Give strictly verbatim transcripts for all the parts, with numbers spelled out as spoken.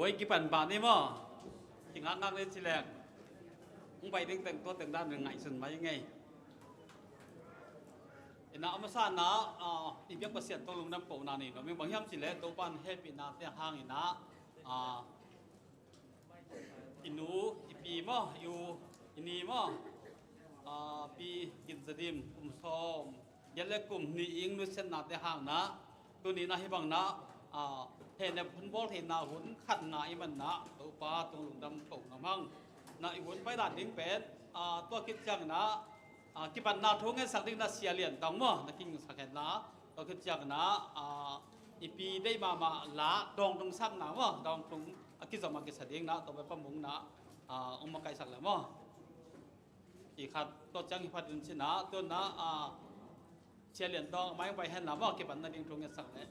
Hoi kipan bah ni maw? Kingakngak ni ci leng hong pai ding teng tua teng dan ngaihsun mai ngei. Ina a masa na, ah, i biak Pasian tawh lungdam kohna nei nuam ing. Bang hiam ci leh Topa in hehpihna te hang ina, ah, i nu, i pi maw, i u, i ni maw, ah, Pi Gin Za Dim kum sawm giat le kum nih ing nusiatna te hang na, tuni na hih bang na, ah, hehnep hun bawl theihna hun khat ngah i hih man na Topa tung lungdam ko ngam hang. Na i hun pai dan ding pen, ah, tua khit ciang na, ah, kipatna thu ngetsak ding na Sia Lian Tawng maw, na kingsak hen la, tua khit ciang na, ah, i pi deih mahmah la Dawng Tung sapna maw, Dawng Tung a kizom a kisa ding na, tua pen Pa Mung na, ah, hong makaihsak le maw. Kikhat, tua ciang hi phat in ci na, tua na, ah, Sia Lian Tawng a mai pai hen la maw, kipatna ding thu ngetsak le.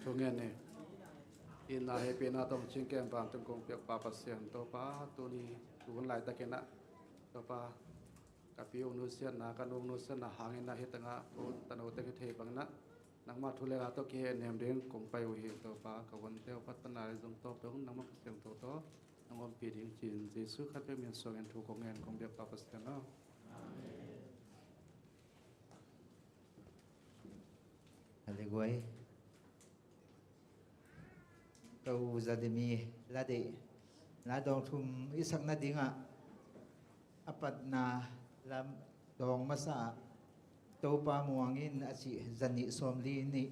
Thu ngen ni. Itna hehpihna tawh hong cingkem vantung kong piak Pa Pasian Topa, tuni tu hun laitakin ah Topa, ka pi ung nusiatna, ka nu ung nusiatna hangin ah hih tengah u tanu teng hi thei bangin ah nangmah thu le la tawh kihehnem ding kong pai uh hi Topa. Ka hunte uh phatphatna le zong tawp dong nangmah Kha Siangtho tawh nang ompih ding ci-in Jesu khat peuh min suangin thu kong ngen kong biak Pa Pasian aw. Amen. Halleluia. Ka u Za Dim i la deih la dawng thum i sak nadingah a patna la dawng masa ah Topa muang in a cih za nih sawmli nih,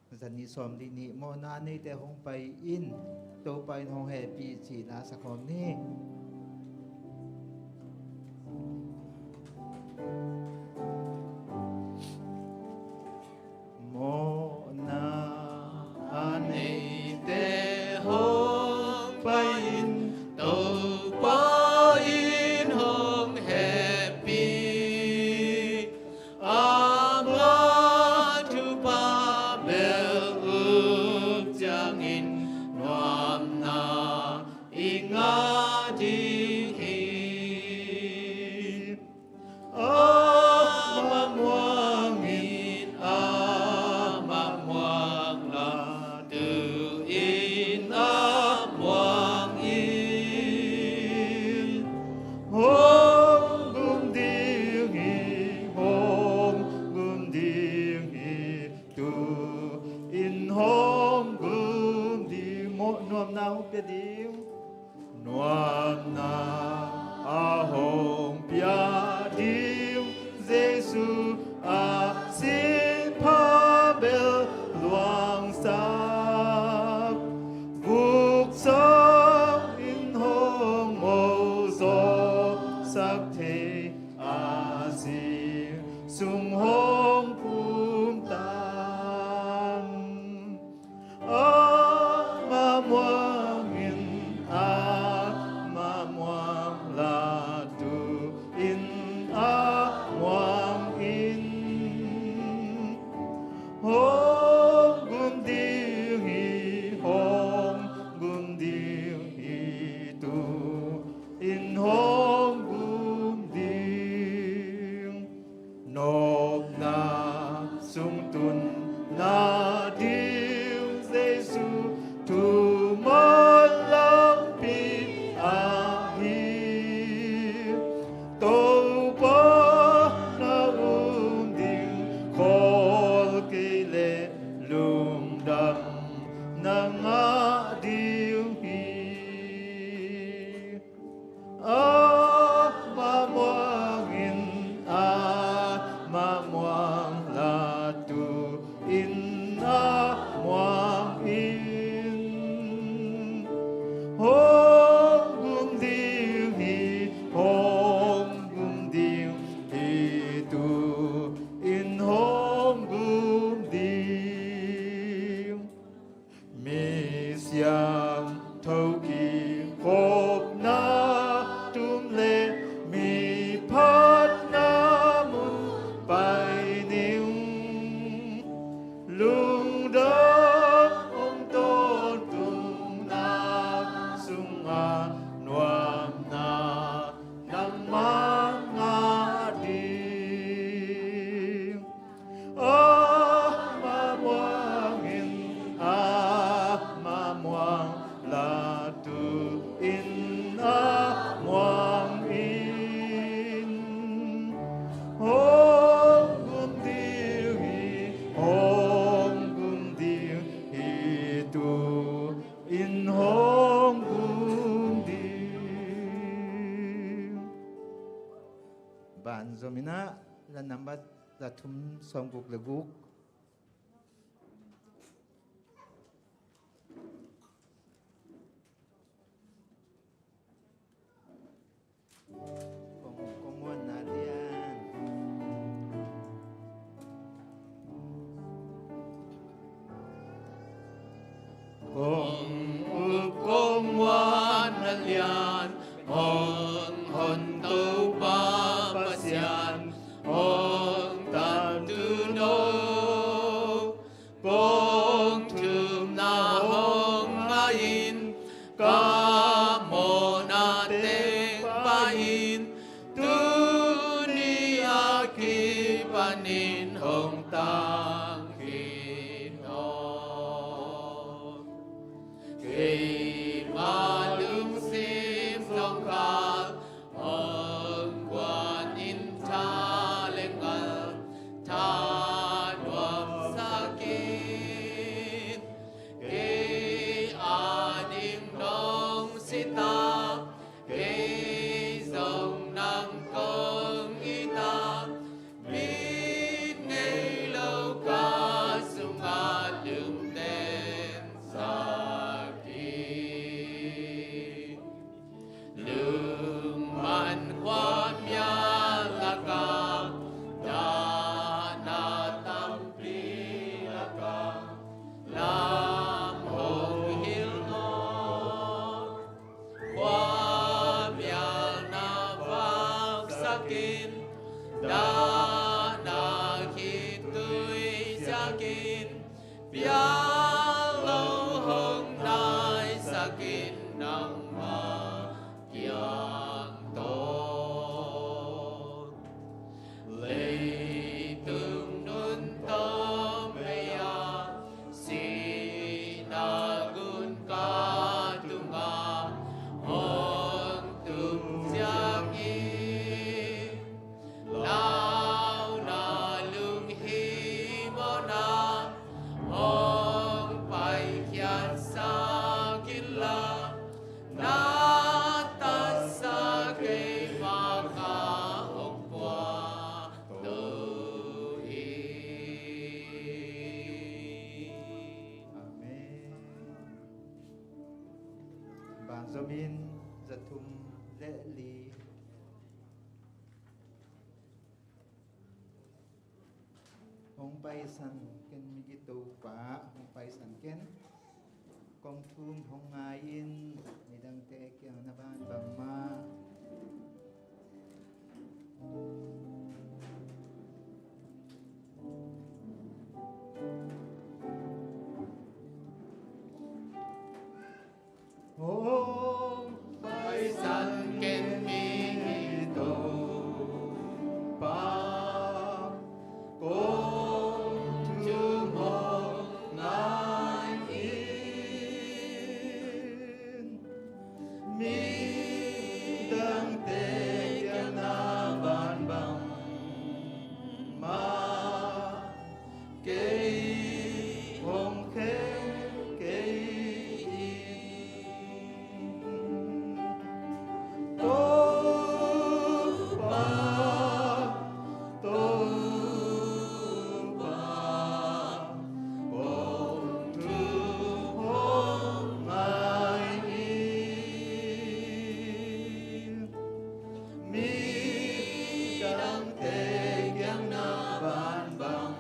za nih sawmli nih mawhna neite hong pai in Topa in hong hehpih cih la sak khawm ni. Mawhna a neite hong pai in Topa in hong hehpih. Ama thupha bel up ciangin nuamna i ngah ding hi. Ama muang in, ama muang la, tu in a muang in. Hong gum ding hi, hong gum ding hi, tu in hong gum ding. Mawh nuamna hong pia ding. Nuamna a hong pia ding Jesu a sih pha bel luangsak, vuksak in hong mawhzawhsak thei a sih sung hong pumtang. Ama muang in, ama muang la, tu in a muang in. Hong gum ding hi, hong gum ding hi, tu in hong gum ding. Nopna sung tun nading Jesu thuman lampi ahi. Topa na um ding khawl kei leh lungdam na ngah ding hi. Ama muang in, ama muang la, tu in a muang in. Hong gum ding hi, hong gum ding hi, tu in hong gum ding. Misiang Zomina, la nambat za thum sawm guk le guk. Kong, kong muanna lian. Kong up kong muanna lian, hong hon Topa Pasian, hong tantu no. Kong thumna hong ngah in, ka mawhna teng pah in, tuni a kipanin hong tang khin aw. Keima lungsim zong kal, hong guan in tha le ngal, tha nuam sak in. Kei ading nong si ta, kei zong nang kong it a, mit ngei lo ka sungah lungden sak in. Lungman khua mial lakah, dahna tampi lakah, lam hong hilh aw. Khua mial na vak sak in, dahna khitui ziak in, piang lo hong nai sak in, nangmah kiang tawh. Leitung nun tawh mei a, sihna gun ka tungah hong tung ziak in, launa lunghimawhna hong paikhiat sak inla, na tatsa keima kha hong puahto hi. Amen. Banzomin za thum le li. Hong paisan ken migi Topa, hong paisan ken. Kong thum hong ngai in, midangte kiang na ban bangmah. Hong paisan ken migi Topa, kong thum hong ngai in, midangte kiang na ban bangmah. Kei hong khen kei in, Topa, Topa, kong thum hong ngai in. Midangte kiang na ban bangmah,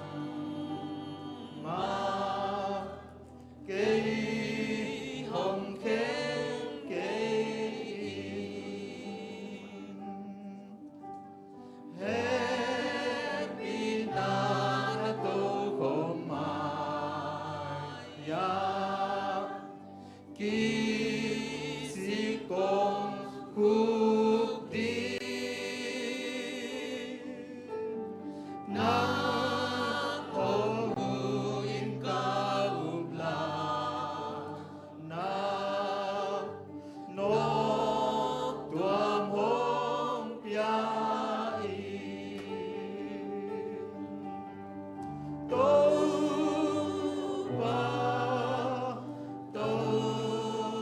kei hong khen kei in. Hehpihna na tokhawm mai-ah, kisik kong khuk ding, nang hong huh in ka up lai, na nawk tuam hong pia in. Topa, Topa,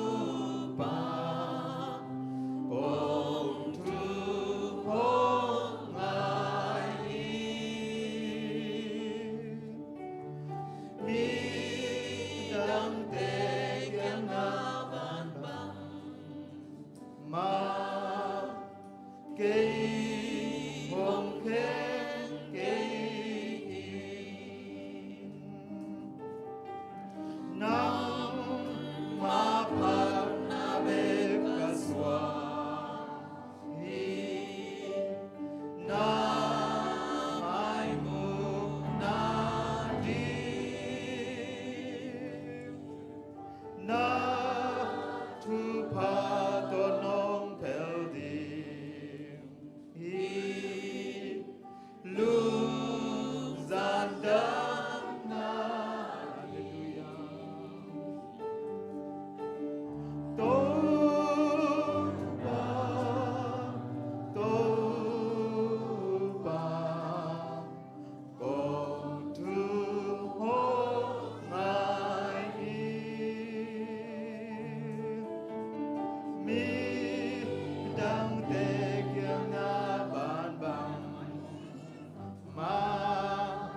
Midangte kiangah bangbang mah kei hong khen kei in. Nangmah phatna bek ka suak hi. Na maimukna ding, na thupha tawh nong phel ding hi. Lungzan damna. Halleluiah. Topa, Topa, kong thu hong ngai hi. Midangte kiangah bangbang mah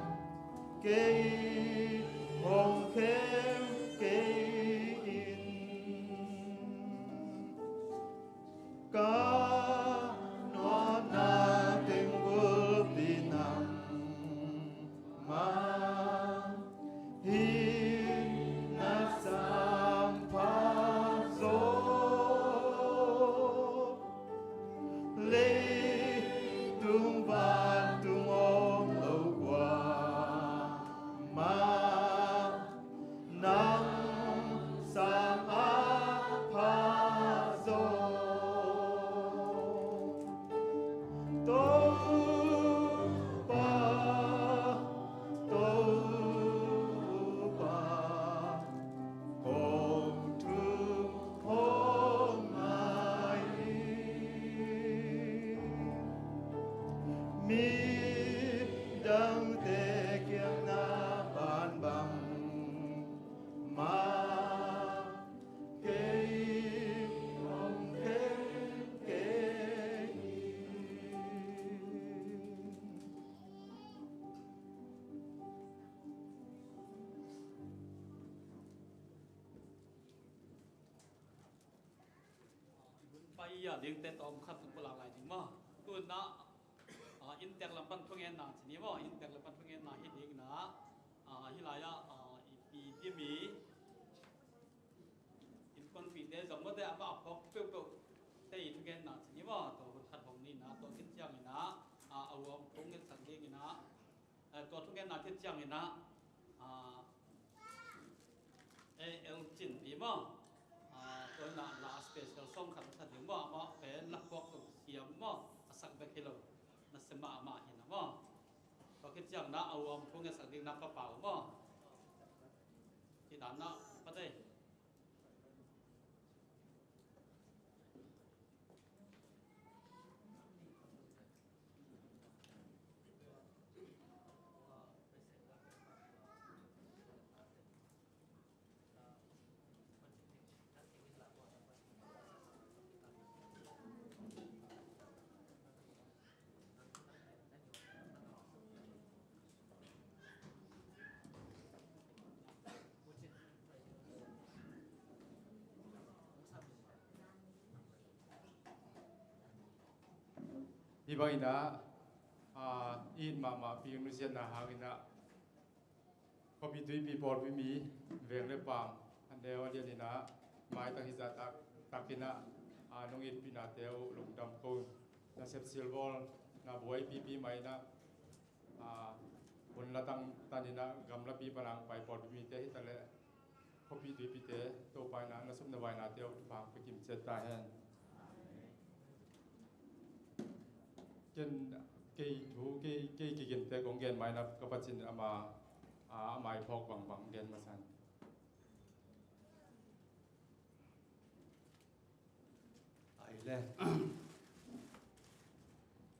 kei hong khen kei in. Ka nuamna teng bulpi nangmah hi. Na sampha zaw leitung vantung om lo kuamah nang sang a pha zaw. Topa, Topa, kong thu hong ngai hi. Midangte kiangah bangbang mah kei hong khen kei hi. Pai a dingte tawm khat tung pulak lai ding maw? Tuna, ah, inntek lam pan thungetna ci ni maw? Inntek lam pan thungetna hi ding na, ah, hi lai ah, ah, i pi Pimi innkuanpihte zong mawte amah a phawk peuhpeuh te i thungetna ci ni maw? Tua hun khat hong ni na, tua khit ciangin ah, ah, a uam phung ngetsak dingin ah, eh, tua thungetna khit ciangin ah, ah, eh, El Cin pi maw? Ah, tua in ah la special song khat sa ding maw? Amah pen la phawk lo siam maw? A sak bek hi lo. Na sem mahmah hi na maw? Tua khit ciang na a uam phung ngetsak ding na Pa Pau maw? Hi dan na Pa Dei. Hih bangin ah, ah, i it mahmah pi nusiatna hangin ah, khuapi tuipi pawlpi mi, veng le paam, a neu a lian in ah, maitak hizah tak, takin ah, ah, nong itpihnate uh lungdam ko. Nasep silbawl, na buai pipi mah in ah, ah, hun la tangtan in ah, gamlapi pan a hong pai pawlpi mite hi ta leh, khuapi tuipite, Topa in ah na sum na vainate uh thupha hong pia kim ciat ta hen. Ken, kei thu, kei, kei kigente kong gen mai na, ka pacin ama, a, a mai phawk bangbang gen masa in. Ai le.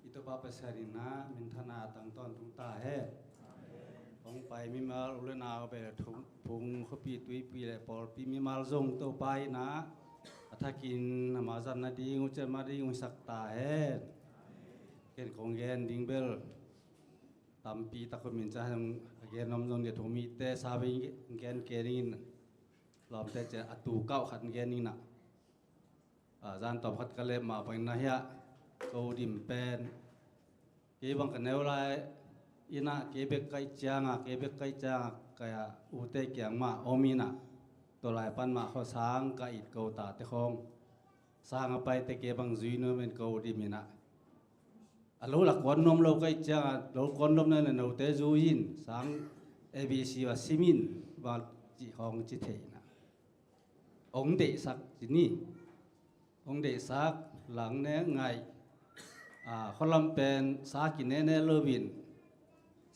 I Topa Pasian in ah minthanna a tang tawntung ta hen. Hong pai mimal u le nau, beh le thum, phung, khuapi tuipi le pawlpi mimal zong Topa in ah a thakin ama zat nading uh, ciam nading uh sak ta hen. Ken kong gen ding bel tampi tak om in, ca a gen om zong dia, thu mite sa vei gen kei ning in. lawmte ciang a tu kauh khat gen ning na. A, zan tawm khat ka lep mah bangin na hiah ko dim pen kei bang ka neu lai ina, kei bek kaih cianga, kei bek kaih cianga ka ute kiang mah om ina, tua lai pan mah khuasang ka it ko tate khawng sang a paite kei bang zui nuam in ko dim ina. A lo la kuan nuam lo kaih cianga lo kuan nuam na le note zui in sang A B C va sim in va cih khawng ci thei ina. Ong deihsak ci ni. Ong deihsak lang ne ngaih. A, khualam pen sa kinene lo in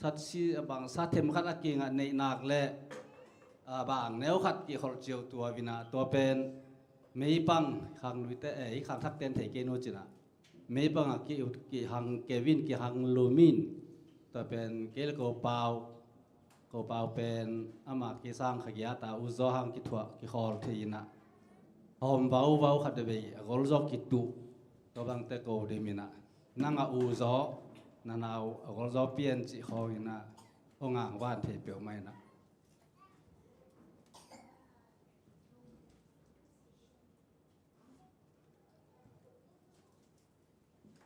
satsi a bang sa them khat a kingah neihnak le a bang neu khat kikholh ciau tua vina tua pen meipang khang luite e i khang thak ten thei kei nu cina. Meipang a ki, kihang kevin kihang lumin tua pen kei le ko pau, ko pau pen ama kisang khagiata u zaw hang kithuah kikhawl thei ina. Hawm vau vau khat vei a gol zaw kituh tua bangte ko dim ina. Nang a u zaw na nau a gol zaw pian cih khawng ina. Hong ang van thei peuh mai ina.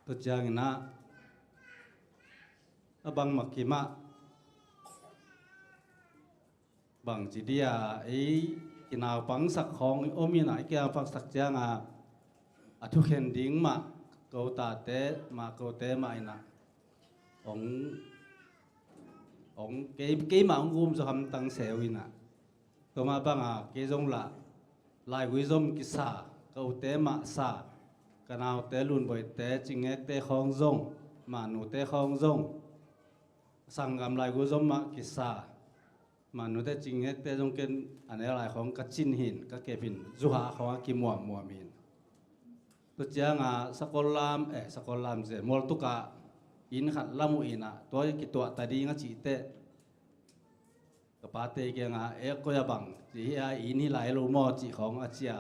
Tua ciangin ah a bang makim ah bang ci dia ei kinaupangsak khawng om in ah i kinaupangsak cianga a thukhen ding mah ko tate mah kote mah in ah ong ong kei keimah ong gum zaw hamtang seu in ah. Tua mah banga kei zong lah laigui zom kisa, ka ute mah sa, ka naute lunboite cingekte khawng zong, mahnute khawng zong, sanggam laigui zom mah kisa, mahnute cingekte zong ken a ne lai khawng ka cin hin ka kep hin zuha khawng a kimuammuam hin. Tua cianga sakol lam eh sakol lam ze mual tukah inn khat lam uh inah tua kituah ta ding a cihteh ka pate kiangah e koi a bang ci hi a inn hi lai lo maw cih khawng a cia.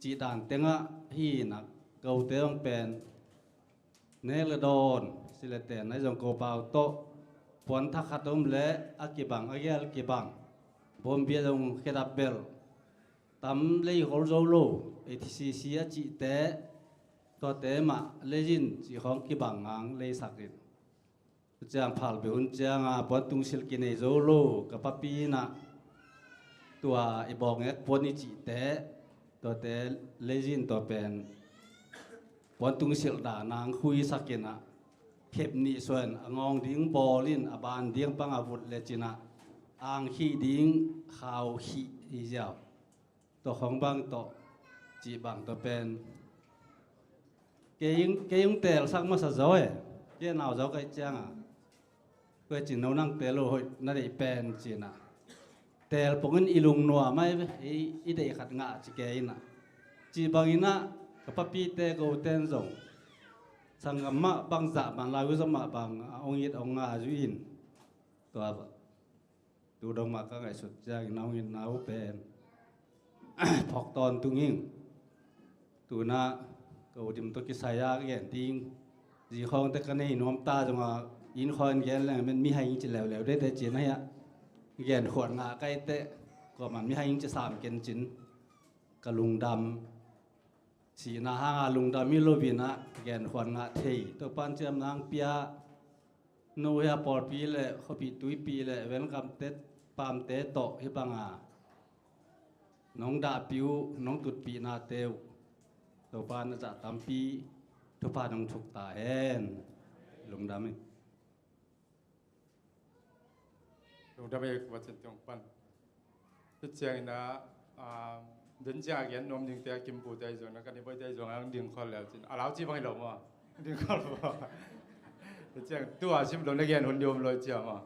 Cih dan tengah hi inah ka ute bang pen nek le dawn sileten nai zong ko pau tawh puan thak khat om le a kibang a gial kibang bawmbia zong khedap belh tam lei hol zo lo, A T C C a cihte tuate mah leizin cih khawng kibang ngang leisak in. Ciang phal bia hun cianga puan tungsilh kinei zo lo ka papi inah tua i bawngek puan i cihte tuate leizin tua pen puan tungsilh dah nang khuisak inah khep nih suan a ngawng ding bawl in a ban ding pang a vut le cinah ang khih ding khau khih hi ziau. Tua khawng bang tawh cih bang tua pen kei ung telsak masa zaw e. Kei nau zaw kaih cianga koi cin no nang tel uh hoih na deih pen cinah tel pongin i lungnuam ai ve i deih khat ngah ci kei inah cih banginah ka papite ko uten zong sanggam mah bang zah man lai uh zong mah bang a ong it ong nga zui in. Tua tu dong mah ka ngaihsut ciangin a ong it na uh pen phawk tawntung ing. Tunah ka udim tawh kisai a ka gen ding zi khawngte ka nei nuam ta zongah inn khawng in gen leng men mihai ing ci leuleu dete cin ahiah gen khuat ngah kaite kuaman mihai ing ci sam ken cin ka lungdam. Sihna hanga lungdam hi lovinah gen khuat ngah thei Topan ciam nang pia. No hia pawlpi le khuapi tuipi le welcome te pamte tawh hi banga nong dahpih uh nong tutpih nate uh Topa na zah tampi thupha nong thuk ta hen. Lungdam hi. Lungdam hi. Kuva cin tiong pan tu ciangin a den ciang a gen nuam dingte a kimpute ahi zong na kan i boite ahi zong ang ding khol leu cin a lau ci bang hi lo maw? Ding khol maw? Tu ciang tu a sim lo na gen hun diom lo cia maw?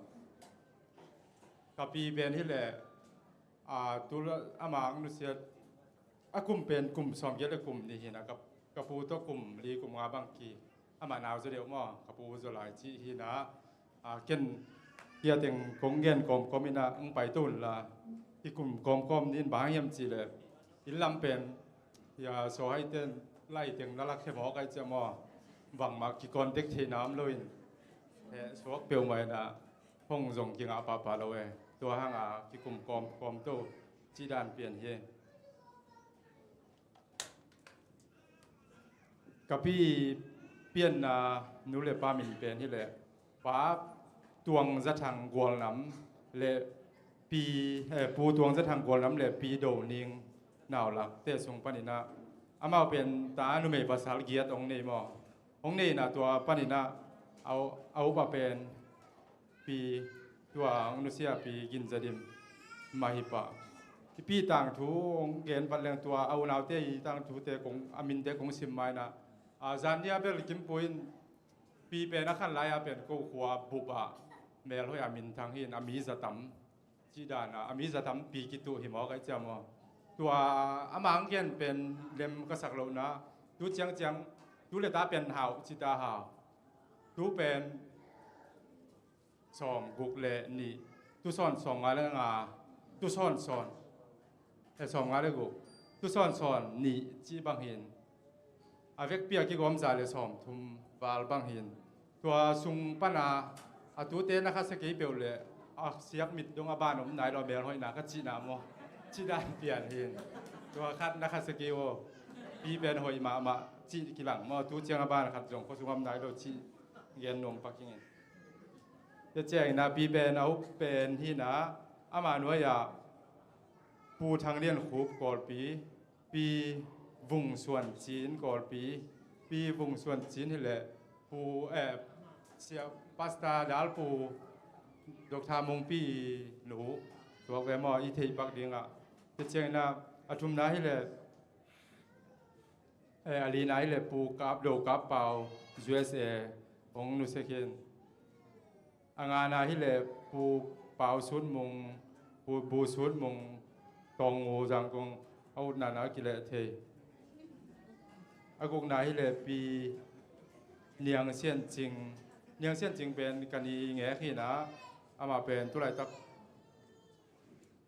Ka pi pen hi le a tu ama ang nusiat a kum pen kum sawm giat le kum ni hina ka pu tawh kum li kum nga bang ki ama nau zaw deuh maw ka pu zaw lai ci hina. Ken hia teng kong gen kawmkawm ina ang pai to unla hi kum kawmkawm nin bang hiam ci le inn lam pen hia sawhai ten lai teng na lak he mawk ai cia maw? Bangmah kikontek thei nam lo in he suak peuhmah ina hong zong kingah pahpah lo e. Tua hanga kikum kawmkawm to Cih dan pian hi. Ka pi pianna nu le pa min pen hileh, Pa Tuang Za Thang Gualnam le Pi, eh, Pu Tuang Za Thang Gualnam le Pi Do Ning Nau Lak te sung panin ah, amau pen ta numei pasal giat hong nei maw. Hong neihna tua panin ah, a, a upa pen Pi, tua hong nusia Pi Gin Za Dim mah hi pah. I Pi tangthu hong gen vat leng, tua a unaute i tangthute kong, a minte kong sim mai na, a, zan nia bel Kimpu in Pi pen a khan lai-a pen ko khua bup ah, Melhoih a minthang hi in, a mi za tam cih dan a, a mi za tam Pi kituh hi maw, ka hih ciam aw. Tua amah hong gen pen lem ka sak lohna, tu ciangciang, tu le ta pen hau ci ta hau. Tu pen sawm guk le nih, tu sawn sawm nga le nga, tu sawn sawn, eh, sawm nga le guk, tu sawn sawn nih cih bang hi in, a vekpi a kigawm za le sawm thum val bang hi in, tua sung pana a tute na khasia kei peuh le, a siak mit dong a ban om nai lo, Melhoihna ka cihna maw, cih dan pian hi in. Tua khat na khasia kei aw, Pi pen hoih mahmah cih kilang maw, tu ciang a ban khat zong khua sung om nai lo cih gen nuam pak ing in. Tua ciangin ah Pi pen a up pen hi in ah, ama nuai-ah Pu Thang Lian Khup Kawlpi, Pi Vung Suan Cin Kawlpi, Pi Vung Suan Cin hileh Pu, eh, Sia Pastor Dal Pu Doctor Mungpi nu, tuak ve maw, i theih pak dingah. Tua ciangin ah a thumna hileh, eh, a lina hileh Pu Kap Do Kap Pau, U S A, hong nusia khin. A ngana hileh Pu Pau Sut Mung, Pu Bu Sut Mung, Tawngngu Zangkong, a utna na a kileh thei. A gukna hileh Pi Niang Sian Cing, Niang Sian Cing pen ka ni ngek hi in ah, amah pen tulaitak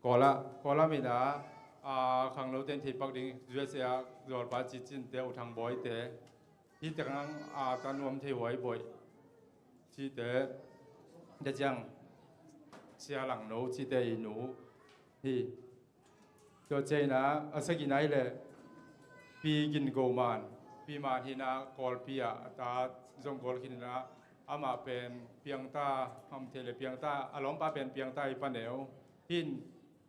Kawla, Kawla min ah, a, khangnote in theih pak ding, U S A zawlpa Cicin te, U Thang Bawi te, hih teng ang, a, ta nuam thei huai bawi cihte, tua ciang Sia Lang No cihte i nu hi. Tua ciangin ah a sagihna hileh Pi Gin Go Man, Pi Man hi in ah Kawlpi ah a ta zong gawl khin in ah, amah pen piangta, ham thei le piangta, a lawmpa pen piangta i paneu hi in,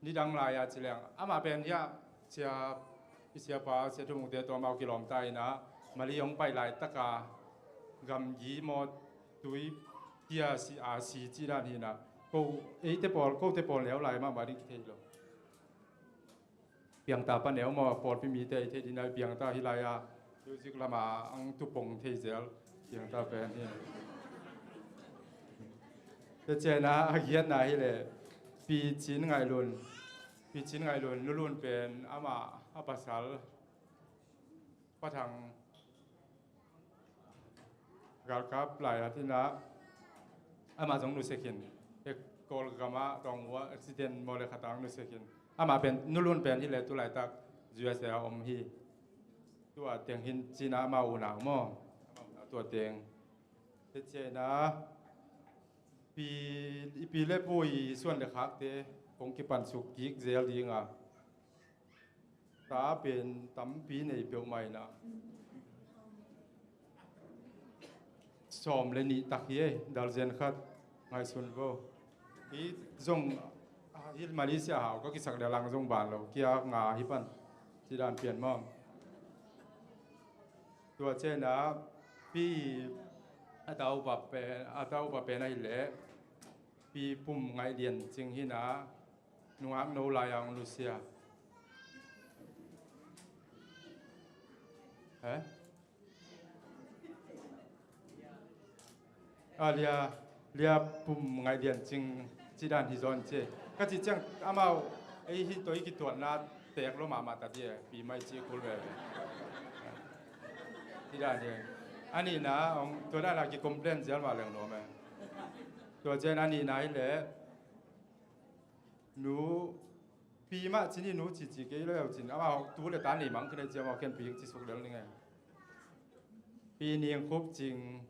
nidang lai-a ci leng amah pen hiah sia, i siapa Sia Thum Mungte tawh amau kilawmta in ah, Mali hong pai laitaka gamgi maw, tui kia si a si cih dan hi in ah, ko, eite pawl, kote pawl neu lai mahmah ding kithei lo. Piangta paneu maw, pawlpi mite i theih ding a, piangta hi lai-a, music lama ang tupong thei zel, piangta pen hi. Tua ciangin ah a giatna hileh Pi Cin Ngaih Lun, Pi Cin Ngaih Lun, Nu Lun pen amah a pasal Pa Thang galkap lai-at in ah, amah zong nusia khin. He Kawlgam ah Tawngngu ah accident maw le khat ah nusia khin. Amah pen, Nu Lun pen hileh tulaitak U S A a om hi. Tua teng hi in ci in ah, amah unau maw, amah unau tua teng. Tua ciangin ah Pi, i pi le pu i suan le khakte kong kipansuk kik zel ding a, ta pen tampi nei peuhmah in ah, sawm le nih tak hi ei, darzen khat, ngaihsun vo. Hih zong, ah, hih Malaysia hau ka kisak le lang zong ban lo, kia nga hi pan, cih dan pian maw. Tua ciangin ah Pi, a taupa pen, a taupa pen ahileh Pi Pum Ngaih Lian Cing hi in ah, nungak no lai-a hong nusia. He? A, Lia, Lia Pum Ngaih Lian Cing cih dan hi zaw in ci. Ka cih ciang amau, ei, hih tawh i kituatna tek lo mahmah ta di e, Pi Mai cih kul ve. Cih dan hi. A nihna, hong, tua dan a ki-complain zel mah leng nuam e. Tua ciang a nihna hileh, Nu, Pi mah ci ni, nu cici kei lo, au cin. Amah tu le ta nei mang khin ei ci, amah ken Pi ci suk lel ning e. Pi Ning Khup Cing,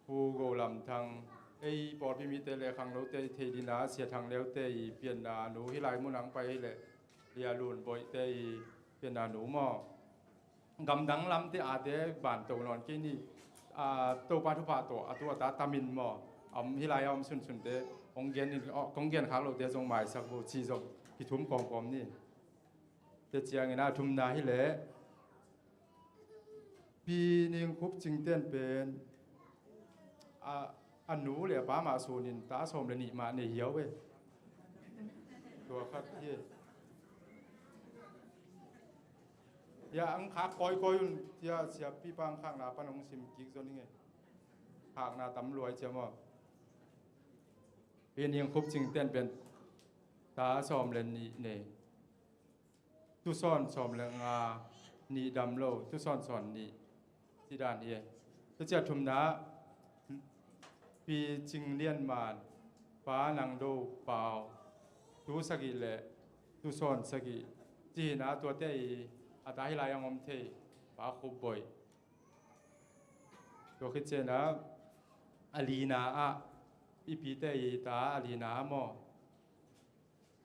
Pu Go Lam Thang, ei pawlpi mite le khangnote i thei ding a, Sia Thang Leute i pianna nu, hih lai mun ah hong pai hileh, Lia Lun Boih te i pianna nu maw. Gamdang lam te a te ban to nawn kei ni. A, Topa thupha tawh a tu a ta tamin maw. A om hi lai a om sunsun te. Kong gen in, kong gen khak lo te zong maisak vo ci zong kithum kawmkawm ni. Te ciangin a thumna hi leh Pi Ning Khup Cing ten pen a, a nu le a pa mah sunin ta sawm le nih mah nei hiau ve. Tua khat hi. Ya ang khak kawikawi un tia siapi pang khakna pan hong sim kik zon hi nge. Khakna tam luai cia maw. Pi Ning Khup Cing ten pen ta sawm le nih nei. Tusawn sawm le nga nih dam lo, tusawn sawn nih ci dan hi. Tucia thumna Pi Cing Lian Man, Pa Nang Do Pau, tu sagih le tusawn sagih ci hina tuate i a ta hi lai ang om thei Pa Khup Boih. Tua khit ciana a lina ah i pite i ta a lina ah maw.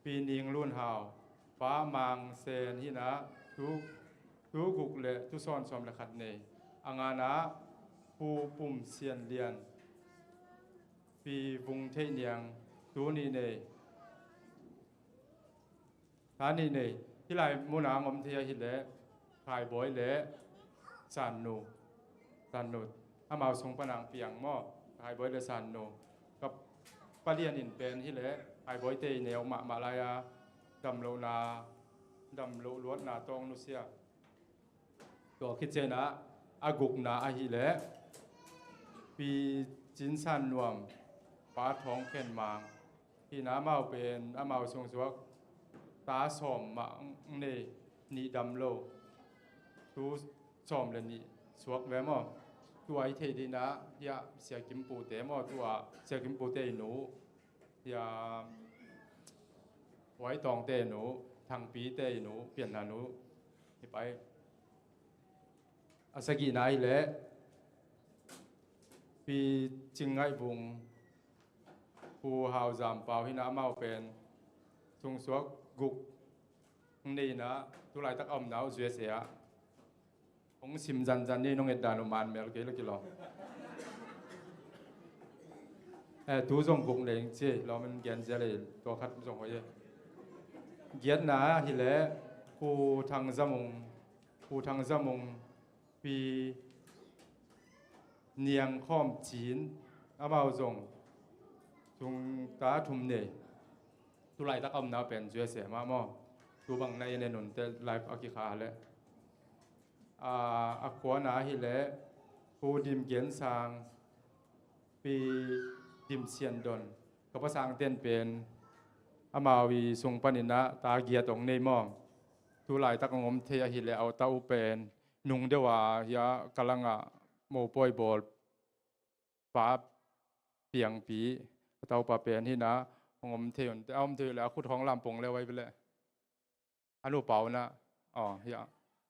Pi Ning Lun Hau, Pa Mang Sen hina tu, tu guk le tusawn sawm le khat nei. A ngana Pu Pum Sian Lian, Pi Vung Theih Niang tu nih nei. Ta nih nei, hi lai muna ngom thei ahi le Khai Bawi le San Nu. San Nu amau sung panang piang maw. Khai Bawi le San Nu ka palian in pen hi le Khai Bawi te i neu mahmah lai a dam lohna, dam loh luatna tawng nusia. Tua khit ciana a gukna ahi le Pi Cin San Nuam, Pa Thawng Khen Mang hina amau pen amau sungsuak ta sawm mah nei nih dam lo. Tu sawm le nih suak ve maw. Tua i thei dina hia Sia Kim Pu te maw tua Sia Kim Pu te i nu. Hia Huai Tawng te i nu, Thang Pi te i nu, pianna nu. Hi pai. A sagihna hi le Pi Cing Ngaih Vung, Pu Hau Zam Pau hina amau pen sungsuak guk neina tu laitak a omna uh U S A ah. Hong sim zanzan ni nong et dan uh man mel kei la kilawm. Eh, tu zong guk leng ci lawm in gen zia le tua khat zong hoih e. Giatna hi le Pu Thang Zamung, Pu Thang Zamung, Pi Niang Khawm Cin amau zong tung ta thum nei. Tu laitak a omna pen U S A mah maw. Tu bang na i ne nunte live a kikha le. A, a khuana hi le Pu Dim Gen Sang, Pi Dim Sian Don. Ka pasang ten pen amau i sung panin a ta giat ong nei maw. Tu laitak ong om thei ahi le a ta uh pen nung deuh a hia ka langah mopawi bawl pa piangpi a taupa pen hina ong om thei un te a om thei le a khut hong lampong le wai bele. A nu pau na. Aw, hia.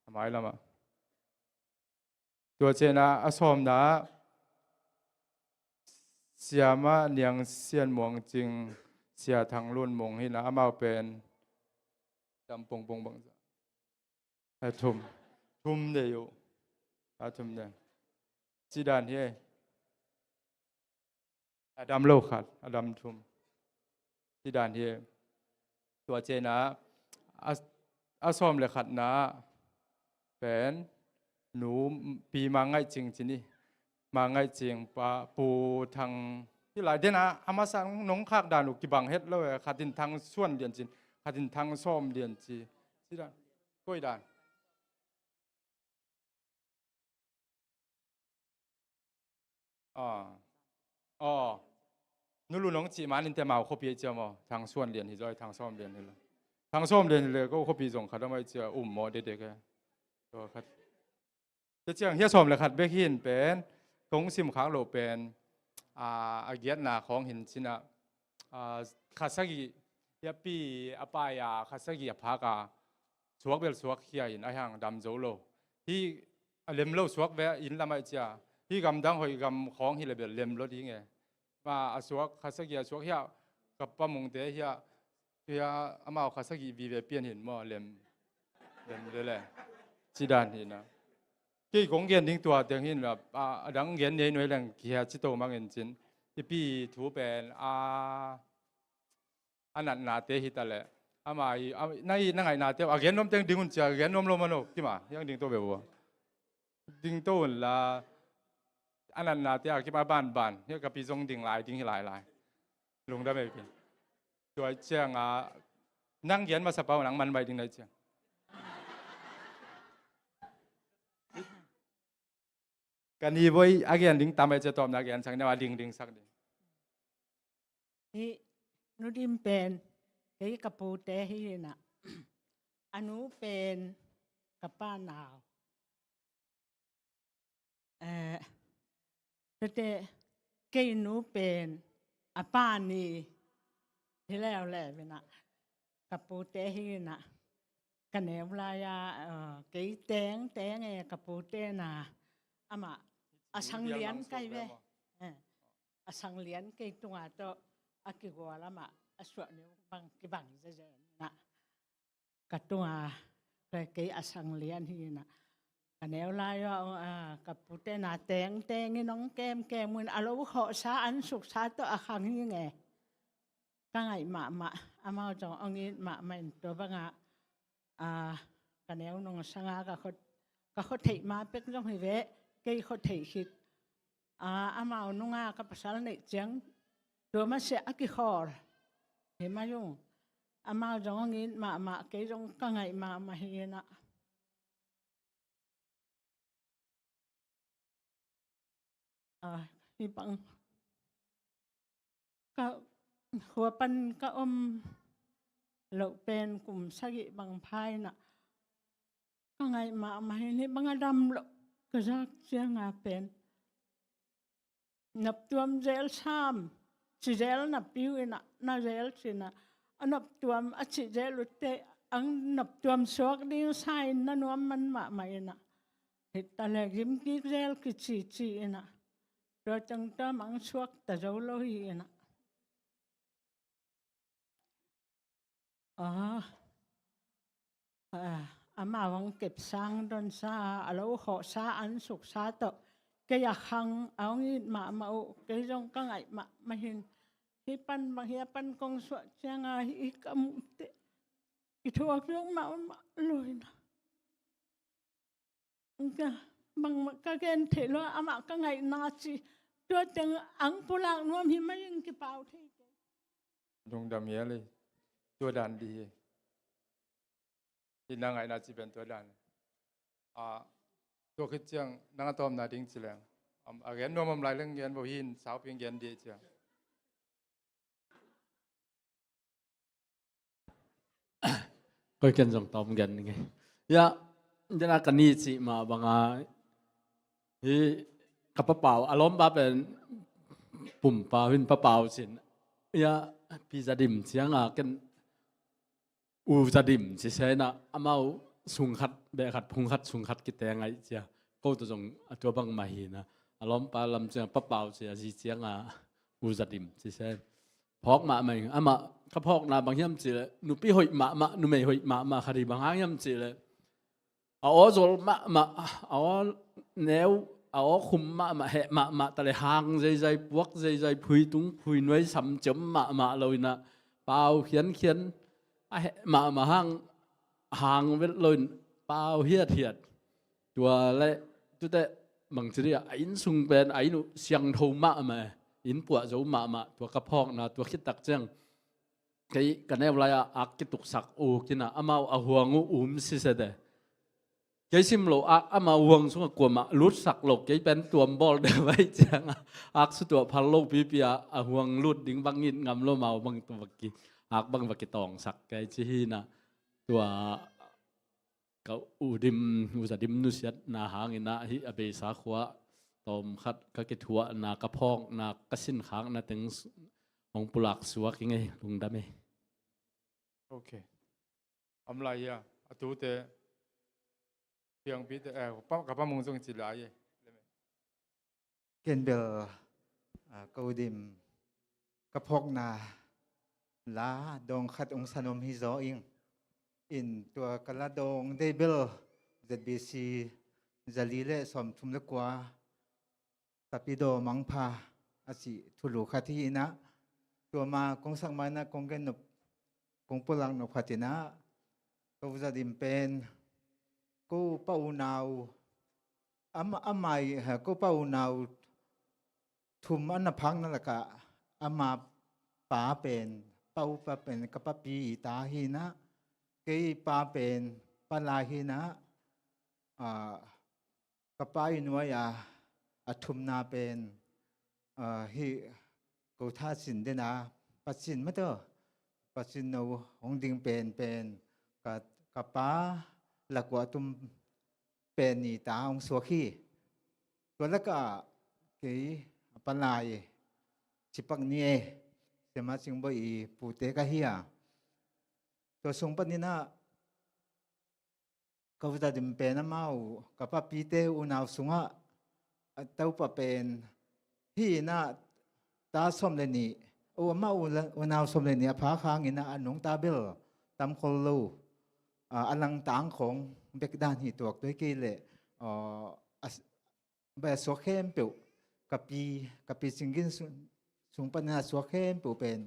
A mai lama. Tua ciana a sawmna Siama Niang Sian Muang Cing, Sia Thang Lun Mung hina amau pen dam pongpong bangza. A thum. Thum nei uh. A thum nei. Ci dan hi. A dam lo khat, a dam thum. Ci dan hi. Tua ciana a, a sawm le khatna pen nu Pi Mang Ngaih Cing ci ni. Mang Ngaih Cing pa Pu Thang. Hi lai dena a masa nong khak dan uh kibang het lo e. Khat in Thang Suan Lian Cin, khat in Thang Sawm Lian Ci. Ci dan. Koi dan. Aw. Aw. Nulu nong cih manin te mau khuapi cia maw. Thang Suan Lian hi zoi, Thang Sawm Lian hi lo. Thang Sawm Lian hi le ko khuapi zong khat a mai cia um maw dede ke. Tua khat. Te ciang hia sawm le khat bek hin pen kong sim khak lo pen a, a giatna khawng hin cina a, khat sagih hia pi a pai a khat sagih a phak a suak bel suak hia in a hiang dam zo lo. Hi a lem lo suak ve in lamah cia. Hi gamdang hoih gam khawng hi le bel lem lo ding e. Ma a suak khat sagih a suak hia ka pa mungte hia Tua amau kha sagih vive pian hin maw, lem, lem le le. Ci dan hi na. Kei kong gen ding tua teng hin la, a, a dang gen nei nuai leng kihia ci to mangin cin. I pi thu pen, a, a natnate hi ta leh. Ama i, a, na i, na ngaihnate, a gen nuam teng ding un cia, a gen nuam lo mano, kima, hiang ding to ve ua. Ding to un la, a natnate, a kima banban, hia ka pi zong ding lai, ding hi lai lai. Lungdam ei pi. Tua ciang a, nang gen masa pau nang man bai ding nai ciang. Ka ni voi a gen ding tam ei cia tawpna gen sak neu a ding ding sak ding. Hi, Nu Dim pen, kei ka pute hi na. A nu pen, ka pa nau. Eh, tete, kei nu pen, a pa ni, hi leuleu hi na. Ka pute hi na. Ka neu lai a, eh, kei teng, teng e, ka pute na. Ama, a sang lian kai ve. Eh, a sang lian kei tunga to, a kigual ama, a suah neu bang, kibang ze ze na. Ka tunga, kei, kei a sang lian hi na. Ka neu lai a, a, ka pute na teng, teng in ong kem, kem in a lo khawhsa an suksa tawh a khang hi nge. Ka ngaih mahmah, amau zong ong it mahmah in tua banga, a, ka neu nong sanga ka khot, ka khot theih ma pek zong hi ve, kei khot theih khit. A, amau nunga ka pasal neih ciang, tua masiah a kikhawl. Hi mai ung. Amau zong ong it mahmah, kei zong ka ngaih mahmah hi na. A, hi bang. Ka khua pan ka om loh pen kum sagih bang phai na. Ka ngaih mahmah hi, hi bang a dam loh ka zak cianga pen. Naptuam zel sam, ci zel napi uh ina, na zel cina. A naptuam a ci zel utte, ang naptuam suak ding sa in na nuam man mahmah ina. Hita le gim kik zel kici ci ina. Tua teng tua mang suak ta zo lo hi ina. A, a, amau ang kep sang don sa, a lo khawh sa an suk sa tawh. Kei a khang a ong it mahmah uh, kei zong ka ngaih mahmah hin. Hi pan bang hi a pan kong suah cianga hi ka muh teh. I thuak zong mahmah lo ina. Ka, bangmah ka gen theih lo, amah ka ngaihna ci. Tua teng ang pulak nuam hi mai ing kipau thei kei. Lungdam hi a lei. Tua dan di hi. Hi na ngaihna ci pen tua dan. A, tua khit ciang nang a tawpna ding ci leng. Am, a gen nuam om lai leng gen bo hin saupi gen di ciang. Koi ken zong tawm gen nge. Ya, dena ka ni cih mah banga hi ka papau, a lawmpa pen pumpa hin papau cin. Ya, pi Za Dim cianga ken U Za Dim ci sena, amau sungkhat, behkhat, phungkhat, sungkhat kite ngaih cia. Ko tawh zong a tua bangmah hina. A lawmpa lam cianga papau cia, zi cianga U Za Dim ci sen. Phawk mahmah ing. Amah ka phawkna bang hiam cihleh, nupi hoih mahmah, numei hoih mahmah khat hi bang hang hiam cihleh, a aw zol mahmah, a aw neu, a aw khum mahmah, heh mahmah, tale hang zeizai, puak zeizai, phui tung phui nuai sam ciam mahmah lo ina, pau khiankhian, a heh mahmah hang, hang vet lo in, pau hiathiat. Tua le, tute bangci dia, a innsung pen a inn uh siangtho mahmah, inn puah zo mahmah, tua ka phawkna, tua khittak ciang kei ka neu lai-ah ak kituksak uh kina, amau a huang uh um sisete. Kei sim lo ak amau huang sungah kuamah lutsak lo, kei pen tuam bawl deuh vai ciangah ak sutuah phal lo pipi ah a huang lut ding bang it ngam lo, mau bang tua baki ak bang baki tawngsak kei ci hina. Tua ka U Dim, U Za Dim nusiatna hangin ah hih a beisa khua tawmkhat ka kithuahna, ka phawkna, ka sinkhakna teng hong pulak suak ing ei, lungdam ei. Ok. Om lai hia, a tute piangpite, eh, ka pa, ka pa Mung zong ci lai ei. Ken bel, ah, ka U Dim, ka phawkna la dawng khat hong san om hi zaw ing. In tua ka la dawng deih bel Z B C zali le sawmthum le kua Tapidaw Mangpha a cih thulu khat hi inah, tua ma kong sak ma inah kong gen nop, kong pulak nop khat inah, ko Za Dim pen ko pa unau, ama, amai, ha, ko pa unau thum a na phakna lakah ama pa pen, pa upa pen ka papi i ta hi inah, kei pa pen pa lai hi inah, ah, ka pa i nuai a, a thumna pen, ah, hih ko Tha Cin dena, Pa Cin mataw, Pa Cin no hong ding pen pen ka, ka pa lakua tum pen ni ta hong suak hi. Tua lakah kei a pa lai Cipak Ni e, Siama Cing Bawi i pute ka hi a. Tua sung paninah ka Za Dim pen amau, ka papite unau sungah, a, Topa pen hi inah ta sawm le nih, o, amau u-, unau sawm le nih a phak hang inah a nungta bel tam khol lo, a, a langtang khong bek dan hi tuak tua hi kei leh, a, a, bai a suak khempeuh, ka pi, ka pi Cing Gin sung, sung panin a suak khempeuh pen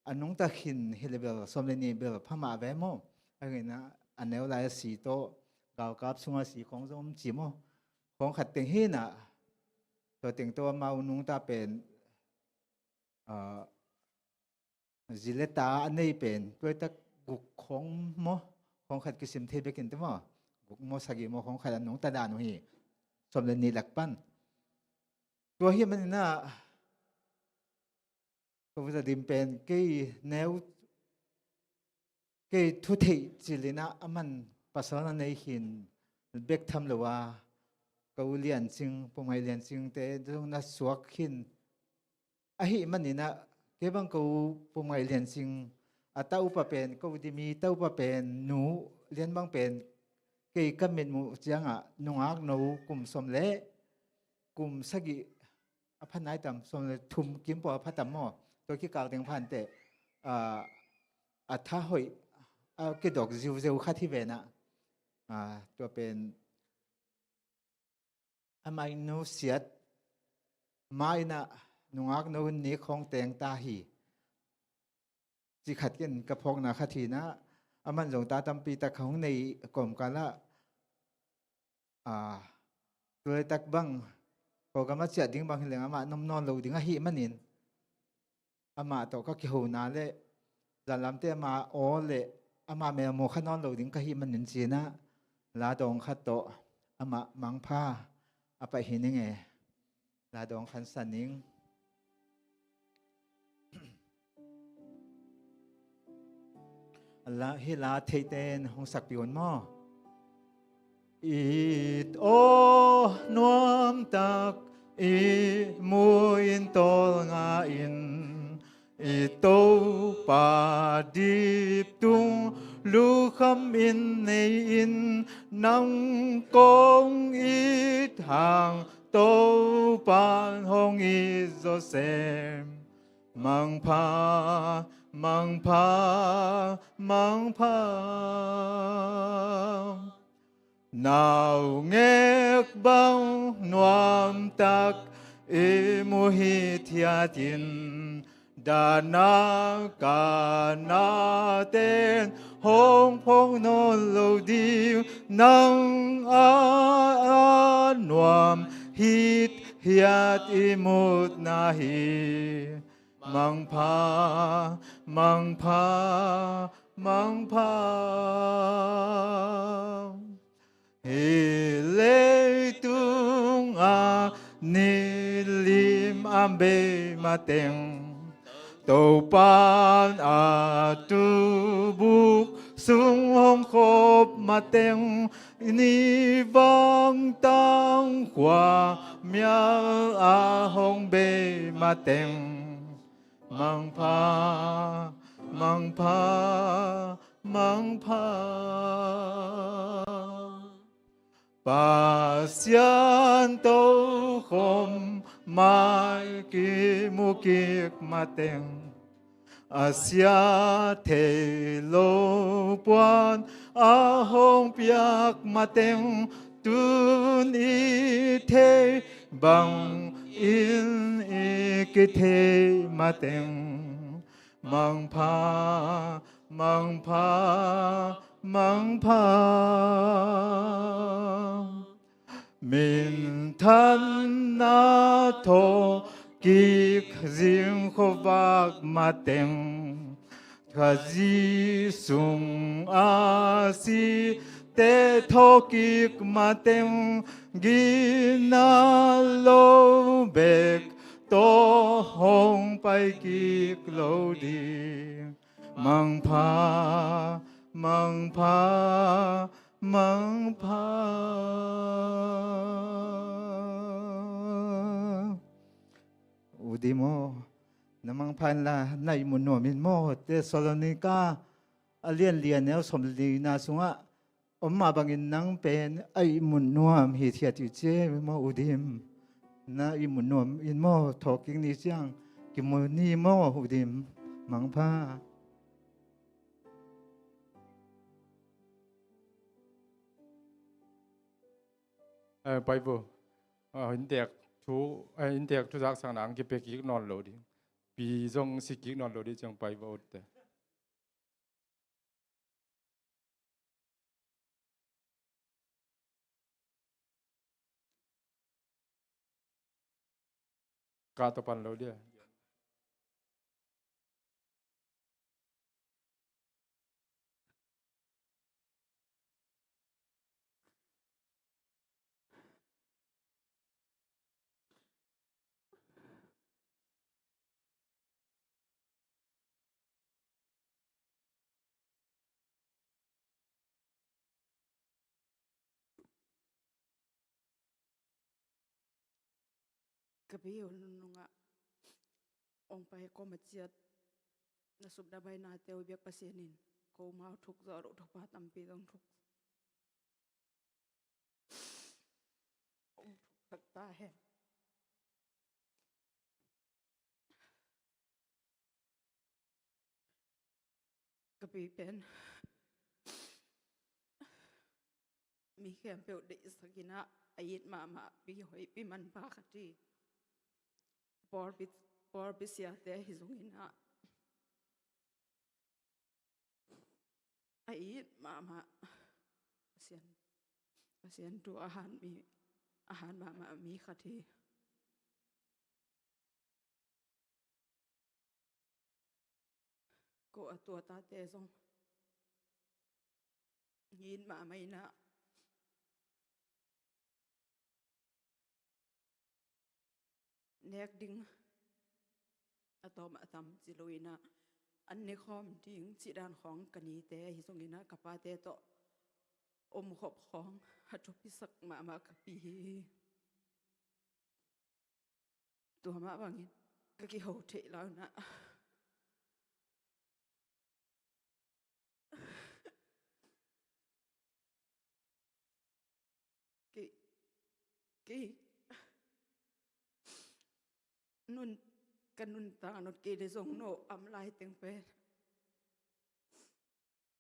a nungta khin hi le bel sawm le nih bel pha mah ve maw. A hi inah a neu lai a si tawh galkap sungah si khong zong om ci maw. Khong khat teng hi inah, tua teng tawh amau nungta pen, ah, zi le ta a nei pen tuaitak guk khong maw, khong khat kisim thei bekin te maw, guk maw sagih maw khong khat a nungta dan uh hi, sawm le nih lak pan. Tua hi maninah ko Za Dim pen kei neu, kei thu theih cil inah a man pasal na nei khin bek tham lo a, ka u Lian Cing, Pu Ngai Lian Cing te zong na suak khin. Ahih maninah kei bang ko Pu Ngai Lian Cing a ta upa pen, ko Dimi ta upa pen nu Lian Bang pen kei ka mitmuh ciangah nungak no kum sawm le kum sagih a pha nai tam, sawm le thum kim pawl a pha tam maw. Tua kikal teng phan teh, a, a tha hoih a kidok ziuzeu khat hi ve inah, a, tua pen amah i nusiat ma inah nungak no ni khong teng ta hi. Ci khat ken ka phawkna khat hi inah, a man zong ta tampi tak ka hong nei kawmkal ah, a, tu laitak bang program a ciah ding bang hi leng amah nom nawn lo ding ahih manin, amah tawh ka kihona le zanlamte ama aw le ama melmaw kha nawn lo ding ka hih manin ci inah, la dawng khat tawh amah mangpha a paih hi ning e. La dawng khat san ning. La, hih la theihte in hong sakpih un maw. It aw nuamtak i mu in tawlnga in, i Topa dip tung lukham in nei in, nang kong it hang Topan hong it zawsem. Mangpha, mangpha, mangpha. Naungek bang nuamtak i mu hithiat in, dahna kana ten hong phawk nawn lo ding, nang a, a nuam hithiat i mutna hi. Mangpha, mangpha, mangpha. Hih leitung a nilim a bei mateng, Topan a tuibuk sung hong khop mateng, ni vang tang khua mial a hong bei mateng. Mangpha, mangpha, mangpha. Pasian tokhom mai kimukik mateng, A sia thei lo puan a hong piak mateng, tun i thei bangin i kithei mateng. Mangpha, mangpha, mangpha. Minthanna thawhkik zing khuavak mateng, Khazih sungah site thawhkik mateng, gina lo bek tawh hong paikik lo ding. Mangpha, mangpha, mangpha. U Dim aw, na mangpha inla na ihmu nuam in maw. Thessalonika a lian li, a neu sawm le lina sungah om mah bangin nang pen a ihmu nuam hithiat hi ci maw, U Dim. Na ihmu nuam in maw, thawhkik ni ciang kimu ni maw, U Dim. Mangpha. Eh, Pai vo. Ah, inntek thu, eh, inntek thu zaksakna ang kipia kik nawn lo ding. Pi zong si kik nawn lo ding ciang Pai vo te. Ka tawh pan lo dia. Ka pi hun nungah ong pai kawm a ciat na supna bainate uh biak Pasian in ko mau thuk zawh loh thupha tampi zong thuk. Ong thuk tak ta hen. Ka pi pen mi khempeuh deihsak in ah a it mahmah pi hoih pi manpha khat hi. Pawlpi, pawlpi siate hi zongin ah a it mahmah Pasian, Pasian thu a han mi, a han mahmah mi khat hi. Ko a tua tate zong ngin mahmah in ah nek ding a tawm a tam ci lo in ah an ne khawm ding cih dan khawng ka nite hi zongin ah ka pate tawh om khop khawng a thupisak mahmah ka pi hi. Tua mah bangin ka kiho theih lo in ah kei, kei nun, ka nuntak nut kei le zong no am lai teng pen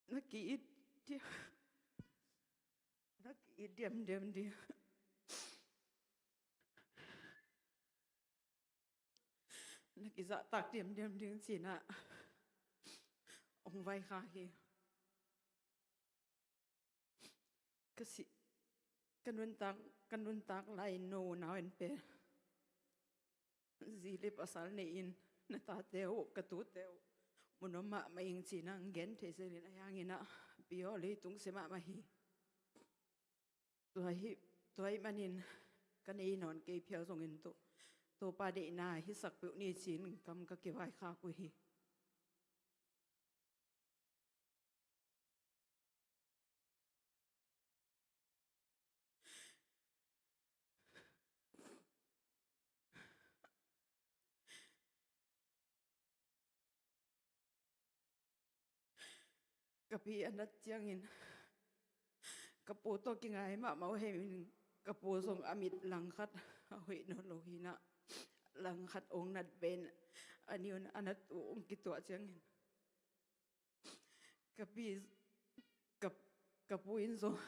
na ki-it diam, na ki-it diamdiam ding, na kizahtak diamdiam ding ci-in ah ong vaikhak hi. Ka si, ka nuntak, ka nuntak lai no nau en pen zi le pasal nei in na tate uh, ka tute uh mun om mahmah ing ci-in ah gen thei zel in a hiangin ah pi aw leitung sia mahmah hi. Tua hi, tua hi manin ka nei nawn kei phial zongin tu, Topa deihna hisak peuh ni ci-in kam ka kivaikhak uh hi. Ka pi a nat ciangin ka pu tawh kingai mahmah uh hi. Ka pu zong a mit langkhat a hoih nawn lo hi-in ah langkhat ong nat pen a ni un a na tu ung kituah ciangin ka pi, ka, ka pu in zong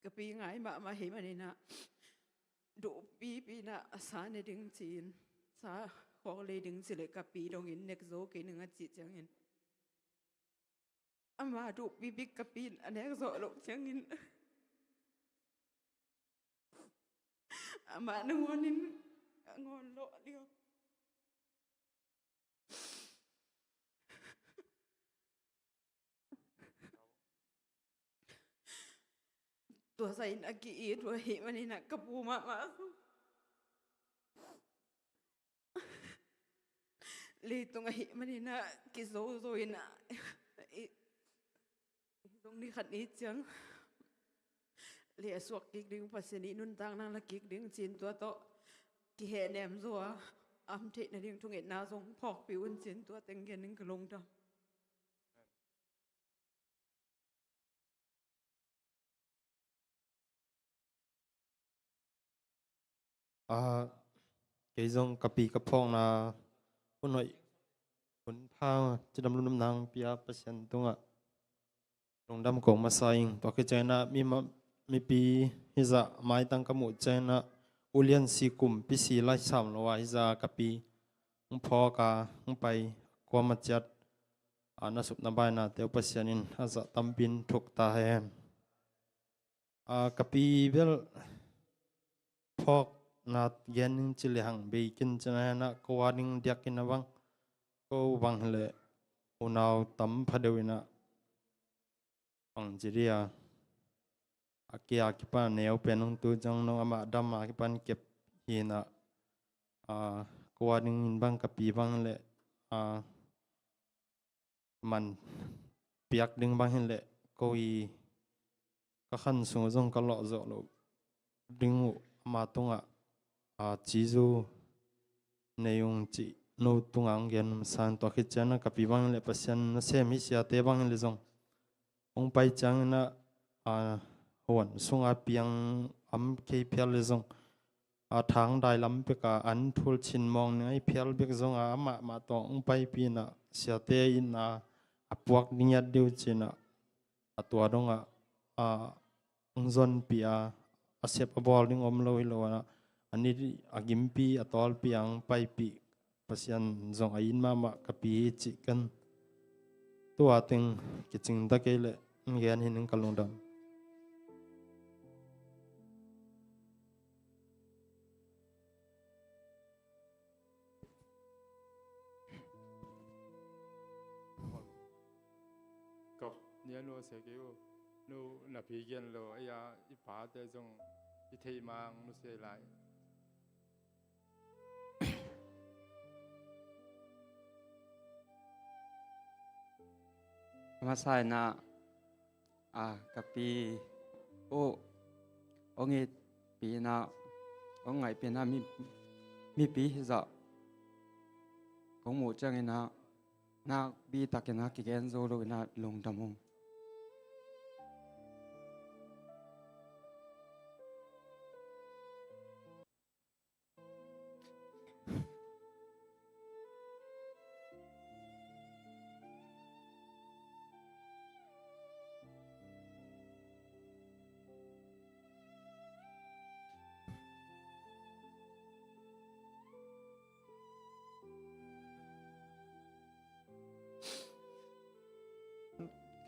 ka pi ngai mahmah hi maninah duhpipi inah a sa ne ding ci-in sa khawk lei ding ci leh ka pi dongin nek zo kei ning a cih ciangin ama duhpipi ka pi in a nek zawh loh ciangin amah nangawnin a ngawn lawh ding. Tua sa in a ki-it uh ahih maninah ka pu mahmah leitung ahih maninah kizozo inah zong ni khat ni ciang le a suak kik ding Pasian i nuntak nang la kik ding cin tua tawh kihehnem zo a am theih nading thungetna zong phawkpi un cin tua teng gen ning ka lungdam. A, kei zong ka pi ka phawkna hun hoih hun pha cidam lumdam nang pia Pasian tungah lungdam kong masa ing. Tua khit ciangin ah mi ma, mipi hizah maitang ka muh ciangin ah ulian si kumpi si laisam lo a hizah ka pi hong phawk a hong pai kuama ciat a na supna baina teu Pasian in a zah tampin thuk ta hen. A, ka pi bel phawk na gen ning ci le hang bei kin ci na hen ah ko a ding diak in a bang ko bang le unau tam pha deuh in ah bang ci dia a kia kipan neu pen hong tu ciang nong amah dam a kipan kep hi in ah a, ko a ding in bang ka pi bang le a man piak ding bang hin leh ko i ka khan sung zong ka lawh zawh loh ding uh ama tungah a, cizu nei ung cih no tungah ang gen um san tua khit cian a ka pi bang hin leh Pasian nasem hi siate bang hin leh zong hong pai ciangin a, a huan sunga piang am kei phial leh zong a thang dai lam peka an thul chin mawng ning a i phial bek zonga amah mah tawh hong paipi inah siate in a, a puak ding iat deuh cinah a tua dongah a hong zonpi a, a sep a bawl ding om lo hi lo anah a ni a gimpi a tawlpi a hong paipih Pasian zong a it mahmah ka pi hi cih ken tua teng kicing ta kei leh gen hi ning ka lungdam. Kop nia nu se kei u nu na pi gen lo aya i pa te zong i thei mang nu se lai. Masa inah a ka pi uh hong itpi inah hong ngaihpi inah mi, mipi hizah kong muh ciang inah nakpi tak inah kigen zo lo inah lungdam ung.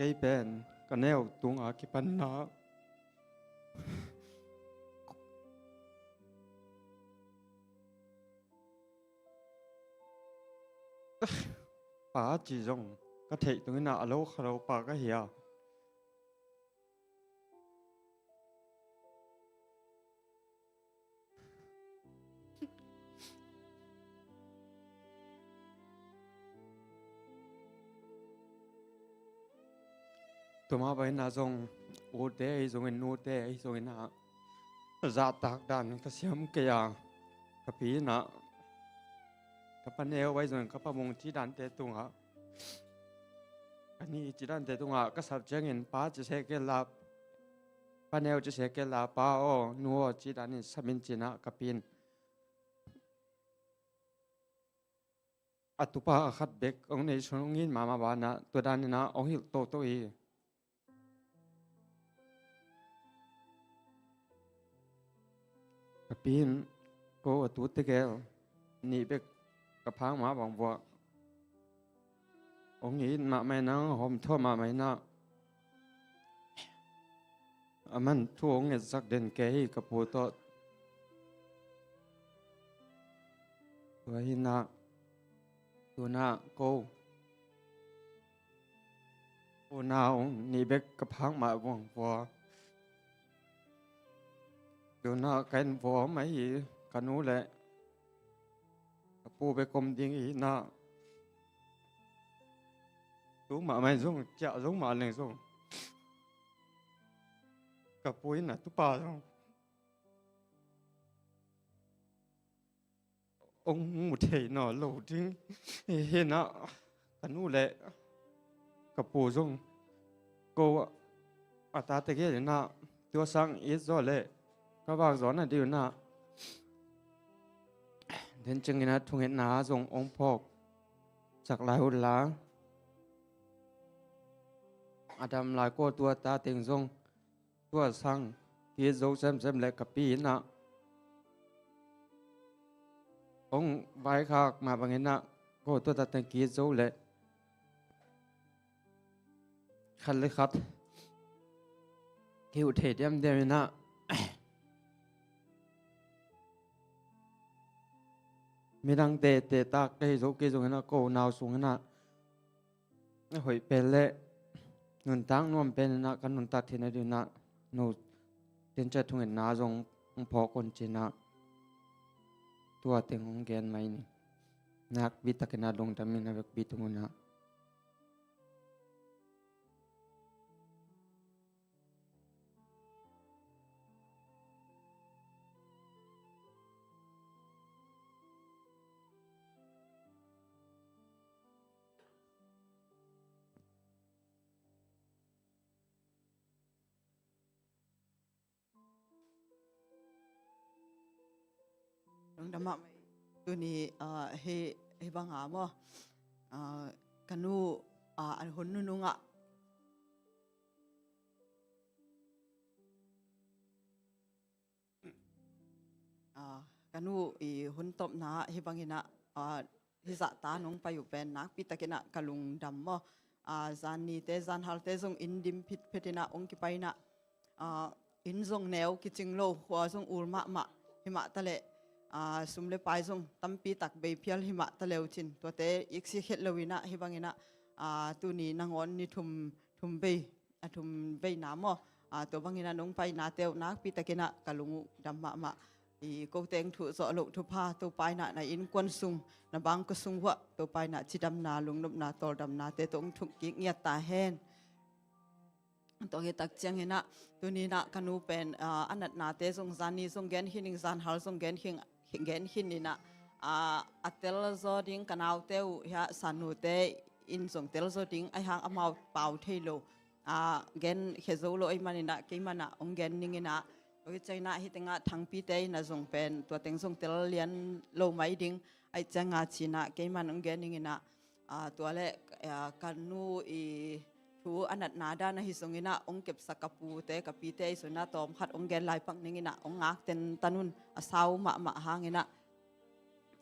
Kei pen ka neu tunga kipanna pa ci zong ka theih tungin a lo kha lo pa ka hi a. Tuma baina zong ute ahi zongin nute ahi zongin a zahtak dan ka siam kei a ka pi inah ka pa neu ahi zongin ka pa mung ci dante tungah ka ni ci dante tungah ka sap ciangin pa ci se kei la pa neu ci se kei la pa aw nu aw ci danin samin cinah ka pi in a tupa a khat bek hong nei sun hong it mahmah banah tua danin ah hong hilh toto hi. Ka pi in ko a tu tegel nih bek ka phak mah bang vuah hong it mahmah in ah hong hawm thuah mahmah in ah a man thu hong ngetsak den kei hi ka pu tawh. Tua hi in ah tu in ah ko ko na hong nih bek ka phak mah bang vuah tu in ah ka inn vuah mah hi. Ka nu le ka pu bek om ding hi in ah tu mahmah in zong ciah zong mah leng zong ka pu in ah tupa zong hong mu thei nawn lo ding hi in ah ka nu le ka pu zong ko a ta tegel in ah tua sang it zaw le ka vak zaw nading in ah den ciangin ah thungetna zong hong phawk sak lai uh la a dam lai ko tua ta teng zong tua sang ki-it zo semsem le ka pi in ah hong vaikhak mah bangin ah ko tua ta teng ki-it zo le khat le khat ki-uh thei diamdiam in ah midangte te tak ka hi zo kei zongin ah ko nau sungin ah a hoih pen le nuntak nuam pen in ah ka nuntak theihna ding in ah no tencia thungetna zong hong phawk un ci in ah tua teng hong gen mai ni. Nakpi takin ah lungdam in a vekpi tung un ah Lungdam mahmah. Tuni, ah, hi, hi banga maw, ah, ka nu, ah, a hun nunungah, ah, ka nu i hun tawpna hi bangin ah, ah, hizah ta nong pai uh pen nakpi takin ah ka lungdam maw. Ah, zan nite zan halte zong inn dim phitphet in ah hong kipai in ah, ah, inn zong neu kicing lo, khua zong ul mahmah hi mah taleh, ah, sum le pai zong tampi tak bei phial hi mah taleh uh cin tuate iksi khet lo in ah hi bangin ah, ah, tuni nangawn ni thum, thum bei, a thum veina maw, ah, tua bangin ah nong painate uh nakpi takin ah ka lung uh dam mahmah. I ko teng thuh zawh loh thupha Topa in ah na innkuan sung, na bangkua sung uah Topa in ah cidamna, lungnopna, tawldamnate tawh hong thuk kik ngiat ta hen. Tua hi tak ciangin ah tuni in ah ka nu pen, ah, a natnate zong zan ni zong gen khin ing, zan hal zong gen khin, gen khin in ah, ah, a tel zaw ding ka naute uh hiah sannute in zong tel zaw ding ahi hang amau pau thei lo, ah, gen khia zo lo ahih manin ah keiman ah hong gen ning in ah, tua hi ciangin ah hih tengah Thangpite in ah zong pen tua teng zong tel lian lo mai ding ahih ciangin ah ci in ah keiman hong gen ning in ah, ah, tua le, ah, ka nu i thu a natna dan ahi zongin ah hong kepsak ka pute ka pite ahi zongin ah tawm khat hong gen lai pak ning in ah hong ngak tentan un, a sau mahmah hangin ah,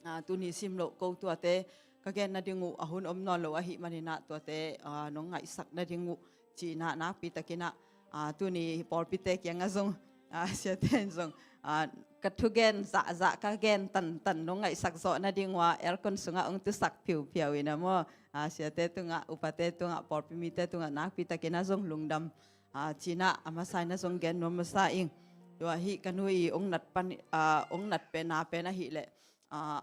ah, tuni sim loh ko tuate ka gen nading uh a hun om nawn lo ahih manin ah tuate, ah, nong ngaihsak nading uh ci in ah nakpi takin ah, ah, tuni pawlpite kiangah zong, ah, siate in zong, ah, ka thugen zahzah ka gen tantan nong ngaihsak zawh nading uh a aircon sungah hong tusak phiuphiau in ah maw, ah, siate tungah, upate tungah, pawlpi mite tungah nakpi takin ah zong lungdam, ah, ci in ah a masa in ah zong gen nuam masa ing. Tua hih ka nu i hong nat pan, ah, hong nat pen a pen ahih leh, ah,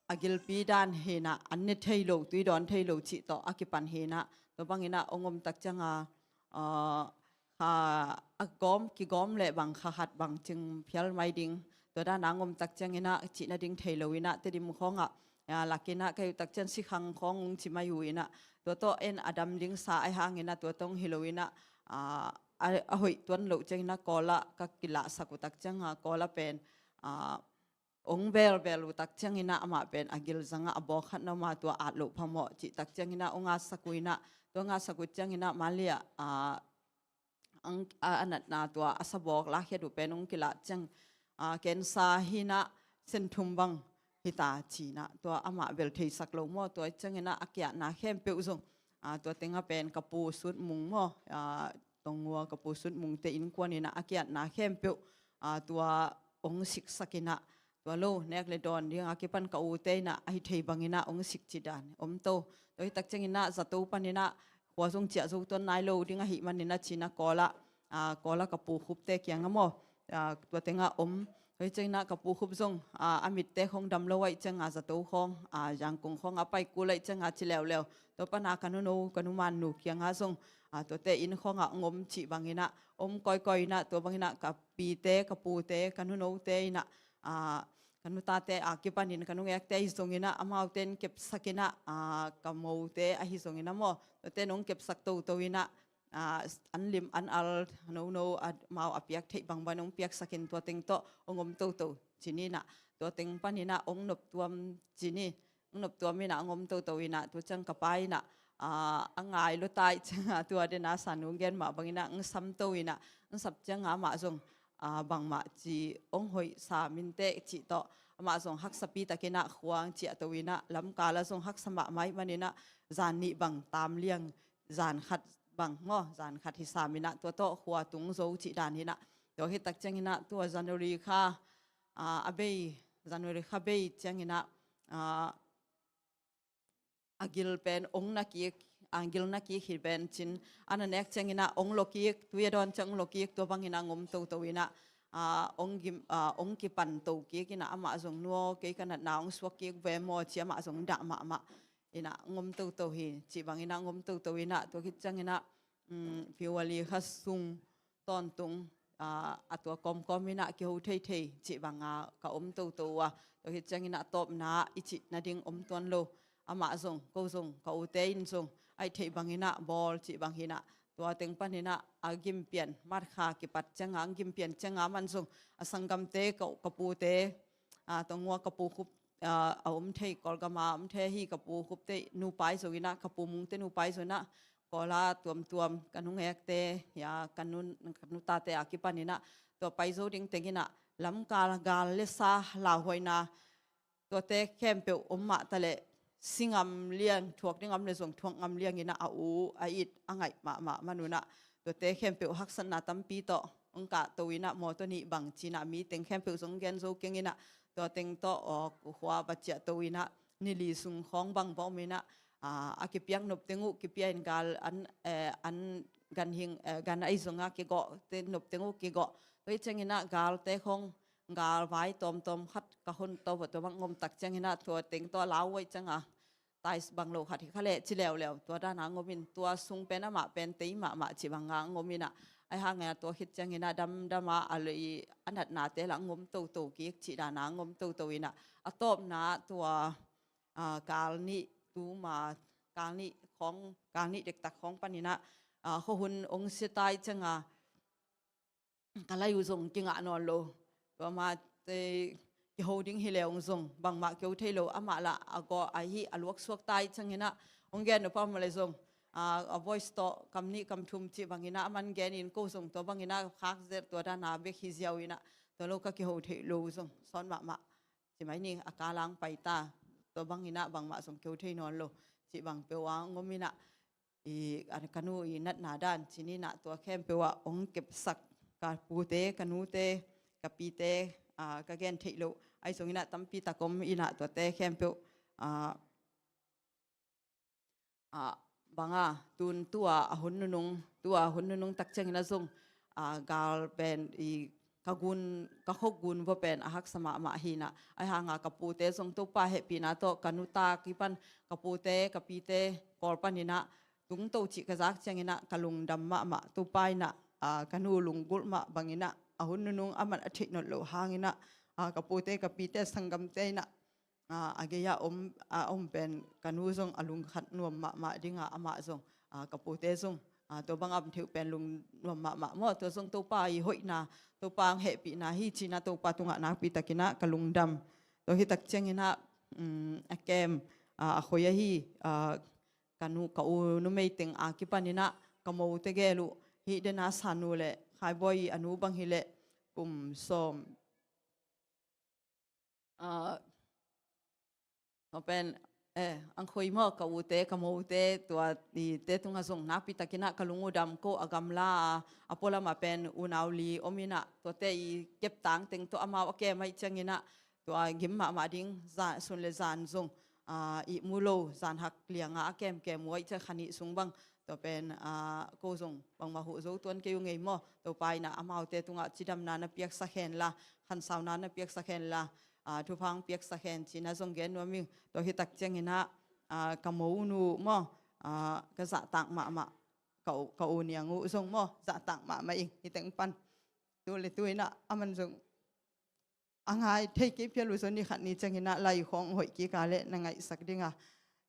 a gilpi dan hi in ah an ne thei lo, tui dawn thei lo cih tawh a kipan hi in ah tua bangin ah hong om tak ciangin, ah, kha a gawm, kigawm leh bang kha khat bang cing phial mai ding, tua dan a hong om tak ciangin ah cih nading thei lo in ah Tedim khawngah, ah, lak in ah ka hi uh tak ciang sikhang khawng hong ci mai uh in ah tua tawh en a dam ding sa ahi hangin ah tua tawh hong hi lo in ah, ah, a, a hoih tuan loh ciangin ah Kawl ah ka kilahsak uh tak ciangin ah Kawl ah pen, ah, ong belbel uh tak ciangin ah amah pen a gilzang ah a bawk khat na om a, tua at loh phamawh cih tak ciangin ah ong atsak uh in ah, tua ong atsak uh ciangin ah mah liah, ah, ang, a, a natna tua a sabawk lakkhiat uh pen ong kilah ciang, ah, cancer hi in ah sen thum bang hi ta ci in ah, tua amah bel theisak lo maw, tua ciangin ah a kiatna khempeuh zong, ah, tua teng ah pen ka Pu Sut Mung maw, ah, Tongua ka Pu Sut Mung te innkuan in ah a kiatna khempeuh, ah, tua ong siksak in ah, tua lo nek le dawn ding a kipan ka u te in ah ahi thei bangin ah ong sik cih dan om to. Tua hi tak ciangin ah zato panin ah khua zong ciah zo tuan nai lo ding ahih manin ah ci in ah Kawl ah, ah, Kawl ah ka Pu Khup te kiang ah maw, ah, tua teng ah om. Tua hi ciangin ah ka Pu Khup zong, ah, a mit te khawng dam lo ahih ciang a zato khawng, ah, Yangon khawng a pai kul ahih ciang a ci leuleu, tua pan a ka nuno ka numan nu kiang ah zong, ah, tua te inn khawng ah ong om cih bangin ah om kawikawi in ah, tua bangin ah ka pi te ka pu te ka nuno te in ah, ah, ka nu ta te a kipanin ka nungek te ahi zongin ah amau ten kepsak in ah, ah, ka mo te ahi zongin ah maw, tua ten ong kepsak toto in ah, ah, an lim an al nono amau a piak theih bangbang ong piaksak in tua teng tawh ong om toto ci ni in ah, tua teng panin ah ong nop tuam ci ni, ong nop tuam in ah ong om toto in ah, tua ciang ka pa in ah, ah, a ngai lua ta ahih ciang a tua den a san ong gen mah bangin ah ong sam to in ah, ong sam ciang a amah zong, ah, bangmah ci ong hoih sam in teh cih tawh amah zong haksa pi takin ah khua ong ciah to in ah, lamkal ah zong haksa mahmah ahih manin ah zan nih bang tam liang, zan khat bang maw, zan khat hi sam in ah tua tawh khua tung zo cih dan hi in ah, tua hi tak ciangin ah tua January kha, ah, a bei, January kha bei ciangin ah, ah, a gil pen ong na kik, a gil na kik hi pen cin, a na nek ciangin ah ong lo kik, tui a dawn ciang ong lo kik, tua bangin ah ong om toto in ah, ah, ong gim, ah, ong kipan to kik in ah amah zong, nu aw kei ka natna ong suak kik ve maw ci amah zong dah mahmah in ah ong om toto hi, cih bangin ah ong om toto in ah tua khit ciangin ah, um, February kha sung tawntung, ah, a tua kawmkawm in ah kiho theithei cih bang a ka om toto uh a, tua khit ciangin ah tawpna i cih nading om tuan lo. Amah zong, ko zong, ka u te in zong ahi theih bangin ah bawl cih bang hi in ah, tua teng panin ah a gimpian, March kha kipat ciang a, a gimpian ciang a aman zong a sanggamte, ka, ka pu te, ah, Tongua ka Pu Khup, ah, a om thei, Kawlgam a om thei hi, ka Pu Khup te nupa ahi zongin ah, ka Pu Mung te nupa ahi zongin ah, Kawl ah tuamtuam ka nungek te, ya, ka nu, ka nu ta te a kipanin ah tua pai zo ding teng in ah lamkal gal le sa lauhuaina, tuate khempeuh om mah ta leh, si ngam liang, thuak ding om leh zong thuak ngam liang in ah a u a it a ngaih mahmah man un ah, tuate khempeuh haksatna tampi tawh ong kah to in ah, mawtaw nih bang ci in ah, mi teng khempeuh zong gen zo keng in ah, tua teng tawh, aw, khua va ciah to in ah, ni li sung khawng bang va om in ah, ah, a kipiak nop teng uh kipia in, gal an, eh, an ganhing, eh, gan ahi zong a kigawh te nop teng uh kigawh. Tua hi ciangin ah galte khawng, galvai tawmtawm khat ka hon to va, tua bang om tak ciangin ah tua teng tawh a lau uh ahih ciang a, tais bang lo khat hi kha leh ci leuleu, tua dan a ong om in, tua sung pen amah pen tei mahmah cih bang a ong om in ah, ahi hang a tua khit ciangin ah damdam a, a lei a natnate lah ong om toto kik cih dan a ong om toto in ah, a tawpna tua, ah, kal nih tuma, kal nih khawng, kal nih dektak khawng panin ah, ah, khuahun ong sia ta ahih ciang a, ka lai uh zong kingah nawn lo. Tua mah te kiho ding hi leh ong zong bangmah kiho thei lo, amah lah a gawh ahi a luaksuak ta ahih ciangin ah, ong gen nop a om leh zong, ah, a voice tawh kam nih kam thum cih bangin ah aman gen in, ko zong tua bangin ah khak zel, tua dan a bek hi ziau in ah, tua lo ka kiho theih lo zong sawt mahmah. Ci mai ni, a kal ah ong pai ta, tua bangin ah bangmah zong kiho thei nawn lo cih bang peuh a ong om in ah, i, a, ka nu i natna dan ci ni in ah, tua khempeuh ah ong kepsak ka pute, ka nute, ka pite, ah, ka gen theih loh ahi zongin ah tampi tak om in ah, tuate khempeuh, ah, ah, bang a, tun tua a hun nunung, tua a hun nunung tak ciangin ah zong, ah, gal pen i ka gun, ka khua gun vua pen a haksa mahmah hi in ah, ahi hang a ka pute zong Topa hehpihna tawh ka nu ta kipan, ka pute, ka pite Kawl panin ah tung to cih ka zak ciangin ah ka lungdam mahmah, Topa in ah, ah, ka nu lunggulh mah bangin ah, a hun nunung aman a theih nawn loh hangin ah, ah, ka pute, ka pite, sanggamte in ah, ah, a gei ah om, a om pen ka nu zong a lungkhat nuam mahmah ding a, amah zong, ah, ka pute zong Ah, tua bang a om thei uh pen lungnuam mahmah maw. Tua zong Topa i hoihna, Topa ang hehpihna hi ci-in ah Topa tungah nakpi takin ah ka lungdam. Tua hi tak ciangin ah, um, a kem, ah, a khoi ahi, ah, ka nu, ka u numei teng a kipanin ah ka mote gel uh, hih den a San Nu le Khai Bawi a nu bang hi leh kum sawm, ah, tua pen, eh, ang khoi maw, ka ute, ka mote, tua i te tungah zong nakpi takin ah ka lung uh dam. Ko a gamla a, a pualam ah pen unau li om in ah, tuate i keptang teng tawh amau a kem ahih ciangin ah tua gim mahmah ding, za-, sun le zan zong, ah, ihmu lo, zan hak liang a a kemkem uh ahih ciang kha nih sung bang. Tua pen, ah, ko zong bangmah huh zo tuan kei uh ngei maw. Topa in ah amaute tungah cidamna na piaksak hen la, khansauna na piaksak hen la, ah, thupha hong piaksak hen ci-in ah zong gen nuam ing. Tua hi tak ciangin ah, ah, ka monu maw, ah, ka zahtak mahmah, ka u, ka u Niang uh zong maw, zahtak mahmah ing, hi teng pan. Tu le tu in ah aman zong a ngai thei kei phial uh zong ni khat ni ciangin ah lai khawng hoih kik a leh na ngaihsak ding a,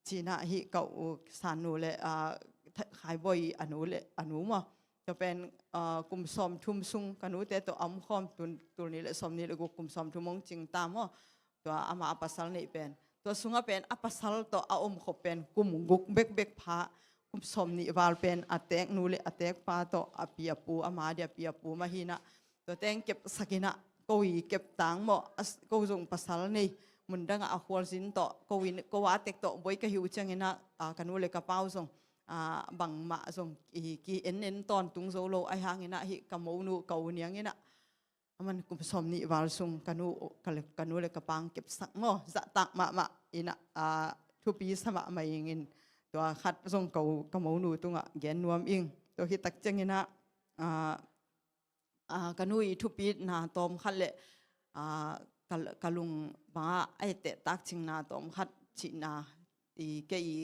ci-in ah hih ka u San Nu le, ah, Khai Bawi a nu le, a nu maw. Tua pen, ah, kum sawmthum sung ka nute tawh a om khawm, tul, tul nih le sawmnih le guk, kum sawmthum hong cing ta maw. Tua amah a pasal neih pen, tua sungah pen a pasal tawh a om khop pen kum guk bekbek pha, kum sawmnih val pen a teek nu le a teek pa tawh a pi a pu, ama dia a pi a pu mah hi in ah, tua teng kepsak in ah, ko i keptang maw, as-, ko zong pasal nei, mundang ah a khualzin tawh, ko in, ko a tek tawh buai ka hi uh ciangin ah, ah, ka nu le ka pa uh zong, ah, bangmah zong i ki en en tawntung zo lo, ahih hangin ah hih ka monu, ka u Niang in ah, aman kum sawmnih val sung ka nu, ka le, ka nu le ka pa hong kepsak maw, zahtak mahmah in ah, ah, thupi sa mahmah ing in, tua khat zong ka u, ka monu tungah gen nuam ing. Tua hi tak ciangin ah, ah, ah, ka nu i thupitna tawmkhat le, ah, ka, ka lung bang ah a etteh tak cingna tawmkhat cihna i kei i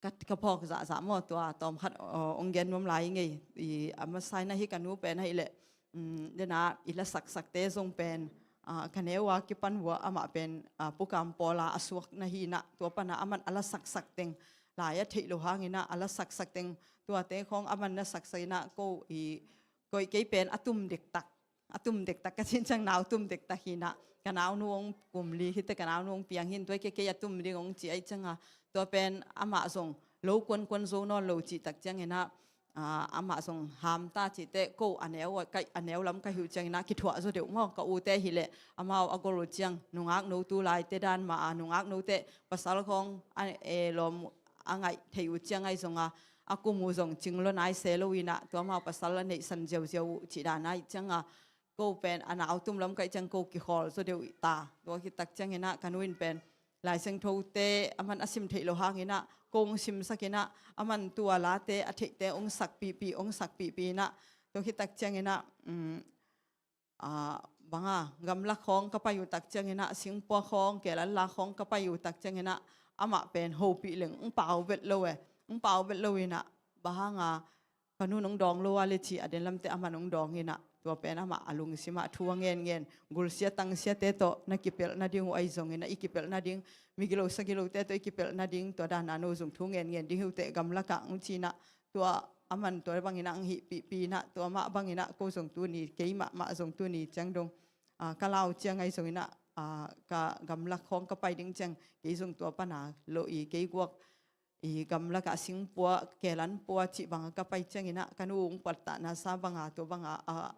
ka, ka phawk zahzah maw, tua tawmkhat, ah, hong gen nuam lai ing ei. I, a masa in ah hih ka nu pen ahih leh, um, den a i lasaksakte zong pen, ah, ka neu a kipan uh ah amah pen, ah, Pu Kam Pawl a a suak na hi in ah, tua pan ah aman a lasaksak teng, lai a theih loh hangin ah a lasaksak teng, tuate khawng aman na saksak in ah ko i, ko i, kei pen a tum dektak, a tum dektak ka cih ciang nau tum dektak hi in ah, ka naunu hong kum li hi teh, ka naunu hong piang hi in, tua kei, kei a tum ding hong ci ahih ciang a, tua pen amah zong lo kuankuan zo nawn lo cih tak ciangin ah, ah, amah zong ham ta cih teh, ko a neu, ka, a neu lam ka hi uh ciangin ah kithuah zaw deuh maw. Ka ute hi leh amau a gol uh ciang nungak no, tu laite dan mah a nungak note pasal khawng a, e, lawm a ngaih theih uh ciang ahi zong a, a kum uh zong cing lo nai se lo in ah, tua amau pasal a neihsan ziauziau uh cih dan ahih ciang a, ko pen a nau tum lam ka hih ciang ko kikhawl zaw deuh ta. Tua hi tak ciangin ah ka nu in pen Lai Siangthote aman a sim theih loh hangin ah ko hong simsak in ah, aman tua late a theihte hong sakpihpih, hong sakpihpih in ah, tua hi tak ciangin ah, um, ah, bang a, gamlak khawng ka pai uh tak ciangin ah, singpua khawng, kelan la khawng ka pai uh tak ciangin ah, amah pen hopih leng hong pau vet lo e, hong pau vet lo in ah, bang hang a, ka nu in hong dawng lo a leh ci a, den lamte aman hong dawng in ah, tua pen amah a lungsim ah thu a ngenngen, gulsia tangsiate tawh na kipelh nading uh ahi zongin ah, i kipelh nading, migilo sagilote tawh i kipelh nading, tua dan a no zong thu ngenngen ding hi uh teh gamlak ah, hong ci in ah, tua aman tua bangin ah hong hihpihpih in ah, tua mah bangin ah ko zong tuni, kei mahmah zong tuni ciang dong, ah, ka lau ciang ahi zongin ah, ah, ka gamlak khawng ka pai ding ciang, kei zong tua pan a lo i, kei guak i gamlak ah singpua, kelanpua cih bang a ka pai ciangin ah, ka nu hong pattahna sa bang a, tua bang a, ah,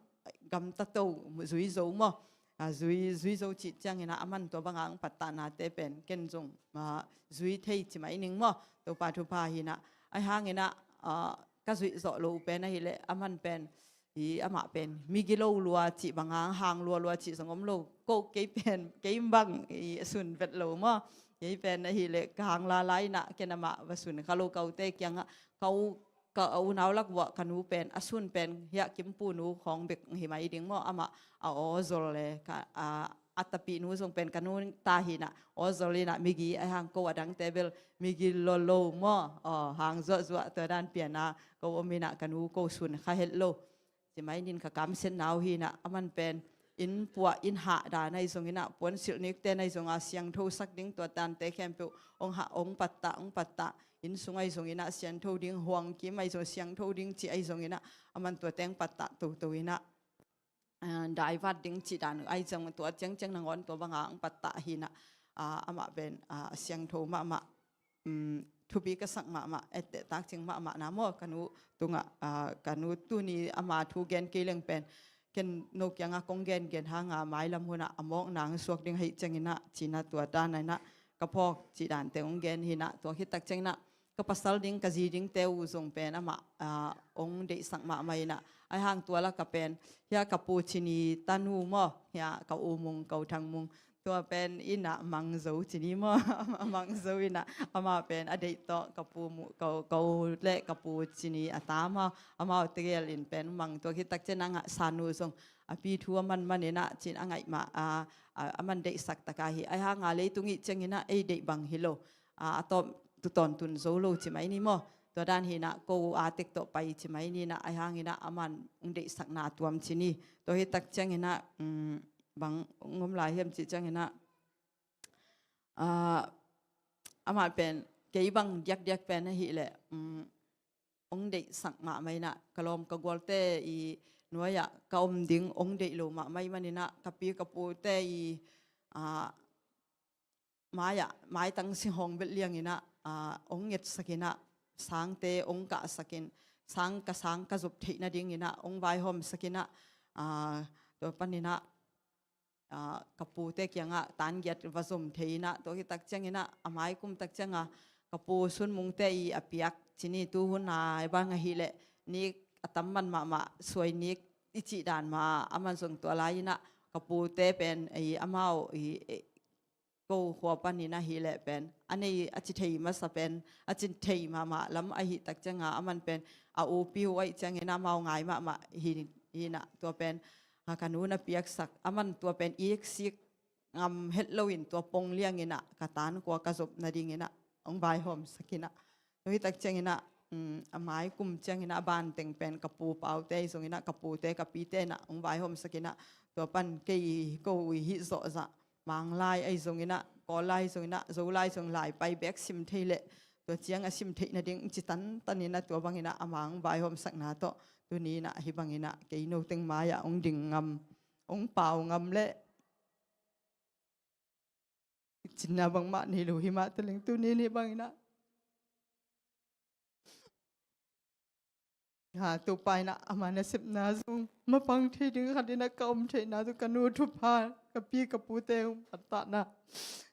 gamta to, zui zo maw. Ah, zui, zui zo cih ciangin ah, aman tua bang a hong pattahnate pen ken zong, ah, zui thei ci mai ning maw. Topa thupha hi in ah. Ahih hangin ah, ah, ka zuih zawh loh uh pen ahih leh, aman pen, i, amah pen migilo lua cih bang a, hang lualua cih zong om lo. Ko, kei pen, kei bang i sun vet lo maw. Kei pen ahih leh ka hang lala in ah, ken amah va sun kha lo, ka ute kiang ah, ka u, ka unau lak uh ah ka nu pen a sun pen hiah Kimpu nu khawng bek hi mai ding maw. Amah a aw zol le, ka, a, a tapih nu zong pen ka nu ta hi in ah, aw zol in ah, migi, ahih hang ko a dangte bel migi lo lo maw. Aw, hang zuahzuah, tua dan pian a ko om in ah, ka nu ko sun kha het lo. Ci mai ning, ka kamsiatna uh hi in ah, aman pen, inn puah, inn hah dan ahi zongin ah, puansilh nikte na ahi zong a siangtho sak ding, tua tante khempeuh hong hah, hong pattah, hong pattah. Inn sung ahi zongin ah siangtho ding, huangkim ahi zong siangtho ding cih ahi zongin ah, aman tua teng pattah toto in ah, ah, daivat ding cih dan ahi zong, tua ciangciang nangawn tua banga hong pattah hi in ah, ah, amah pen, ah, siangtho mahmah, um, thupi ka sak mahmah, etteh takciang mahmah na maw, ka nu tungah, ah, ka nu tuni ama thu gen kei leng pen, ken no kiangah kong gengen hanga mailam hunah a mawk nang suak ding ahih ciangin ah, ci in ah tua dan in ah ka phawk cih dante hong gen hi in ah, tua khit takciangin ah ka pasal ding, ka zi dingte uh zong pen amah, ah, hong deihsak mahmah in ah, ahi hang tua lakah pen, hiah ka pu Cini tanu maw, hiah ka u Mung, ka u Thang Mung, tua pen inn ah Mang Zo ci ni maw, Mang Zo in ah, amah pen a deih tawh, ka pu Mu-, ka, ka u le ka pu Cini a ta maw, amau tegel in pen Mang, tua khit takciang a ngah sanu zong a pi thu a manman in ah, cin a ngaih mah, a, a, a man deihsak tak ahi. Ahi hanga leitung ih ciangin ah ei deih bang hi lo, a, a tawp tu tawntun zo lo ci mai ni maw. Tua dan hi in ah ko a tek tawh pai ci mai ni in ah, ahi hangin ah aman hong deihsakna tuam ci ni. Tua hi takciangin ah, um, bang hong om lai hiam cih ciangin ah, ah, amah pen, kei bang diakdiak pen ahih leh, um, hong deihsak mahmah in ah, ka lawm ka gualte ih nuai-ah ka om ding hong deih lo mahmah ahih manin ah, ka pi ka pute ih, ah, mai-ah, maitang singhawng belh liangin ah, ah, hong ngetsak in ah, sangte hong kahsak in, sang ka, sang ka zop theih nadingin ah hong vaihawmsak in ah, ah, tua panin ah, ah, ka pute kiangah tan giat va zom thei in ah, tua khit takciangin ah, a mai kum takcianga ka pu Sun Mungte ih a piak ci ni, tu hun a bang ahih leh nik a tam man mahmah, suai nik i cih dan mah, aman zong tua lai in ah ka pute pen, ih, amau ih, eh, ko khua panin ahih leh pen, a nei a ci thei masa pen, a ci thei mahmah lam ahih takcianga, aman pen a upi uh ahih ciangin amau ngai mahmah hi, hi in ah, tua pen, ah, ka nu na piaksak, aman tua pen iksik ngam het loin tua pong liangin ah ka tan kua ka zop nadingin ah hong vaihawmsak in ah. Tua hi takciangin ah, um, a mai kum ciangin ah a banteng pen ka pu Paute ahi zongin ah, ka pute, ka pite in ah hong vaihawmsak in ah, tua pan kei ko ih hih zawh zah, Mang lai ahi zongin ah, Kawl lai ahi zongin ah, Zo lai zong lai pai bek sim thei leh, tua ciang a sim theih nading ci tantan in ah, tua bangin ah a Mang vaihawmsakna tawh tuni in ah hih bangin ah kei no teng mai-ah hong ding ngam, hong pau ngam leh cinna bangmah nei lo hi mah taleng, tuni in hih bangin ah, ha, Topa in ah ama nasepna zong mapang thei ding khat in ah ka om theihna, tua ka nu thupha, ka pi ka pute hong pattahna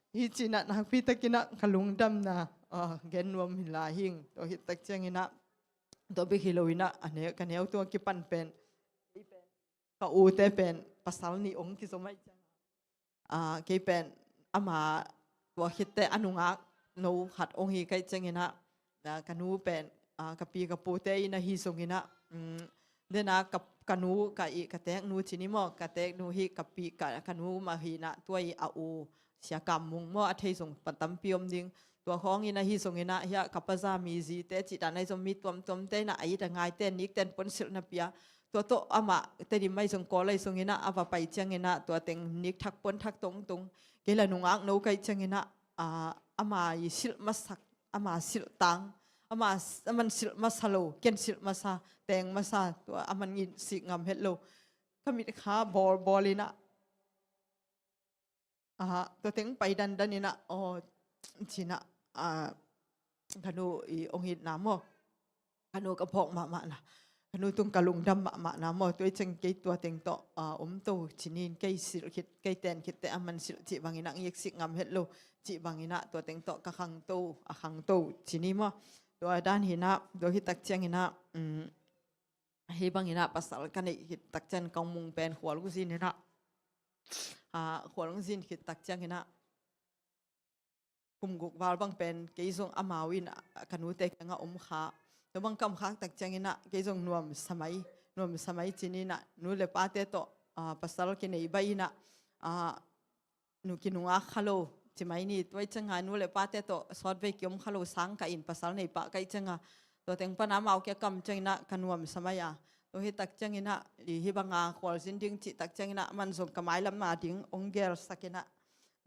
hi ci in ah, nakpi takin ah ka lungdamna, ah, gen nuam hi lai hing. Tua hi takciangin ah, tua bek hi lo in ah, a neu, ka neu tua kipan pen, ka ute pen pasal nih hong kizom ahih ciangin, ah, kei pen ama tua khitteh a nungak no khat hong hi ka hih ciangin ah, ah, ka nu pen, ah, ka pi ka pute in ahi zongin ah, um, den a ka, ka nu, ka ih, ka teknu ci ni maw, ka teknu hi, ka pi, ka, ka nu mah hi in ah, tua ih a u Sia Kam Mung maw, a thei zong pan tampi om ding. Tua khawng in ahi zongin ah, hiah ka paza mi zite cih dan ahi zong, mi tuamtuamte in ah a it a ngaite nikten puansilh na pia. Tua tawh amah Tedim ahi zong, Kawl ahi zongin ah a va pai ciangin ah, tua teng nikthak puanthak tongtong. Kei la nungak no ka hih ciangin ah, ah, ama ih silh masak, ama silh tang, ama, aman silh masa lo, ken silh masa, teng masa, tua aman ih sik ngam het lo. Ka mitkha bawlbawl in ah, ah, tua teng pai dandan in ah, aw, ci in ah, ah, ka nu ih hong itna maw, ka nu ka phawk mahmahna, ka nu tung ka lungdam mahmahna maw, tua hi ciang kei tua teng tawh, ah, om to ci ni in, kei silh khit, kei ten khitteh aman silh cih bangin ah, iksik ngam het lo cih bangin ah, tua teng tawh ka khangto, a khangto ci ni maw. Tua dan hi in ah, tua hi takciangin ah, um, hih bangin ah pasal ka neih khit takciang, ka u Mung pen Khualungzin in ah, ah, Khualungzin khit takciangin ah, kum guk val bang pen kei zong amau in, ah, ka nute kiangah om kha. Tua bang ka om khak takciangin ah, kei zong nuamsa mai, nuamsa mai ci ni in ah, nu le pate tawh, ah, pasal kinei baih in ah, ah, nu kinungak kha lo ci mai ni. Tua hi cianga nu le pate tawh sawtvei kiom kha lo, sang kah in pasal nei pah ka hih cianga, tua teng pana amau kiang ka om ciangin ah ka nuamsa mai a, Tua hi tak cianginah, i hi banga khualzin ding cih tak cianginah, aman zong ka mailam a ding ong gelsakinah,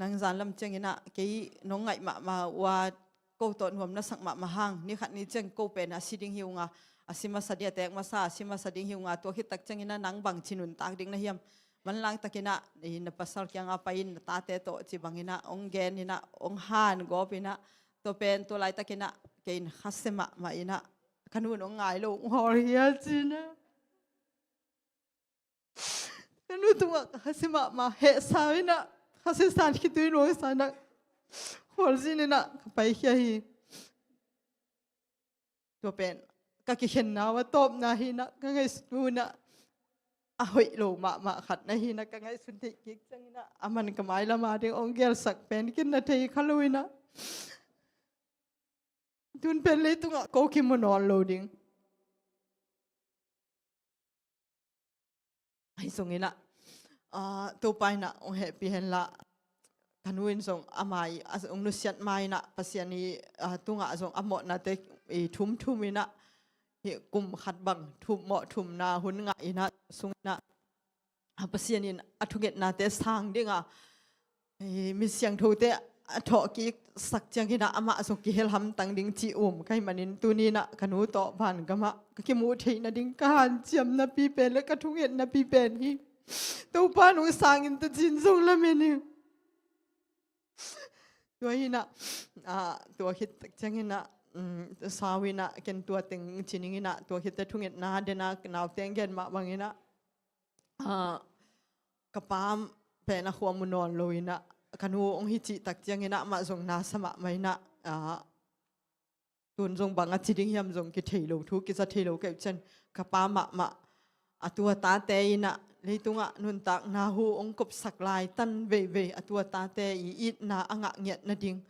nang zanlam cianginah kei nong ngaih mahmah uh a, ko tawh nuam na sak mahmah hang, ni khat ni ciang ko pen a si ding hi ung a, a si masa ding, a teek masa a si masa ding hi ung a, tua khit tak cianginah nang bangci nuntak ding na hiam? Manlang takinah i na pasal kianga pai-in na tate tawh ci banginah ong geninah ong han gawpinah, tua pen tua laitakinah kei in khasia mahmah inah, ka nun ong ngai lo ong hawl hia cinah, ka nu tungah ka khasia mahmah, hehsa inah, khasia san khitui nuang sanah khualzin inah ka paikhia hi. Tua pen ka kikhenna uh a tawpna hinah, ka ngaihsut hunah a hoih lo mahmah khat na hinah, ka ngaihsut theih kik cianginah, aman ka mailam a ding ong gelsak pen ken na thei kha lo inah, tun pen leitungah ko kimu nawn lo ding. Ahi zonginah, ah, Topa inah ong hehpih henla, ka nu in zong ama i a ong nusiat ma inah, Pasian i, ah, tungah zong a mawhnate i thumthum inah, hi kum khat bang thum mawh thumna hun ngah inah, sunginah, ah, Pasian in a thungetnate sang dinga, eh, mi siangthote a thawh kiksak cianginah amah zong kihel hamtang ding ci um ka hih manin, tuninah ka nu tawh vangamah ka kimuh theih nading ka hanciam napi pen le ka thunget napi pen hi. Topa nung sangin tacin zong lamen hi. Tua hinah, ah, tua khit tak cianginah, um, sau inah ken tua teng cininginah, tua khit te thungetna dena nauteng gen mah banginah, ah, ka pa pen a khua mu nawn lo inah, ka nu ong hi cih tak cianginah amah zong na sa mahmah inah, ah, tun zong bang a ci ding hiam zong kithei lo, thu kiza thei lo ka hih cian, ka pa mahmah a tua tate inah leitungah nuntakna hu ong kopsak lai tan veivei a tua tate i itna a ngah ngiat nading,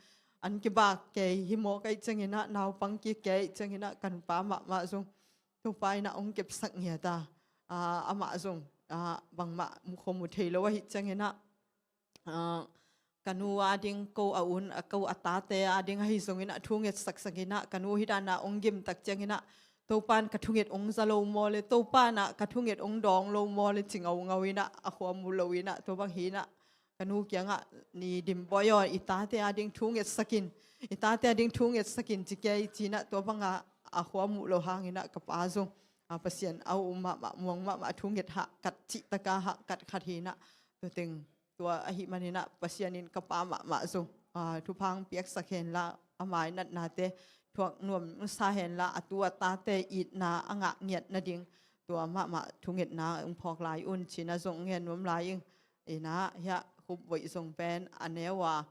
an kibak kei hi maw ka hih cianginah, naupang kik kei cianginah, kan pa mahmah zong Topa inah ong kepsak ngiat a, ah, amah zong, ah, bangmah mu kho mu thei lo ahih cianginah, ah, ka nu a ding ko a un, a ko a tate a ding ahi zonginah thunget saksak inah, ka nu hi dana ong gim tak cianginah, Topan ka thunget ong za lo maw le, Topan ah ka thunget ong dawng lo maw le, ci ngaungau inah, a khua mu lo inah, tua bang hinah, ka nu kiangah, ni Dimbawi aw, i tate a ding thungetsakin, i tate a ding thungetsakin ci kei cinah, tua banga a khua muh lo hanginah ka pa zong, ah, Pasian a um mahmah, muang mahmah, a thunget hah kat cih taka hah kat khat hinah, tua teng, tua ahih maninah Pasian in ka pa mahmah zong, ah, thupha ong piaksak henla, a mainatnate thuak nuam sa henla, a tua tate itna a ngah ngiat nading, tua mahmah thungetna ong phawk lai un cinah zong ngen nuam lai ing. Inah hiah Khupboih zong pen a neu a,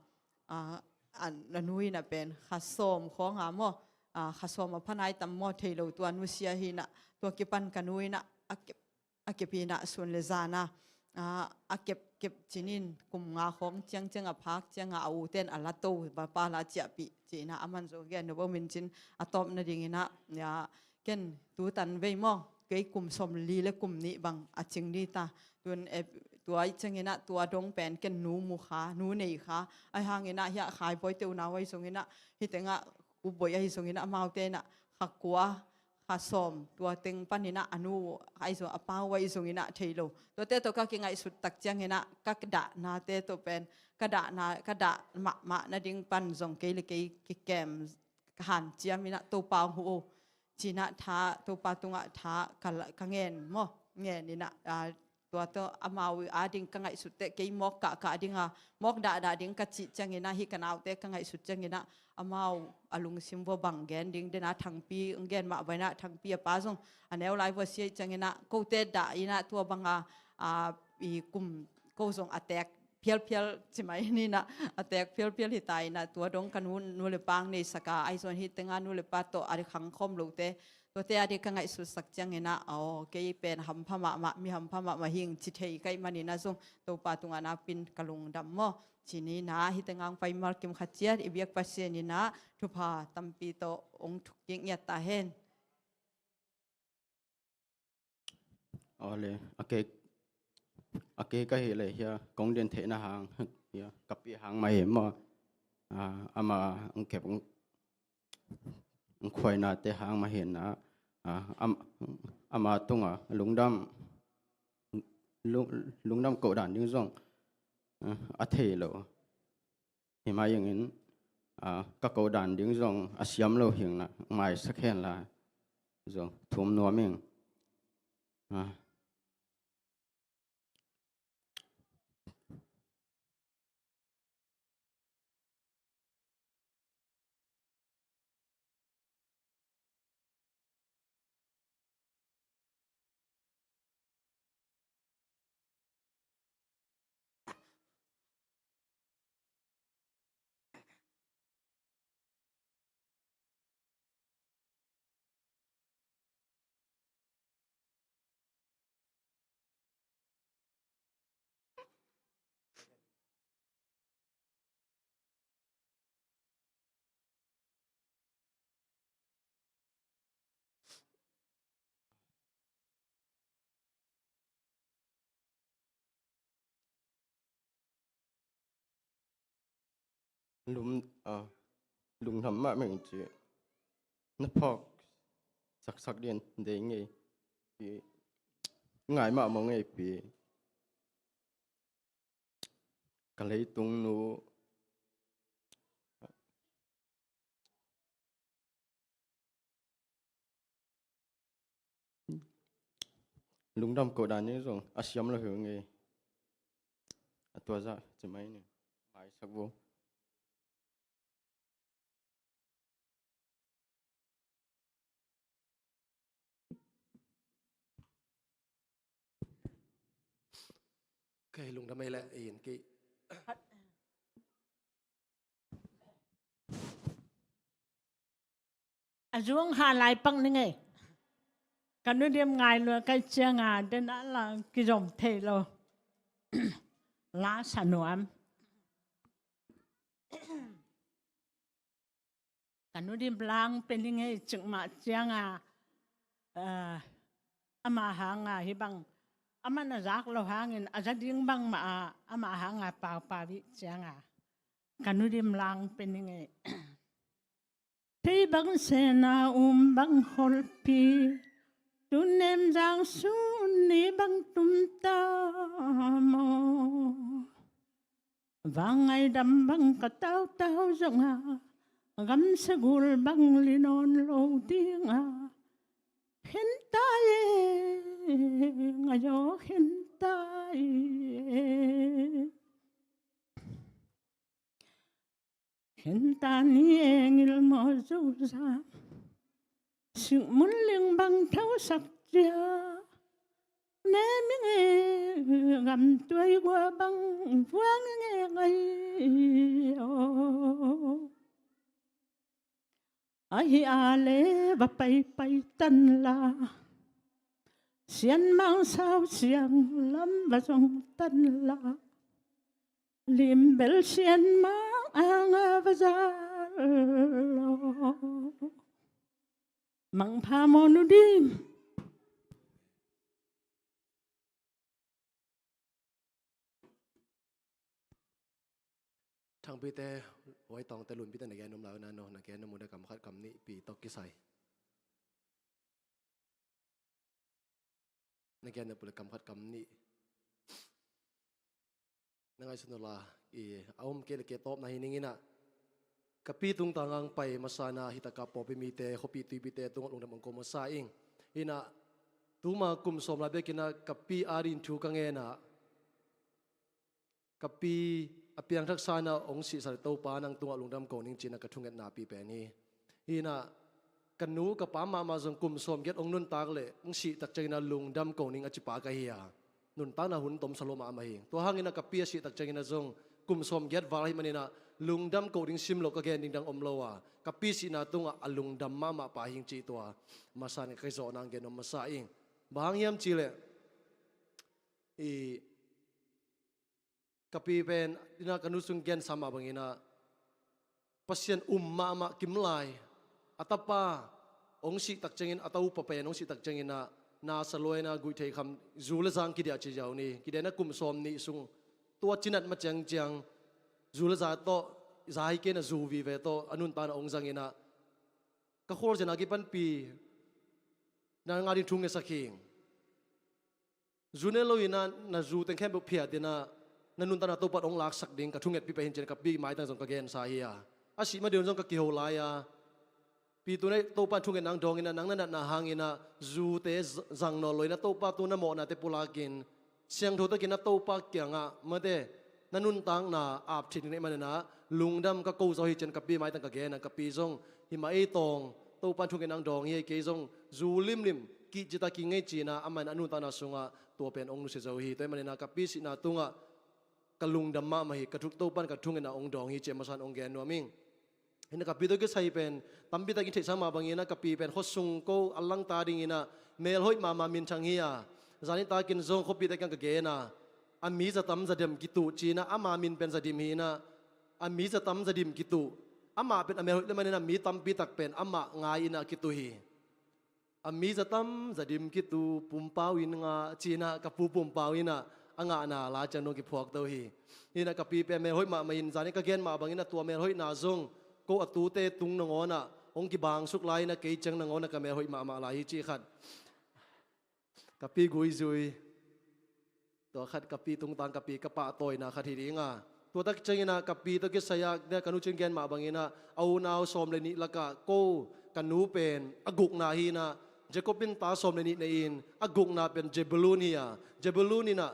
a, a, a nu inah pen kha sawm khawnga maw, a, kha sawm a pha nai tam maw thei lo, tua nusia hinah, tua kipan ka nu inah a kep, a kep inah sun le zana, a, a kep kep cinin kum nga khawng ciangciang a phak cianga a uten a la to, ba pa la ciahpih cinah, aman zong gen nuam in cin, a tawp nadinginah, ya, ken tu tan vei maw, kei kum sawmli le kum nih bang a cing dita. Tun, eh, tua i cianginah tua dong pen ken nu mu kha, nu nei kha. Ahi hanginah hiah Khaibawite unau ahi zonginah, hih tengah Khupboih ahi zonginah, amaute inah kha kua, kha sawm, tua teng paninah a nu ahi zong, a pa uh ahi zonginah thei lo. Tuate tawh ka kingaihsut tak cianginah ka dahnate tawh pen, ka dahna, ka dah mahmah nading pan zong kei le kei kikem ka hanciam inah Topa ong huh o cinah tha, Topa tungah tha ka la, ka ngen maw, ngen inah, ah, tua tawh amau a ding ka ngaihsut teh kei mawk kahkah dinga, mawk dahdah ding ka cih cianginah, hih ka naute ka ngaihsut cianginah amau a lungsim vua bang gen ding dena, Thangpi ong gen mah bang inah, Thangpi a pa zong a neu lai vua sia ih cianginah, kote dah inah tua banga, ah, i kum ko zong a teek phialphial ci mai ninah, a teek phialphial hita inah, tua dong ka nu, nu le pa ong neisaka, ahi zong hih tenga nu le pa tawh a di khangkhawm lote, tuate a di ka ngaihsutsak cianginah, aw, kei pen hampha mahmah, mi hampha mahmah hing ci thei ka hih maninah zong Topa tungah nakpin ka lungdam maw. Cininah hih tenga ong pai malkim kha ciat, i biak Pasian inah thupha tampi tawh ong thukkik ngiat ta hen. Awle, a kei, a kei ka hih leh hiah kong den theihna hang, hiah ka pi hang mah hi maw. Ah, ama ong kep, ong, ong khuainate hang mah hinah, ah, am-, ama tungah lungdam, lung-, lungdam koh dan ding zong, ah, a thei lo. Himah ingin, ah, ka koh dan ding zong a siam lo hing na, maisak hen la zong thum nuam ing. Ah. Lum, ah, lungdam mahmah ing ci. Na phawk saksak ding deih ngei pi. Ngai mahmah ngei pi. Ka leitung nu. Lungdam koh dan ni zong a siam lo hi ngei. A tua zah ci mai ni. Maisak vo. Kei lungdam ei leh ei in kei. A zung ha lai pak ni ngei. Ka nu dim ngai lua kai cianga den a la kizom thei lo. La sa nuam. Ka nu dim lang pe ni ngei cik mah cianga, eh, ama hanga hi bang. Aman a zak lo hangin a za ding bang mah a, ama hanga paupau hi cianga. Ka nu dim lang pe ni ngei. Thei bang sena um bang holpi, tunem zang sun ni bang tumta maw. Vangai dam bang ka tautau zonga, gam sagul bang linon lo dinga. Khentai, ngayo khentai. Khentani e ngilmaw zozam, singmun ling bang thausak cia. Neming e gamtuai gua bang vuang e ngai aw. Ahi a le va paipai tanla, sian mang sau siang lam va zong tanla. Limbel sian mang anga va zal lo. Mangpha maw nu dim. Thangpite, Huai Tawngte, Lunpite na gen om lau na no, na gen om uh na kam khat kam nih pi tawh kisai. Na gen na pule kam khat kam nih. Na ngaihsun uh la, i a om kei le kei tawpna hi ning inah. Ka pi tungtang ang pai masa na hi taka pawlpi mite, khuapi tuipite tungah lungdam ong ko masa ing. Inah, tuma kum sawm lai bekinah ka pi adin thu ka ngenah. Ka pi a piangthak sana ong sihsa le Topa nang tungah lungdam ko ning cina ka thungetna pi pen hi. Hinah ka nu ka pa mahmah zong kum sawm giat ong nuntak le ong sih tak ciangina lungdam ko ning a cipa ka hi a. Nuntakna hun tomsa lo mahmah hi. Tua hangina ka pi a sih tak ciangina zong kum sawm giat val hi manina lungdam ko ding sim lo ka gen ding dang om lo a. Ka pi sihna tungah a lungdam mahmah pa hing cih tua. Masa ning ka zawhna ang gen om masa ing. Bang hang hiam cih leh i Ka pi pen, ina ka nu sung gen sa mah bangin ah, Pasian um mahmah kimlai. A tapa, hong sih tak ciangin, a tapa pen, hong sih tak ciangin ah, na sa luaina guih thei kham, zu le zang kidiah ci ziau ni. Kidiah na kum sawm nih sung, tua cinat ma ciangciang, zu le za tawh, za hi kei na zu vive tawh, a nuntakna hong zangin ah, ka khualzin a kipanpi, na ngah ding thu ngetsak hi. Zu ne lo in ah na zu teng khempeuh phiat in ah na nuntakna Topa'n hong laksak ding ka thungetpih pen hi ci-in ka pi maitang zong ka gensa hi a. A sih ma ding zong ka kiho lai a. Pi, tu-in ah Topa'n thungetna hong dawng in ah nang na natna hangin ah zute z-, zang nawn lo in ah Topa tu na mawhnate pulakin siangtho takin ah Topa kiangah mate na nuntakna ap thei ding na hih manin ah lungdam ka ko zaw hi ci-in ka pi maitang ka gen a. Ka pi zong hi mah ei tawng, Topa'n thungetna hong dawng hi, kei zong zu limlim kihci ta kingei ci-in ah amah in a nuntakna sungah tua pen hong nusia zo hi. Tua hih manin ah ka pi sihna tungah ka lungdam mahmah hi, ka thu, Topa'n ka thungetna hong dawng hi ci-in masa in hong gen nuam ing. Hi in ah ka pi tawh kisai pen tampi takin theihsa mah bangin ah ka pi pen khuasung ko a langta dingin ah melhoih mahmah minthang hi a. Zan nitakin zong khuapite kiang ka gen a, a mi za tam za dim kituh ci-in ah ama min pen Za Dim hi in ah, a mi za tam za dim kituh. Amah pen a melhoih leh manin ah mi tampi tak pen amah ngai in ah kituh hi. A mi za tam za dim kituh Pum Pau in ngah ci-in ah ka pu Pum Pau in ah a ngahna la ciang dong kiphuak to hi. Hi in ah ka pi pen melhoih mahmah in, zan ni ka gen mah bangin ah tua melhoihna zong ko a tute tung nangawn ah hong kibangsuk lai in ah kei ciang nangawn ah ka melhoih mahmah lai hi cih khat. Ka pi guizui. Tua khat ka pi tungtang ka pi ka pahtawina khat hi ding a. Tua tak ciangin ah ka pi tawh kisai ah ka nu cin gen mah bangin ah a unau sawm le nih lakah ko ka nu pen a gukna hi in ah, Jacob in ta sawm le nih nei in a gukna pen Zebulun hi a. Zebulun in ah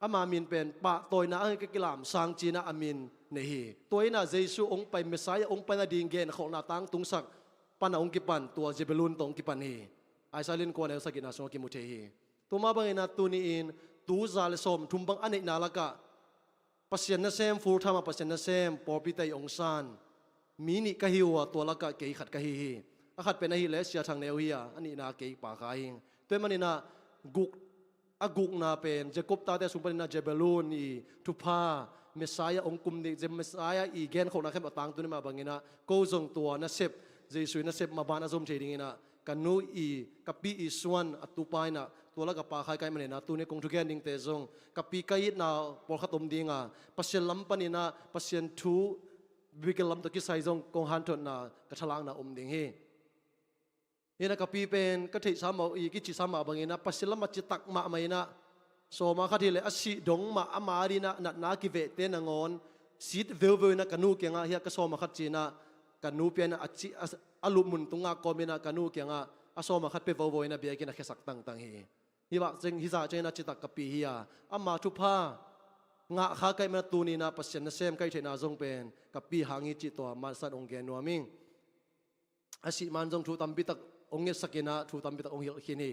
ama min pen pahtawina a ngei ka kilamsang ci-in ah a min nei hi. Tua in ah Jesu hong pai, Messiah hong pai nading genkholhna tangtungsak pan ah hong kipan, tua Zebulun tawh hong kipan hi. Isaiah lian kua neu sagihna sungah kimu thei hi. Tua mah bangin ah tuni-in tu za le sawmthum bang a neihna lakah Pasian nasem, full time ah Pasian nasem pawlpite i hong san mi nih ka hi uh a, tua lakah kei khat ka hi hi. A khat pen ahih leh Sia Thang Neu hi a, a nihna kei Pa Kha Hing. Tua hih manin ah guk, a gukna pen Jacob tate sung panin ah Zebulun i thupha, Messiah hong kum ding, Messiah i genkholhna khempeuh a tangtun hi mah bangin ah ko zong tua nasep, Jesu i nasep maban a zom thei dingin ah ka nu i, ka pi i suan a tupa in ah tua lakah Pa Kha Hing ka hih manin ah tuni kong thugen dingte zong ka pi ka itna pawlkhat om ding a, Pasian lam panin ah Pasian thu biakinn lam tawh kisai zong kong hanthotna, ka thalakna om ding hi. Hi in ah ka pi pen ka theihsa mah i kicisa mah bangin ah Pasian lamah citak mahmah in ah, sawma khat hi leh a sih dong mah ama adingin ah natna kivehte nangawn sit veuveu in ah ka nu kiangah, hi ah ka sawma khat ci-in ah ka nu pia in ah a ci, a, a lupmun tungah kawm in ah ka nu kiangah a sawma khat pia vovo in ah biakinn ah khiasak tangtang hi. Hi bah ciang, hi zah ciangin ah citak ka pi hi a, ama thupha ngah kha ka hih manin ah tuni-in ah Pasian nasem ka hih theihna zong pen ka pi hang hi cih tua masa in hong gen nuam ing. A sih man zong thu tampi tak hong ngetsak in ah thu tampi tak hong hilh khin hi.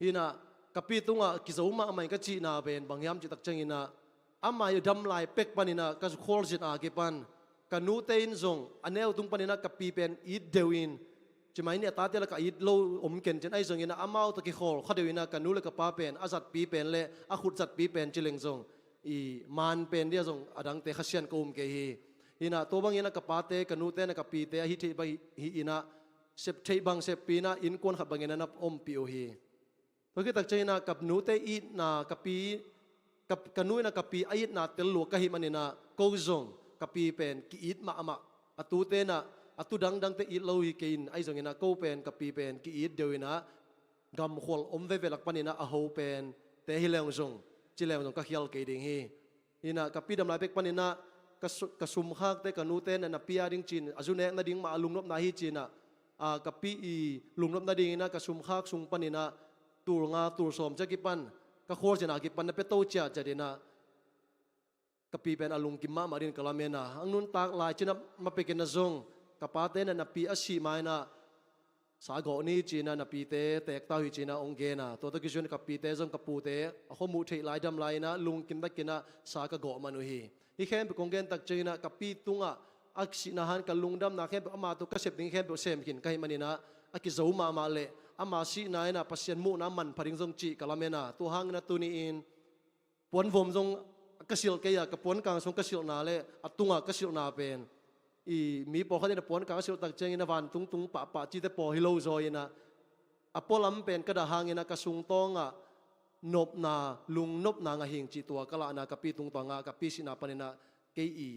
Hi in ah ka pi tungah kizo mahmah in ka cihna pen bang hiam cih tak ciangin ah ama i dam lai pek panin ah ka khualzin a kipan ka nute in zong a neu tung panin ah ka pi pen it deuh in, ci mai ni, a tate lakah it lo om ken ci-in, ahi zongin ah amau tawh kikhawl kha deuh in ah ka nu le ka pa pen a zatpi pen le a khut zatpi pen ci leng zong i man pen dia zong a dangte Kha Sian ka um kei hi. Hi in ah tua bangin ah ka pate, ka nute in ah ka pite a hih theih bang hi, hi in ah sep theih bang seppih in ah innkuan khat bangin ah na ompih uh hi. Tua khit tak ciangin ah ka nute itna, ka pi, ka, ka nu in ah ka pi a itna tel lua ka hih manin ah ko zong ka pi pen ki-it mahmah. A tute in ah a tu dangdangte it lo hi kei in, ahi zongin ah ko pen ka pi pen ki-it deuh in ah gamkhual om veve lak panin ah a ho pente hi leng zong, ci leng zong ka khial kei ding hi. Hi in ah ka pi dam lai pek panin ah ka su-, ka sumkhakte, ka nute in ah na pi ading ci-in a zu nek nading mah a lungnopna hi ci-in ah, a, ka pi i lungnop nadingin ah ka sumkhak sung panin ah tul nga tul sawm ciang kipan ka khualzin a kipan na pia to ciahciah in ah ka pi pen a lungkim mahmah dingin ka lamen a, hong nuntak lai ci-in ah ma pek in ah zong ka pate in ah na pi a sih ma-in ah sa gawh ni ci-in ah na pite teek ta uh hi ci-in ah hong gen a, tua tawh kizui in ah ka pite zong ka pute a khuamuh theih lai dam lai in ah lungkim takin ah sa ka gawh man uh hi. Hih khempeuh kong gen tak ciangin ah ka pi tungah a sihna hang ka lungdamna khempeuh, ama tawh ka sep ding khempeuh sem khin ka hih manin ah a kizo mahmah leh ama sihna in ah Pasian muhna manpha ding zong cih ka lamen a, tua hangin ah tuni-in puanvom zong ka silh kei a, ka puankang sung ka silhna le a tungah ka silhna pen i mi pawlkhat in a puankang a silh tak ciangin a vantung tung pahpah cite pawl hi lo zaw in ah a pualam pen ka dah hangin ah ka sungtawngah nopna, lungnopna ngah hi ing cih tua ka lahna ka pi tungtawngah ka pi sihna panin ah kei i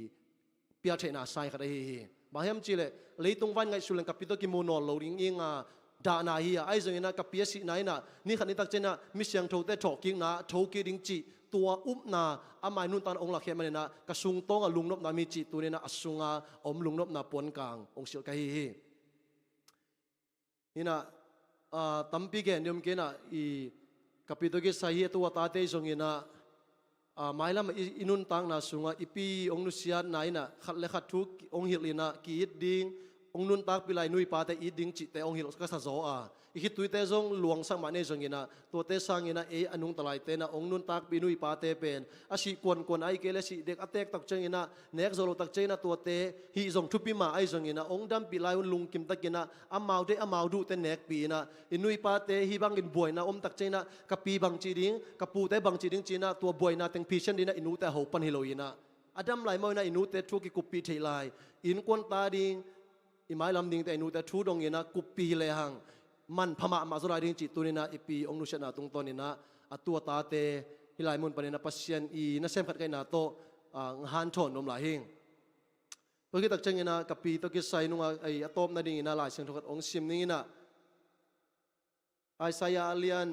piak theihna sign khat ahi hi. Bang hiam cih leh leitung vai ngaihsut leng ka pi tawh kimu nawn lo ding ing a, dahna hi a, ahi zongin ah ka pi a sihna in ah ni khat ni tak ciangin ah mi siangthote thawhkikna thokik ding cih tua upna, amah in nuntakna hong lakkhiat manin ah ka sungtawng ah lungnopna om hi cih tuni in ah a sungah om lungnopna puankang hong silh ka hi hi. Hi in ah, ah, tampi gen ding om kei in ah, i ka pi tawh kisai hi a, tua tate zongin ah, ah, mailam ah i, i nuntakna sungah i pi hong nusiatna in ah khat le khat thu hong hilh in ah, ki-it ding, hong nuntakpih lai nu i pate it ding cihte hong hilh ka sa zaw a, i khittuite zong luangsak mah nei zongin ah, tuate sangin ah ei a nungta laite in ah hong nuntakpih nu i pate pen a sih kuankuan ahih kei leh sih dek a teek tak ciangin ah, nek zo lo tak ciangin ah tuate hih zong thupi mah ahi zongin ah hong dampih lai un lungkim takin ah amau deih amau duhte nekpih in ah, i nu i pate hih bangin buaina om tak ciangin ah ka pi bangci ding, ka pute bangci ding ci in ah tua buaina teng phisian ding in ah i nute a ho pan hi lo in ah, a dam lai mawh in ah i nute thu kikuppih theih lai, innkuan ta ding, i mailam dingte a i nute thu dong in ah kuppih hi lehang manpha mahmah zaw lai ding cih tuni in ah i pi hong nusiatna tungtawn in ah, a tua tate hih lai mun panin ah Pasian i nasem khat ka hihna tawh, ah, hanthawn nuam lai hi. Tua khit tak ciangin ah ka pi tawh kisai nungah, ei, a tawpna dingin ah Lai Siangtho khat hong sim ning in ah, Isaiah a lian,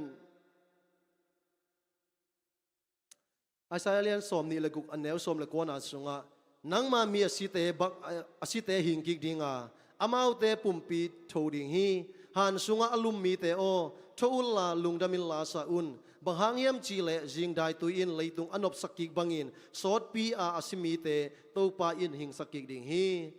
Isaiah a lian sawmnih le guk, a neu sawm le kuana sungah, nangma mi a site bang, a site hing kik ding a, amaute pumpi tho ding hi. Han sungah a lum mite aw, tho unla lungdam inla sa un. Bang hang hiam cih leh zingdai tui in leitung a nopsak kik bangin sawtpi a a si mite Topa in hingsak kik ding hi.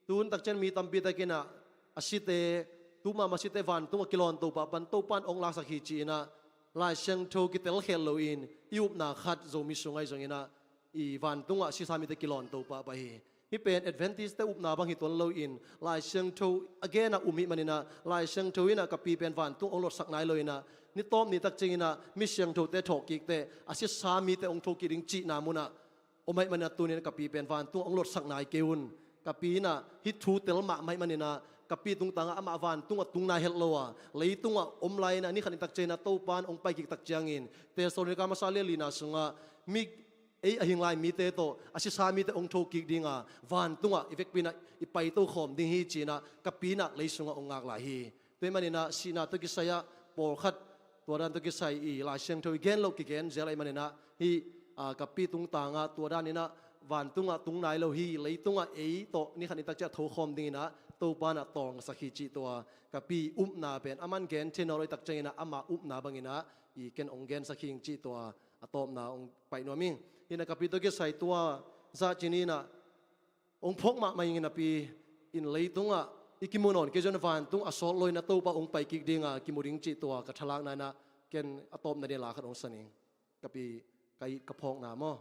Tun tak ciang mi tampi tak in ah a site, tu mahmah site vantungah kilawnto pah pan Topa in hong laksak hi ci in ah Lai Siangtho kitel khel loin i upna khat Zomi sungah ahi zongin ah i vantungah sisa mite kilawnto pahpah hi. Hih pen Adventist-te upna bang hi tuan loin Lai Siangtho a gen ah um ahih manin ah, Lai Siangtho in ah ka pi pen vantung hong lotsak nai lo in ah, ni tawp ni tak ciangin ah mi siangthote thawhkik teh, a sisa mite hong thokik ding cihna munah om ahih manin ah tuni in ka pi pen vantung hong lotsak nai kei un. Ka pi in ah hih thu tel mahmah ahih manin ah ka pi tungtangah amah vantungah tung nai het lo a, leitungah om lai in ah ni khat ni tak ciangin ah Topa in hong paikik tak ciangin, Thessalonika masa lian lina sungah mi, ei a hing lai mite tawh a sisa mite hong thokik ding a, vantungah i vekpi in ah i paito khawm ding hi ci in ah ka pi in ah lei sungah hong ngak lai hi. Tua ahih manin ah sihna tawh kisai ah pawlkhat tua dan tawh kisai i Lai Siangtho i gen loh kigen zel ahih manin ah hih, ah, ka pi tungtangah tua dan in ah vantungah tung nai lo hi, leitungah ei tawh ni khat ni tak ciang a tho khawm ding in ah Topa in ah tawlngasak hi cih tua ka pi upna pen aman gen thei nawn lo i tak ciangin ah ama upna bangin ah i ken hong gensak hi ing cih tua a tawpna hong pai nuam ing. Hi in ah ka pi tawh kisai tua zah ci ni in ah hong phawk mahmah ing in ah pi in, leitungah i kimu nawn kei zong vantung a sawt lo in ah Topa hong paikik ding a kimu ding cih tua ka thalakna in ah ken a tawpna ding la khat hong sa ning. Ka pi, ka it ka phawkna maw.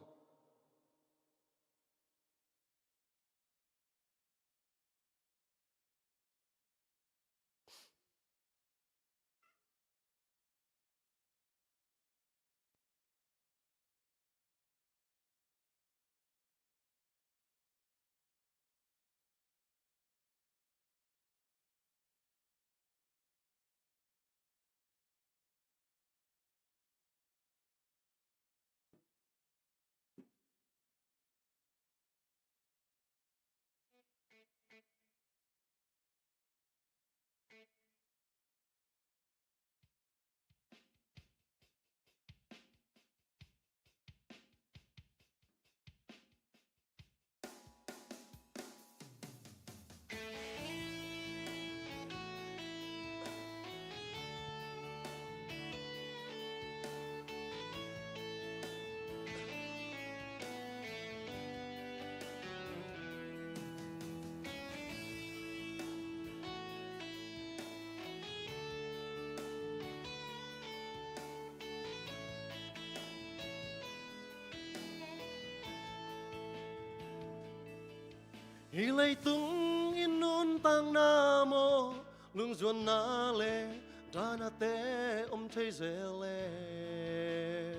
Hih leitung i nuntakna maw, lungzuanna le danate om thei zel e.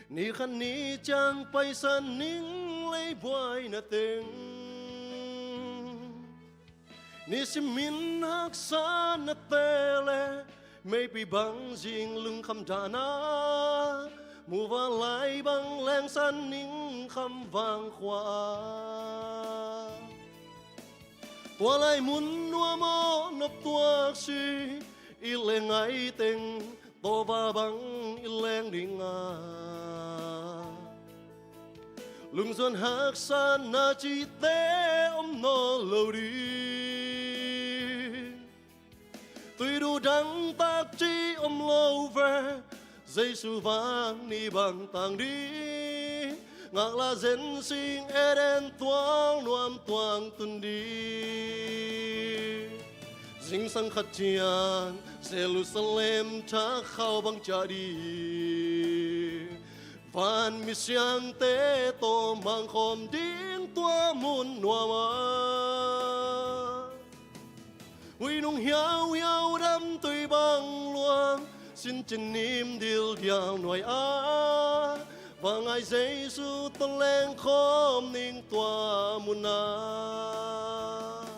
Ni khat ni ciang paisan ning leibuaina teng, nisimin haksa nate le meipi bang zing lungkham dana, muva lai bang lengsan ning kham vangkhua a. Tua lai mun nuam aw nop tuak si, i leng ngaiteng tawva bang i leng dinga, lungzuan haksatna cihte om nawn lo ding. Tuidu dangtak ci om lo ve, Jesu vang ni bang tang ding. Ngaklah zen sing Eden tuang nuam tuang tun ding. Zingsang khat ciang Jerusalem thak khau bang ciah ding. Van misiangte tawh mangkhawm ding tua mun nuam ah. Ui nung hiauhiau dam tui bang luang, sin cin nim dil dial nuai ah, vangai Jesu tawh lengkhawm ning tua mun ah.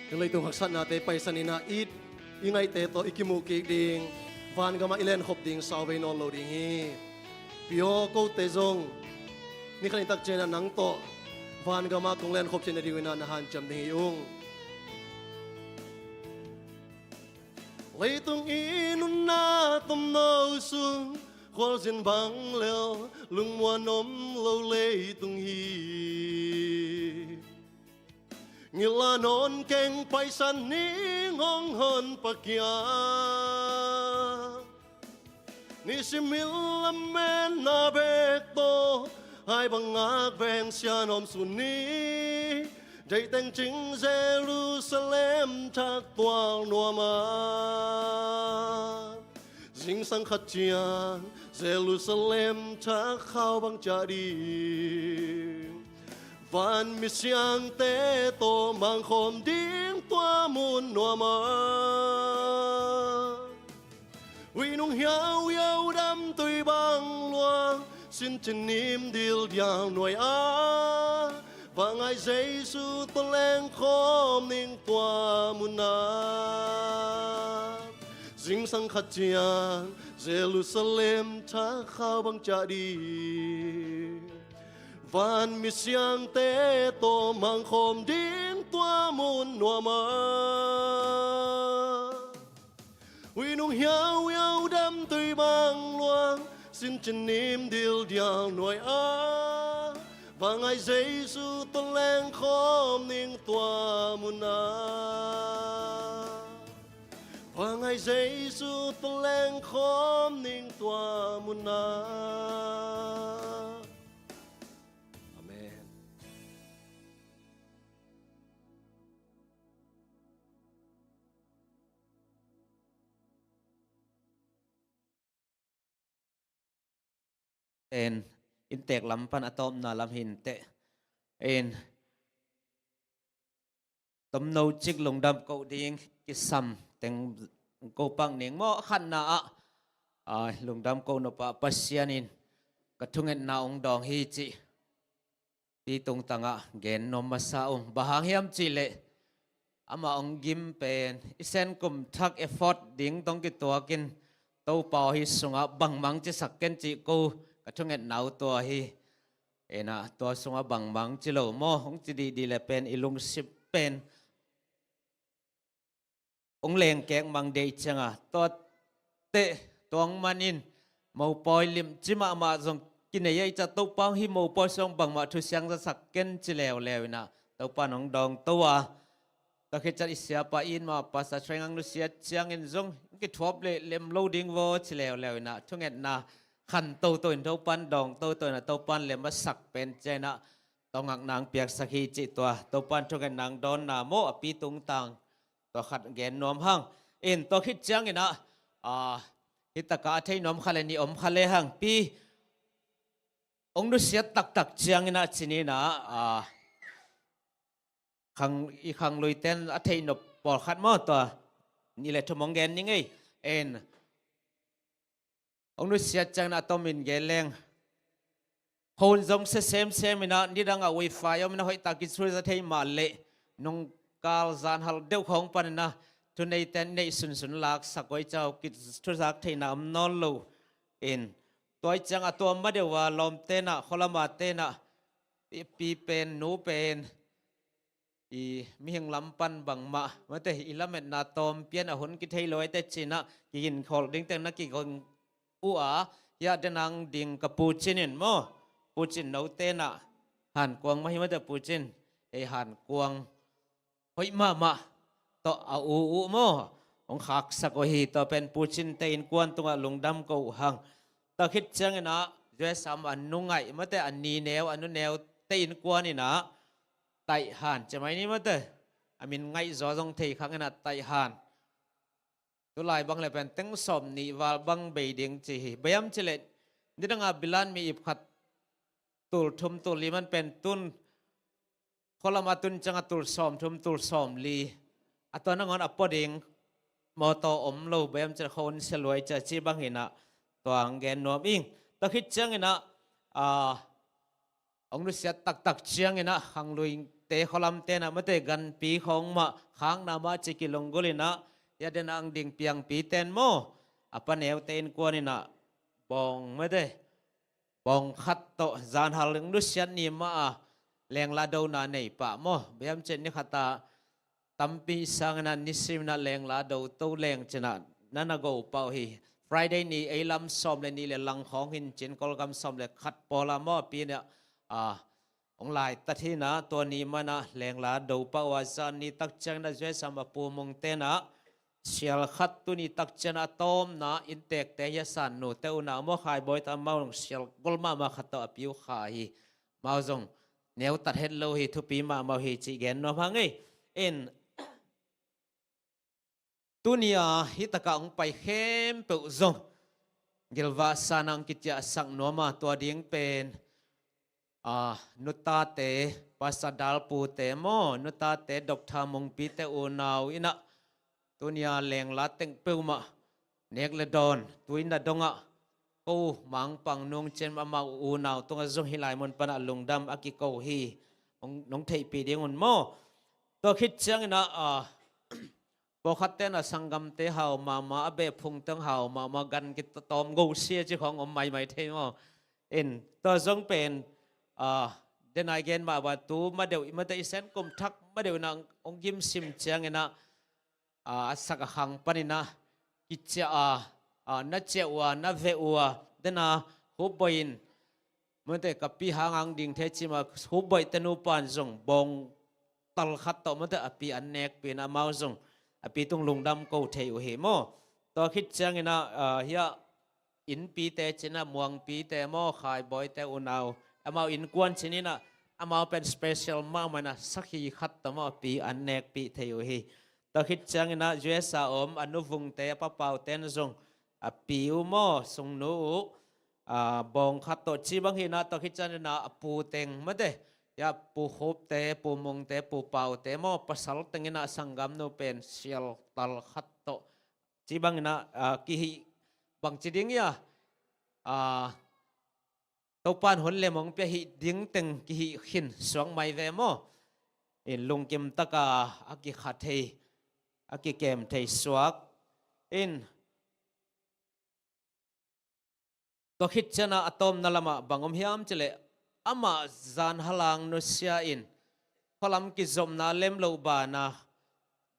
Hih leitung haksatnate paisan in ah it i ngaihte tawh i kimuh kik ding, vangamah i lenkhop ding sauvei nawn lo ding hi. Pi aw, kote zong ni khat ni tak ciangin ah nang tawh vangamah kong lenkhop theihna dingin ah na hanciam ding hi ung. Leitung i nunna tomno sung, khualzin bang lel lungmuan om lo leitung hi. Ngilh la nawn keng paisan ning hong hon pakia. Nisim in lametna bek tawh hai bang ngak veng sian om sun ni. Deih teng cing Jerusalem thak tual nuam ah. Zingsang khat ciang Jerusalem thak khau bang ciah ding. Van misiangte tawh mangkhawm ding tua mun nuam ah. Ui nung hiauhiau dam tui bang luang, sin cin nim dil dial nuai ah, vangai Jesu tawh lengkhawm ning tua mun ah. Zingsang khat ciang Jerusalem thak khau bang ciah ding. Van misiangte tawh mangkhawm ding tua mun nuam ah. Ui nung hiauhiau dam tui bang luang, sin cin nim dil dial nuai ah, vangai Jesu tawh lengkhawm ning tua mun ah. Vangai Jesu tawh lengkhawm ning tua mun ah. Amen. En, inntek lam pan a tawpna lam hi inteh. En, tomno cik lungdam ko ding kisam teng ko pak ning maw, khatna ah, a, lungdam ko nop ah Pasian in ka thungetna hong dawng hi cih pi tungtang ah gen nuam masa ung. Bang hang hiam cih leh amah hong gim pen i Sen kum thak effort ding tawh kituakin Topa aw, hih sungah bangmah hong cisak ken cih ko ka thungetna uh tua hi. En ah, tua sungah bangmah hong ci lo maw, hong ci dihdih leh pen i lungsim pen hong lengkek mang deih ciangah, tua teh, tua hong manin mopawi limci mahmah zong kinei ahih ciang Topa aw, hih mopawi sungah bangmah thu siang zasak ken ci leuleu in ah, Topa in hong dawngto a, tua khit ciang i siapa, i it mah Pastor Threng hong nusiat ciangin zong kithuap leh lem lo ding vaw ci leuleu in ah, thungetna khan toto in Topa in dawng toto in ah, Topa in lem a sak pen ciang in ah, tua ngakna hong piaksak hi cih tua Topa in thungetna hong dawnna maw, a pi tungtang tua khat gen nuam hang. In tua khit ciang in ah, a, hih takah a thei nuam kha leh nih om kha lehang, pi hong nusiat taktak ciang in ah ci ni in ah, a, khang, i khangluite in a theih nop pawlkhat maw, tua nih leh thum hong gen ning ei. En, hong nusiat ciang in ah a tomin gen leng, phone zong sia semsem in ah, nidang ah wifi om in ah hoihtak in sui za thei mah leh, nung kal zan hal deuh khawng pan in ah thuneite neih sunsun laksak uh ei ciang thuzak theihna om nawn lo in, tua ei ciang a tua ma deuh a lawmte in ah, khualama te in ah, pi, pi pen, nu pen, i mihing lam pan bangmah mate, i lametna tawm pian a hun kithei lo ei teh ci-in ah, kiginkholh ding teng na kigong uh a, hiah den ang ding ka Pu Cin in maw, Pu Cin note in ah, hankuang mah hi mate Pu Cin, ei hankuang hoih mahmah tawh a u uh maw, hong khaksak uh hi. Tua pen Pu Cin te innkuan tungah lungdam ko uh hang. Tua khit ciangin ah, U S A a nu ngaih mate, a ni neu, a nu neu te innkuan in ah, Taih Han, ci mai ni mate, a min ngaih zaw zong thei khang in ah, Taih Han. Tulai bang le pen teng sawm nih val bang bei ding ci hi. Bang hiam cih leh, nidang a bilan mi ip khat tul thum tul li man pen tun, khualam a tun ciang a tul sawm thum tul sawm li, a tua nangawn a pua ding mawtaw om lo, bang hiam cih leh khuahun sia luai ci a, ci bang hi in ah, tua hong gen nuam ing. Tua khit ciangin ah, a, hong nusiat taktak ciangin ah, khangluite khualamte in ah mate, ganpi khawng mah, khakna mah ci kilunggulh in ah, hiah den ang ding Piangpi ten maw, a pa neute innkuan in ah, bawng mate, bawng khat tawh, zanhal hong nusiat ni mah a, lengla dona nei pah maw. Bang hiam cih leh ni khat a tampi sangin ah, nisim in ah lengla do to leng ci-in ah, na na go pah uh hi. Friday ni ei lam sawm le nih le lang khawng hi in cin, Kawlgam sawm le khat pawl a maw, a pi in ah, a, hong laitat hi in ah, tua ni man ah lengla do pah uh a, zan ni tak ciangin ah, U S A a Pu Mung te in ah, sial khat, tuni tak ciang a tawpna inntekte, hiah San Nu te, unau maw, Khai Bawi te, amau zong sial gol mahmah khat tawh a pi uh kha hi. Amau zong neutat het lo hi, thupi mahmah uh hi cih gen nuam hang ei. In, tuni a hih takah hong pai khempeuh zong gilvah sa-in ah hong kiciahsak nuam a, tua ding pen, a, nutate, Pastor Dal Pu te maw, nutate Doctor Mungpi te unau in ah, tuni a lengla teng peuhmah nek le dawn, tu-in a dongah, ko Mangpang nung ciang amau unau tungah zong hih lai mun pan ah lungdam a kiko hi, nong, nong theihpih ding un maw. Tua khit ciangin ah, a, pawlkhatte in ah sanggamte hau mahmah, a beh phungte hong hau mahmah, gan kitawm go sia ci khawng om maimai thei maw. In, tua zong pen, a, den a i gen mah bang, tu ma deuh i mate, i Senkum thak ma deuh in ah hong gimsim ciangin ah, a, a sak a khang panin ah kiciah a, a, na ciah uh a, na veh uh a, den a Hupbawi in mate, ka pi hang ang ding thei ci mah, Hupbawi te nupa in zong bawngtal khat tawh mate, a pi an nekpih in ah, amau zong a pi tung lungdam ko thei uh hi maw. Tua khit ciangin ah, a, hiah innpite ci-in ah, Muangpi te maw, Khai Bawi te unau, amau innkuan ci-in ah, amau pen special mahmah in ah, sakhi khat tawh maw, a pi an nekpih thei uh hi. Tua khit ciangin ah, U S A a om a nu Vung te, a pa Pau ten zong a pi uh maw, sungnu uh, a, bawng khat tawh ci bang hi in ah, tua khit ciangin ah a pu teng mate, hiah Pu Hup te, Pu Mung te, Pu Pau te maw, pasal teng in ah, sanggamnu pen sial tal khat tawh ci bang in ah, a, kihih bang ci ding hiam, a, Topa'n hun lem hong pia, hih ding teng kihih khin suak mai ve maw. In, lungkim takin a kikha thei, a kikem thei suak. In, tua khit ciangin ah a tawpna lamah bang om hiam cih leh, amah zanhal ang nusia in, khualam kizopna lem loh banah,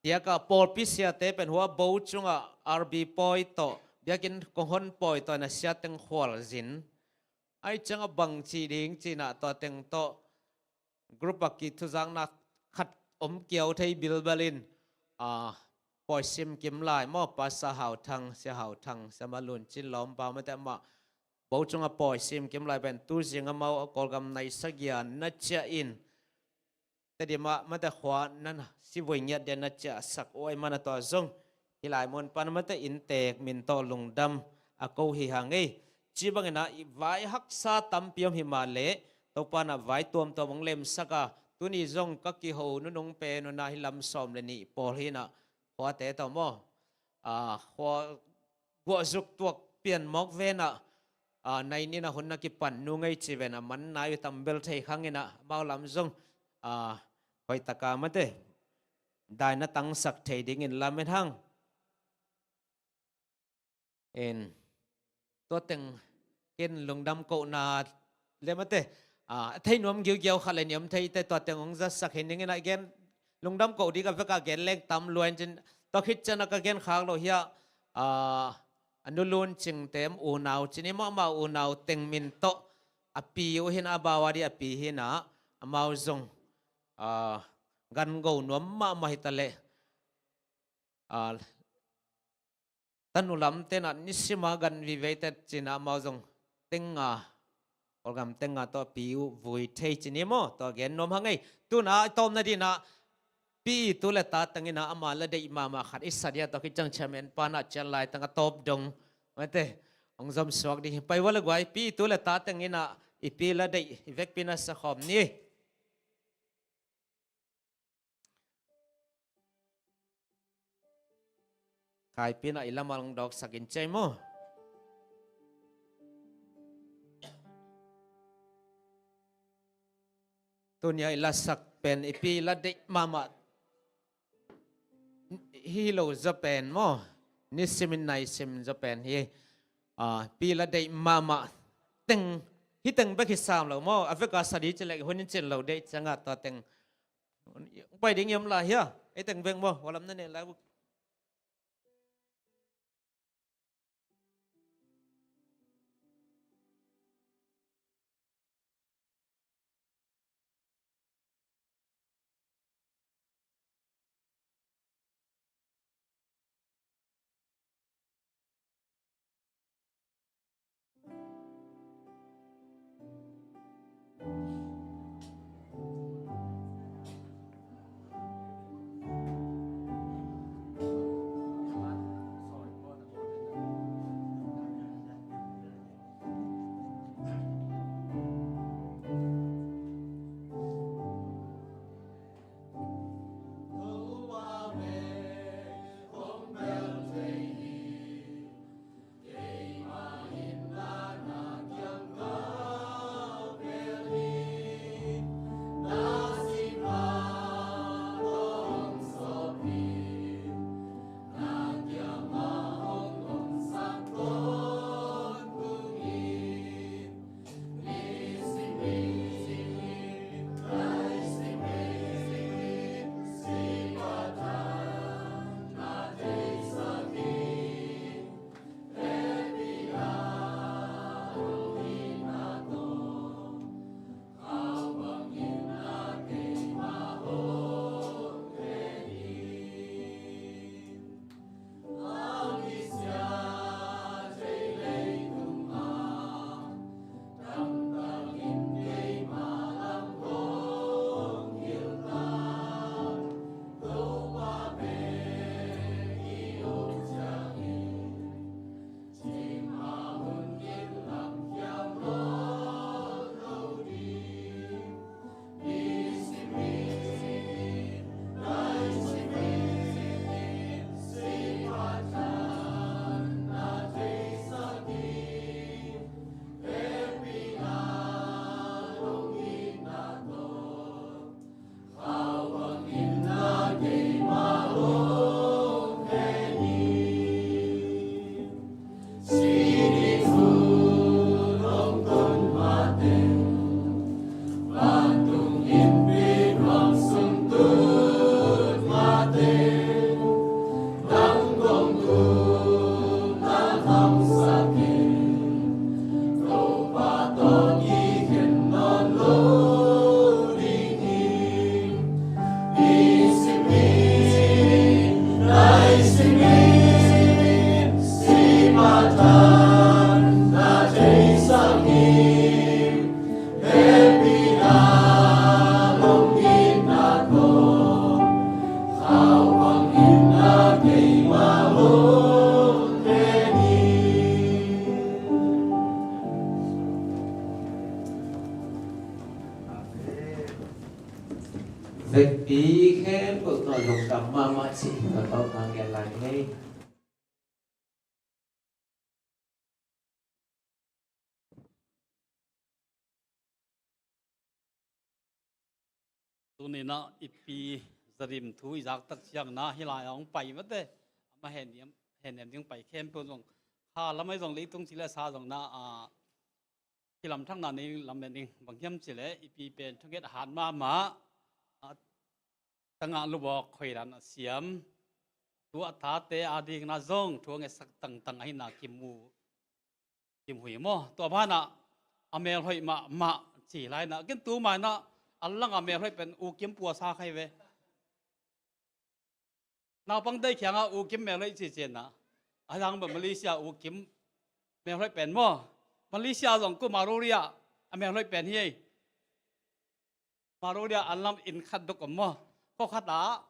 diakin pawlpi siate pen hua bo cungah R B pawi tawh, biakinn kong hon pawi tawh in ah siateng khualzin. Ahih ciangin bang ci ding ci-in ah tua teng tawh group a kithuzakna khat om kiau thei bilbel in, a, pawi sim kim lai maw, Pastor Hau Thang, Sia Hau Thang, Sia Ma Lun Cin lawmpa mate, amah bo cungah pawi sim kim lai pen tu zing amau a Kawlgam nai sagih a na ciah in, Tedim ah mate, khua na na si vui ngiat dia na ciahsak uh ahih manin tua zong hih lai mun pan mate, inntek min tawh lungdam a ko hi hang ei. Ci bangin ah i vai haksa tampi om hi mah leh, Topa'n ah vai tuamtuam hong lemsak a, tuni zong ka kiho nunung pen uh in ah hih lam sawm le nih pawl hi in ah, khuate tawh maw, a, khua guahzuk tuak pian mawk ve in ah, a, nai nih in ah hun na kipan nung ei ci ve in ah, man nai uh tam bel thei khang in ah, amau lam zong, a, hoih takin mate, dai na tangsak thei dingin lamen hang. En, tua teng ken lungdam kohna le mate, a, a thei nuam giugiau khat le ni om thei te, tua teng hong zasak hi ning in a gen, lungdam koh ding a vek a gen leng tam lua in cin, tua khit ciang a ka gen khak loh hi a, a, a nu Lun Cing te, unau cin i mahmah unau teng min tawh, a pi uh hi in a, a bau a di a pi hi in a, amau zong, a, gan go nuam mahmah hi ta leh, a, tanu lam te in a nisim a gan vive te cin a, amau zong teng nga, Kawlgam teng nga tawh a pi uh vui thei cin hi maw, tua gen nuam hang ei. Tu in a i tawpna ding in a, pi i tu le ta teng in a ama la deih mahmah khat i sa ding a, tua khit ciang chairman pa in a cial lai teng a tawp dong mate, hong zom suak ding hi. Pai ua le guai, pi i tu le ta teng in a i pi la deih i vekpi in a sa khawm ni. Khaipi in a i lamal hong dawksak in ciai maw. Tuni a i lasak pen i pi la deih mahmah hi lo zaw pen maw. Nisim in naisim zaw pen hi. A, pi la deih mahmah teng, hi teng bek hi sam lo maw. A vek a sa ding ci leh hun in cin lo deih ciang a tua teng. Pai ding i om lai hia? Ei teng veng maw, hua lam na nen lai uh. Vekpi khempeuh tawh lungdam mahmah cih ka tawh ka ngen lai hi. Tuni-in ah i pi zadim thu i zak tak ciang na hih lai ah hong pai mate. Amah henem, henem ding pai khempeuh zong, kha lam ahi zong, leitung ci le sa zong na, a, hih lam thak na nei lam le ning, bang hiam ci le i pi pen thunget a hat mahmah, a, tangah lubawk khoilan a siam, tu a tate a ding na zong thu a ngetsak tangtang ahi na kimu, kimui maw. Tua banah a mel hoih mahmah ci lai na, ken tu mai na, a lang a mel hoih pen U Kim puasa khai ve. Naupang dei khiangah U Kim mel hoih ci cian na, a lang bang Malaysia U Kim mel hoih pen maw. Malaysia zong ku Maruri ah a mel hoih pen hi ei. Maruri ah an lam inn khat duk om maw. Khua khat ah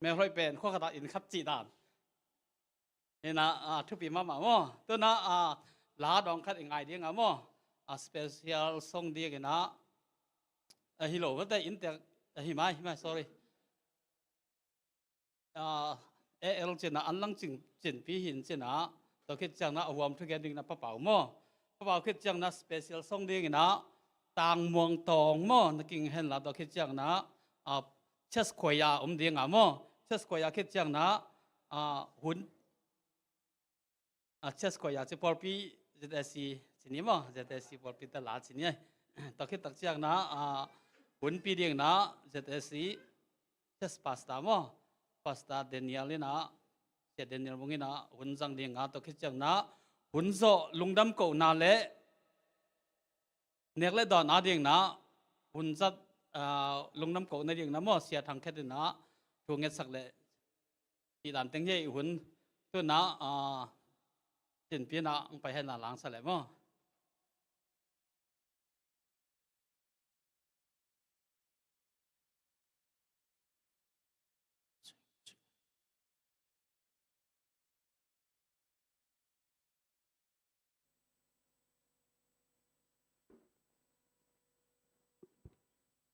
mel hoih pen, khua khat ah inn khat cih dan. Hi na, a, thupi mahmah maw. Tu na, a, la dawng khat i ngai ding a maw. A, special song ding hi na. A, hi lo, mate, inntek, a, hi mai, hi mai, sorry. A, A L cin a, an lang cin, cinpi hin cin a, tua khit ciang na a huam thu gen ding na Pa Pau maw. Pa Pau khit ciang na special song ding hi na, Tang Muang Tawng maw, na king hen la, tua khit ciang na, a, Chess Choir om ding a maw. Chess Choir khit ciang na, a, hun, a, Chess Choir ci pawlpi Z S C ci ni maw, Z S C pawlpi te la ci ni ai. Tua khit tak ciang na, a, hunpi ding na Z S C Chess Pastor maw, Pastor Daniel in a, Sia Daniel Mung in a hun zang ding a, tua khit ciang na hun zawh lungdam kohna le nek le dawn a ding na hun zat, a, lungdam kohna ding na maw, Sia Thang Khet in a thu ngetsak le cih dan teng hi ei hun. Tu na, a, cinpi na hong pai hen la lang sa le maw.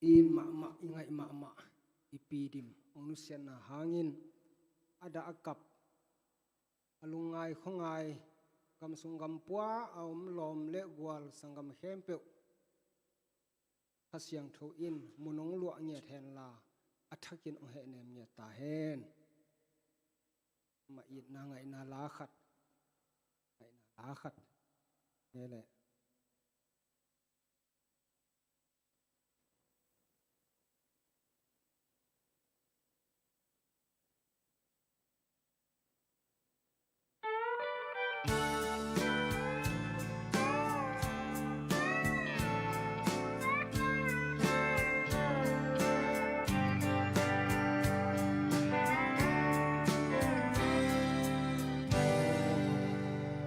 I it mahmah, i ngaih mahmah i Pi Dim hong nusiatna hangin a dah a kap, a lungngai khuangai, gamsung gampua a om lawm le gual sanggam khempeuh Kha Siangtho in mun hong luah ngiat henla, a thakin hong hehnem ngiat ta hen. Mah itna ngaihna la khat, ngaihna la khat. He leh.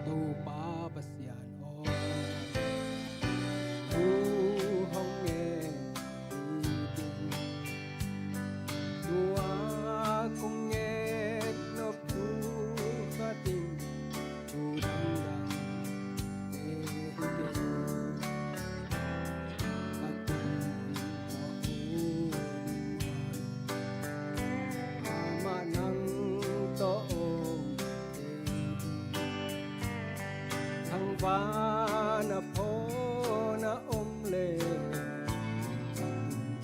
Topa Pasian aw, thu hong ngen hi ding, tua kong ngen nop thu khat in thu dangdang e hi ding. Ka tung amah nang tawh om thangvan a phawn a om le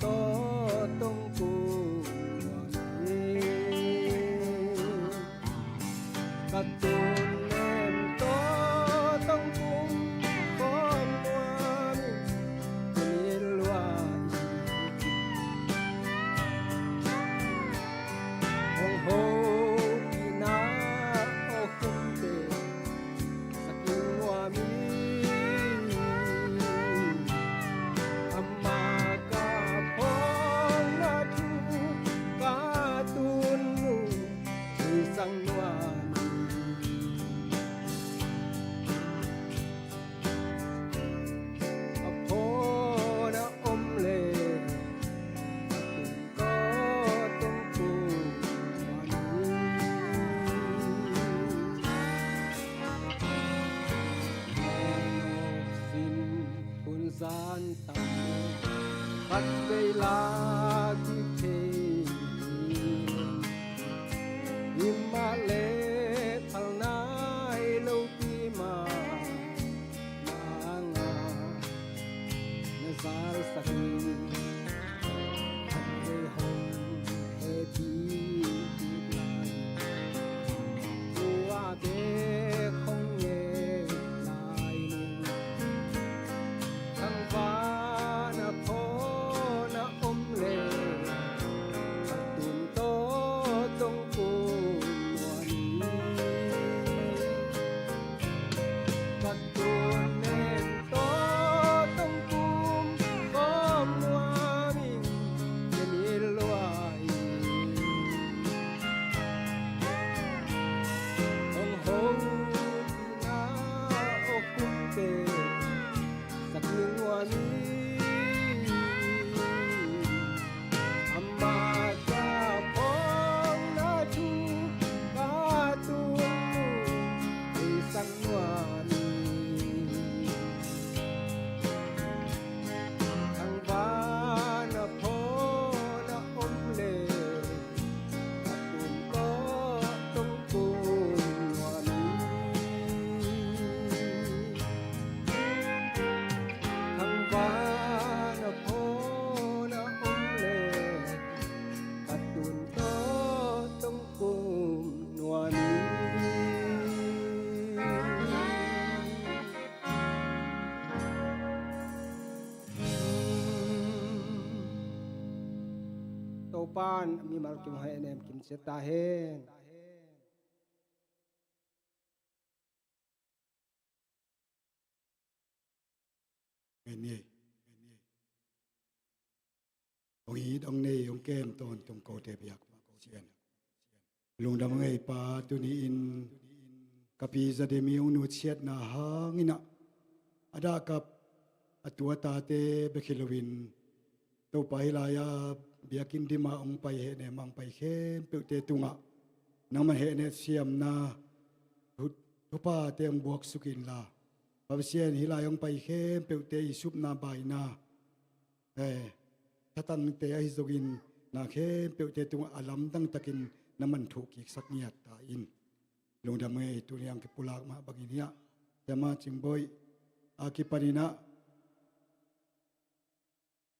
tawh tong kung nuam hi. Ka tun nem tawh tong kung khawm nuam hi. Ka ni lua hi. Hong hopihna aw khumte sak nuam hi. Amah ka phawkna thu ka tun uh, hi sang nuam hi. A phawn a om le tawh tong kung nuam hi. Sin hun zan tam khat vei la kithei hi. Hi mah le phal nai lopi mah nang a na zalsak hi. Khat vei hong Topa'n mimal kim hehnem kim ciat ta hen. Amen. Hong it hong nei hong kem tawntung kote biak Pasian. Lungdam ngei Pa, tuni in ka pi Za Dim i hong nutsiatna hangin ah, a dahkap a tu a tate bek hi loin, Topa, hih lai-a biakinn dim ah hong pai, hehnem ah hong pai khempeuhte tungah nangman hehnem siamna thu-, thuphate hong buaksuk inla, Pa Pasian, hih lai hong pai khempeuhte i supna baina, eh, thatangte ahi zongin na khempeuhte tungah a lamdang takin na man thuhkiksak ngiat ta in. Lungdam ngei, tuni a hong kipulak mah bangin hiah, Siama Cingboih a kipanin ah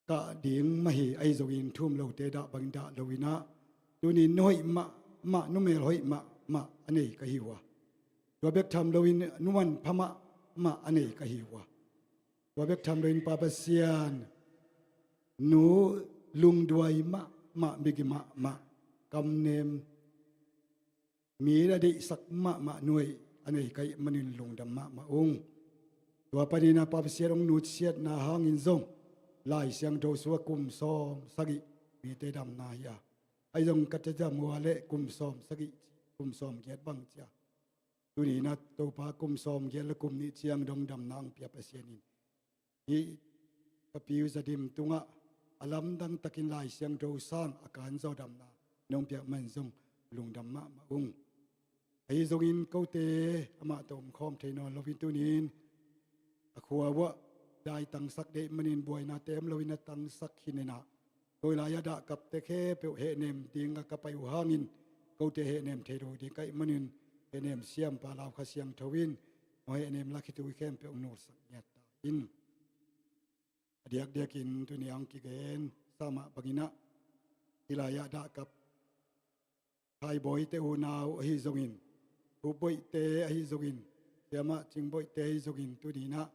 kah ding mah hi, ahi zongin thu um lote dah bangin dah loin ah, tuni in nu hoih mahmah, numel hoih mahmah a nei ka hi uh a, tua bek tham loin nu manpha mahmah a nei ka hi uh a, tua bek tham loin Pa Pasian, nu lungduai mahmah, migi mahmah, kamnem, mi a deihsak mahmah nu hoih a nei ka hih manin lungdam mahmah ung. Tua panin ah Pa Pasian, hong nutsiatna hangin zong Lai Siangtho sungah kum sawm sagih mite damna hi a, ahi zong ka tadam uh a leh kum sawm sagih, kum sawm giat bang ci a, tuni in ah Topa, kum sawm giat le kum nih ciang dong damna hong pia Pasian in, hih ka pi uh Za Dim tungah a lamdang takin Lai Siangtho sang a kanzaw damna nong piak man zong lungdam mahmah ung. Ahi zongin kote amah tawh omkhawm thei nawn loin, tuni in a khua uh ah daitangsak deih manin buainate om loin a tangsak hi in ah, tua lai-a dahkapte khempeuh hehnem ding a ka pai uh hangin, kote hehnem thei lo ding ka hih manin, hehnem siampa Lau Kha Siangtho in hong hehnem la, khitui khempeuh hong nulsak ngiat ta in. A diakdiakin tuni a hong kigen sa mah bangin ah, hih lai-ah dahkap Khaibawite unau ahi zongin, Thupboihte ahi zongin, Siamah Cingboihte ahi zongin, tuni in ah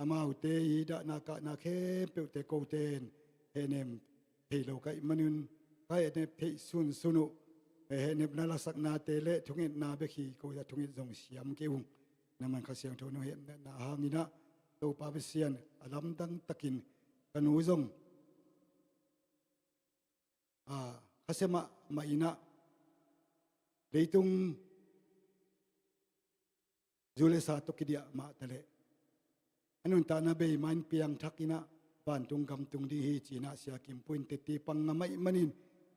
amaute i dahna kahna khempeuhte kote in hehnem thei lo ka hih manin, ka hehnem theih sunsun uh, hehnepna lasaknate le thungetna bek hi, ko a thunget zong siam kei ung. Nangman Kha Siangtho nong hehnemna hangin ah, Topa Pasian, a lamdang takin ka nu zong, a, khasia mahmah in ah, leitung zu le sa tawh kidiah mah taleh, a nuntakna bei mah in piangthak in ah, vantung gam tung ding hi ci-in ah Sia Kim Pu in teci pang ngam ahih manin,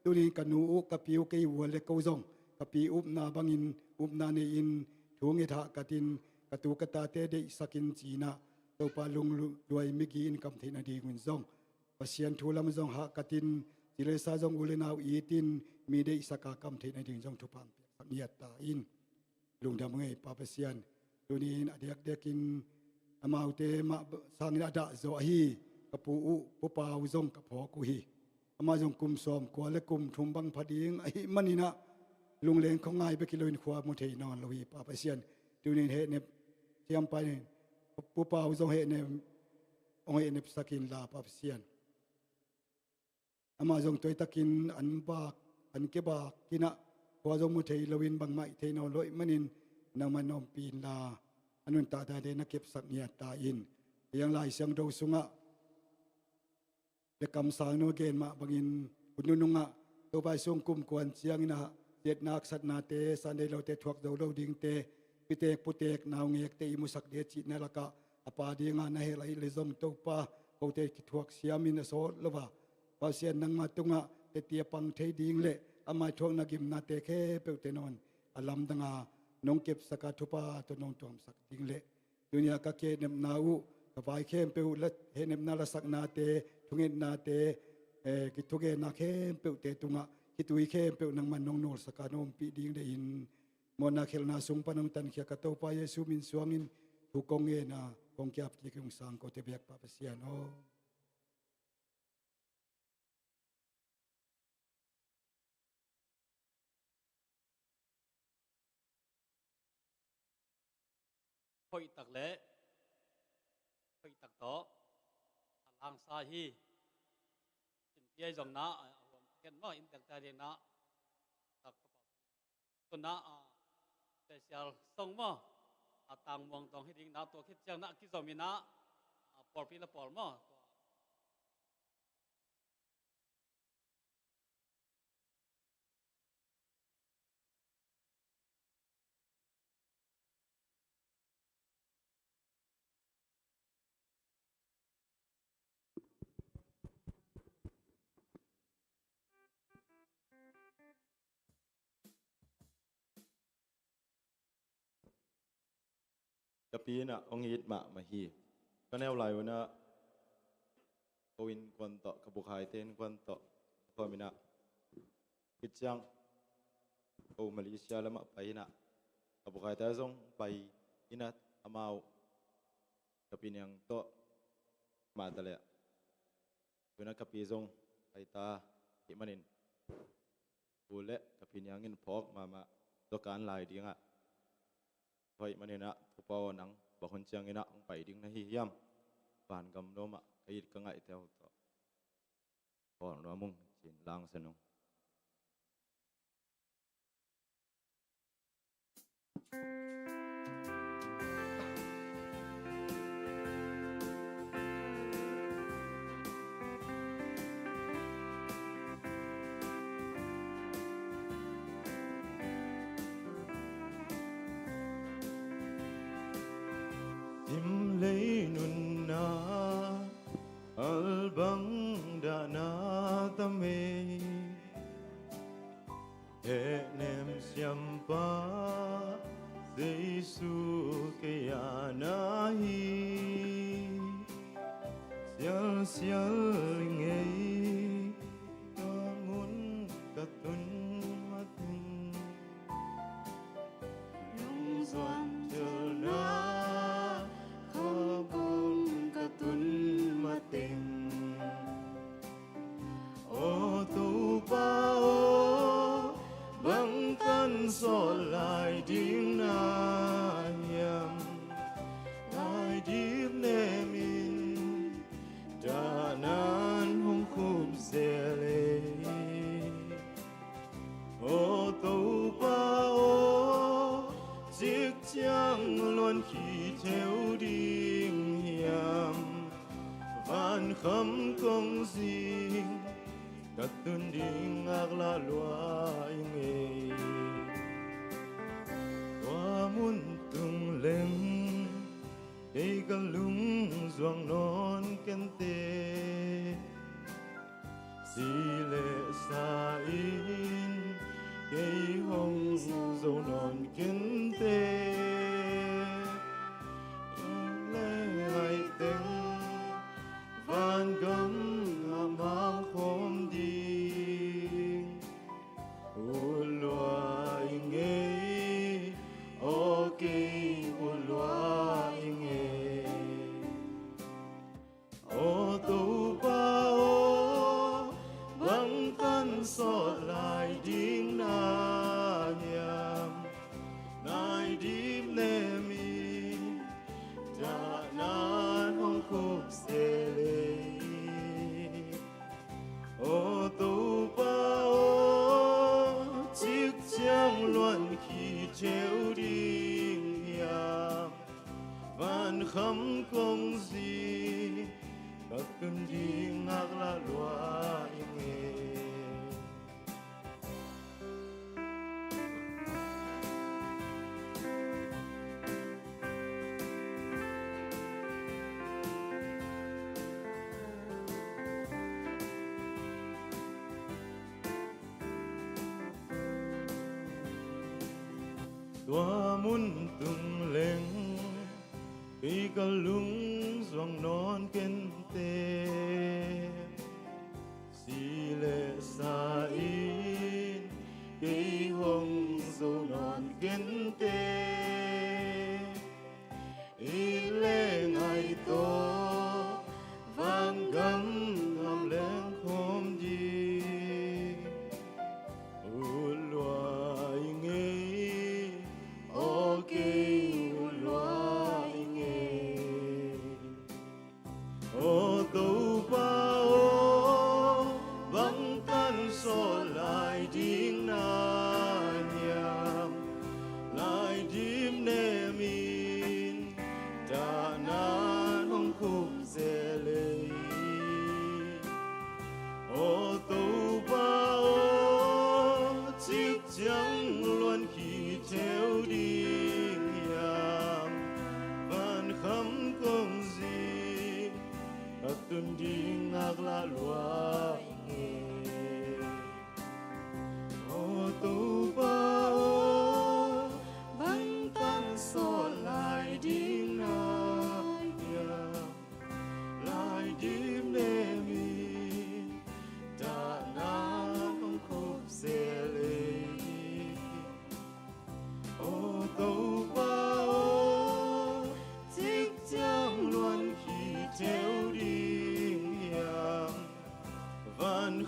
tuni in ka nu uh, ka pi uh, kei uh le ko zong ka pi upna bangin upna nei-in, thu nget hahkatin, ka tu ka tate deihsakin ci-in ah, Topa, lungduai migi in kam theih nadingun zong, Pasian thu lam zong hahkatin, ci le sa zong u le nau itin, mi deihsak a kam theih nading zong thupha hong piaksak ngiat ta in. Lungdam ngei Pa Pasian. Tuni in a diakdiakin amaute mah sangin a dahzaw ahi ka pu uh, Pu Pau zong ka phawk uh hi. Amah zong kum sawmkua le kum thum bang pha ding ahih manin ah, lungleng khuangai bek hi loin khua mu thei nawn lo hi Pa Pasian. Tuni in hehnep siampa in, Pu Pau zong hehnep, hong hehnepsak inla Pa Pasian, amah zong tuaitakin an bak, an kebak in ah, khua zong mu thei loin bangmah hih thei nawn lo ahih manin, nangman na ompih inla, a nuntaknate na kepsak ngiat ta in. Hih hang Lai Siangtho sungah le kamsang nong gen mah bangin, hun nunung ah, Topa, sung kum kuan ciangin ah, siatna haksatnate, sa nei lote, thuak zo lo dingte, pitek putek, naungekte i musak ding a cihna lakah a pa dinga na hel ahih leh zong Topa, kote kithuak siamin a sawt lo a, Pasian, nangma tungah teci a pang thei ding le amah i thuakna gimnate khempeuhte nawn a lamdang a, nong kepsak a, thupha tawh nong tuamsak ding le, tuni a ka kihehnepna uh, ka vai khempeuh la, hehnepna lasaknate, thungetnate, eh, kithugenna khempeuhte tungah khitui khempeuh nangman nong nulsak a, nong ompih ding deih in, mawhna khelhna sung pan hong tankhia ka Topa Jesu min suangin thu kong ngen a, kong ki-ap kik ung. Sang kote biak Pa Pasian aw. Hoihtak le hoihtak tawh a langsa hi. Cin piai zong na a huam khen maw, in tek ta ding na. Tak, tu na, ah, special song maw, ah, Tangmuang Dawng hi ding na, tua khit ciang na kizom in na, ah, pawlpi la pawl maw. Ka pi in ah hong it mahmah hi. Ka neu lai un ah ko innkuan tawh, ka bukhaite innkuan tawh khuam in ah, khit ciang ko Malaysia lamah pai in ah, ka bukhaite zong pai in ah, amau ka pi Niang tawh mah ta leh, tu in ah ka pi zong pai ta hih manin, u le ka pi Niang in phawk mahmah, tua kan lai ding ah, tua hih manin ah, Topa aw, nang bang hun ciangin ah hong pai ding na hi hiam? Vangam nuam ah ka it ka ngaihte uh tawh bawl nuam ung, ci-in langsan ung. Simlei nunna, albang dahna tam ei. Hehnem siampa Jesu kei a na hi. Sialsial i ngei, ka mun ka tun mateng. Lungzuan telna, kha kong ka tun mateng. Aw Topa aw, bang tan sawt lai ding na hiam? Lai dip nemin dahnan hong khup zel ei. Aw Topa aw, cik ciang luan khit theu ding hiam? Van kham kong zing, ka tun ding ngaklah lua i ngei. Tua mun tung leng kei ka lungzuang nawn kei inteh. Si le sa in kei hong zo nawn kei inteh. Inn le ngai teng vangam a mang khawm ding. Ut lua i ngei, aw kei ut lua i ngei. Aw Topa aw, bang tan sawt lai ding na hiam? Nai dip nemin dahnan hong khup zel ei. Aw Topa aw, cik ciang luan khit theu ding hiam? Van kham kong zing, ka tun ding ngaklah lua i ngei. Tua mun tung leng kei ka lungzuang nawn kei inteh. Si le sa in kei hong zo nawn kei inteh. It le ngai tawh vangam a mang khawm ding. Ut lua i ngei, aw kei ut lua i ngei. Aw Topa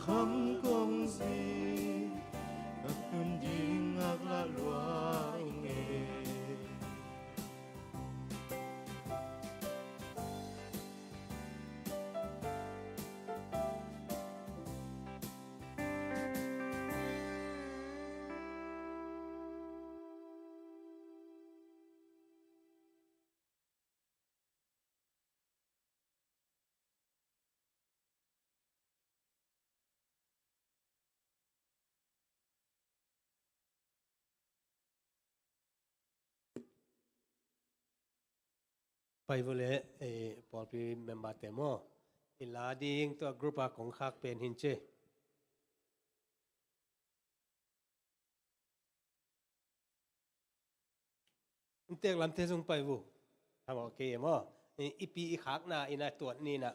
Kham kong zi, ka tun ding ngak la lua ing e. Pai vua le, eh, pawlpi member te maw. I la ding tua group a kong khak pen hin ci. Inntek lamte zong pai vua. Tham awk kei e maw. I, i pi i khakna in a tuat ni na.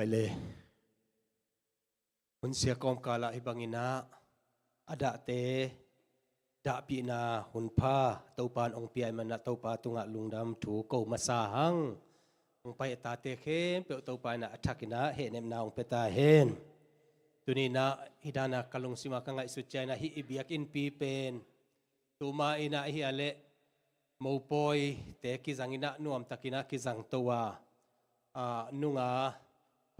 Kei le. Hun sia kawmkal ah hih bangin ah a dahte dahpihna hun pha Topa in hong pia ahih manin ah Topa tungah lungdam thu ko masa hang. Hong pai a tate khempeuh Topa in ah a thakin ah hehnepna hong pia ta hen. Tuni in ah hih dan ah ka lungsim ah ka ngaihsut ciangin ah hih i biakinnpi pen tuma in ah ahih leh mopawite kizangin ah nuamtakin ah kizang to a, a, nunga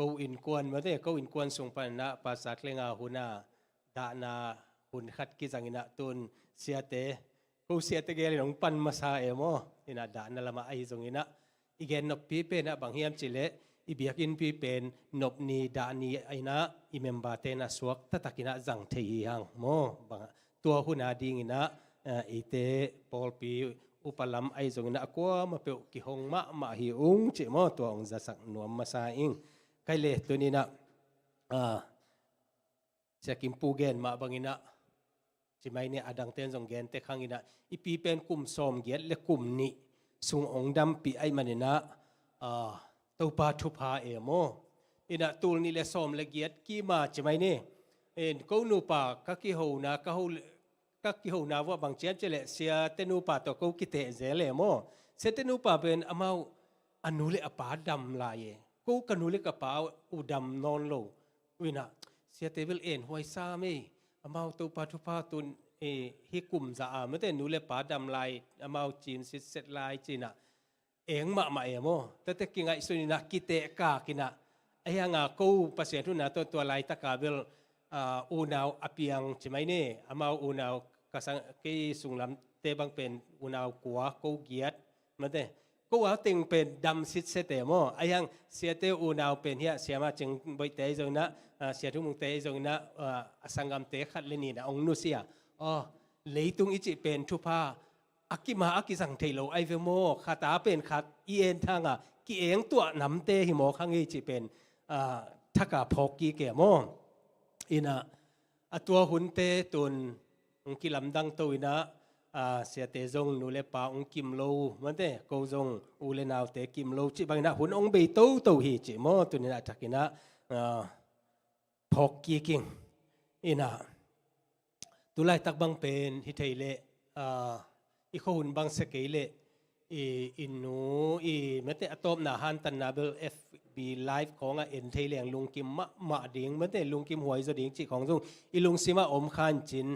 ko innkuan, mate, ko innkuan sung panin ah Pastor Klenga hun a dahna hun khat kizangin ah tun siate, ko siate gel in hong pan masa e maw. In ah dahna lamah ahi zongin ah i gen noppi pen ah bang hiam cih leh i biakinnpi pen nop ni dah ni in ah i memberte in ah suakta takin ah zang thei hi hang maw. Bang tua hun a dingin ah, eh, eite pawlpi upa lam ahi zongin ah a kuamah peuh kihong mahmah hi ung cih maw, tua hong zasak nuam masa ing. Kei le tuni in ah, ah, Sia Kimpu gen mah bangin ah, ci mai ni, a dangte'n zong gen tek hangin ah, i pi pen kum sawmgiat le kum nih sung hong dampih ahih manin ah, ah, Topa thupha e maw. In ah tul nih le sawm le giat kim a ci mai ni. In ko nupa ka kihona, ka ho, ka kihona vuah bang ci hiam cih leh siate nupa tawh ko kiteh zel e maw. Siate nupa pen amau a nu le a pa dam lai e. Ko ka nu le ka pa uh dam nawn lo. Ui in ah, siate bel en huai sam ei. Amau Topa thupha tun, eh, hih kum za a, mate, nu le pa dam lai, amau cin sitset lai ci in ah eng mahmah e maw. Tate kingaihsun in ah kiteh kak in ah. Ahi hang a ko Pasian thu na tawh tua laitak a bel, ah, unau a piang ci mai ni. Amau unau ka sang, kei sunglamte bang pen unau kua, ko giat, mate. Ko a teng pen dam sitset e maw. Ahi hang siate unau pen hiah Sia Ma Cing Boihte ahi zongin ah, ah, Sia Thu Mungte ahi zongin ah, ah, a sanggamte khat le nih in ah hong nusia. Aw, leitung i cih pen thupha a kim a a kizang thei lo ahi ve maw. Khat a pen khat i en thang a ki-eng tuah namte hi mawk hang ei cih pen, ah, thak a phawk kik e maw. In ah, a tua hunte tun hong kilamdang to in ah, ah, siate zong nu le pa hong kim lo, mate, ko zong u le naute kim lo cih bangin ah hun hong bei toto hi cih maw. Tuni in ah a thakin ah, ah, phawk kik ing. In ah, tu laitak bang pen hi thei leh, ah, i khuahun bang sia kei leh, i, i nu, i, mate, a tawpna hantanna bel F B Live khawng ah en thei leng lungkim mahmah ding, mate, lungkim huai zaw ding cih khawng zong i lungsim ah om kha in cin,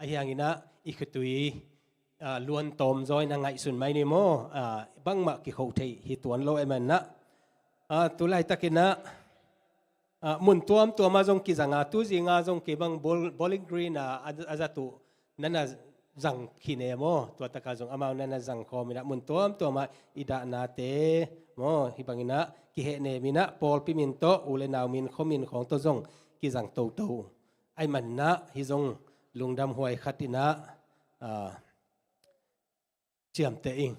ahi hangin ah i khutui, ah, luan tawm zaw in ah ngaihsun mai ni maw. Ah, bangmah kikho thei hi tuan lo ahih manin ah, ah, tu laitakin ah, ah, mun tuamtuam ah zong kizang a, tu zing a zong kei bang Bowl-, Bowling Green a, a, a zat uh na na zang khin e maw. Tua tak a zong amau na na zang khawm in ah mun tuamtuam ah i dahnate maw, hih bangin ah kihehnem in ah pawlpi min tawh, u le nau min, khua min khawng tawh zong kizang toto. Ahih manin ah hih zong lungdam huai khat in ah, ah, ciamteh ing.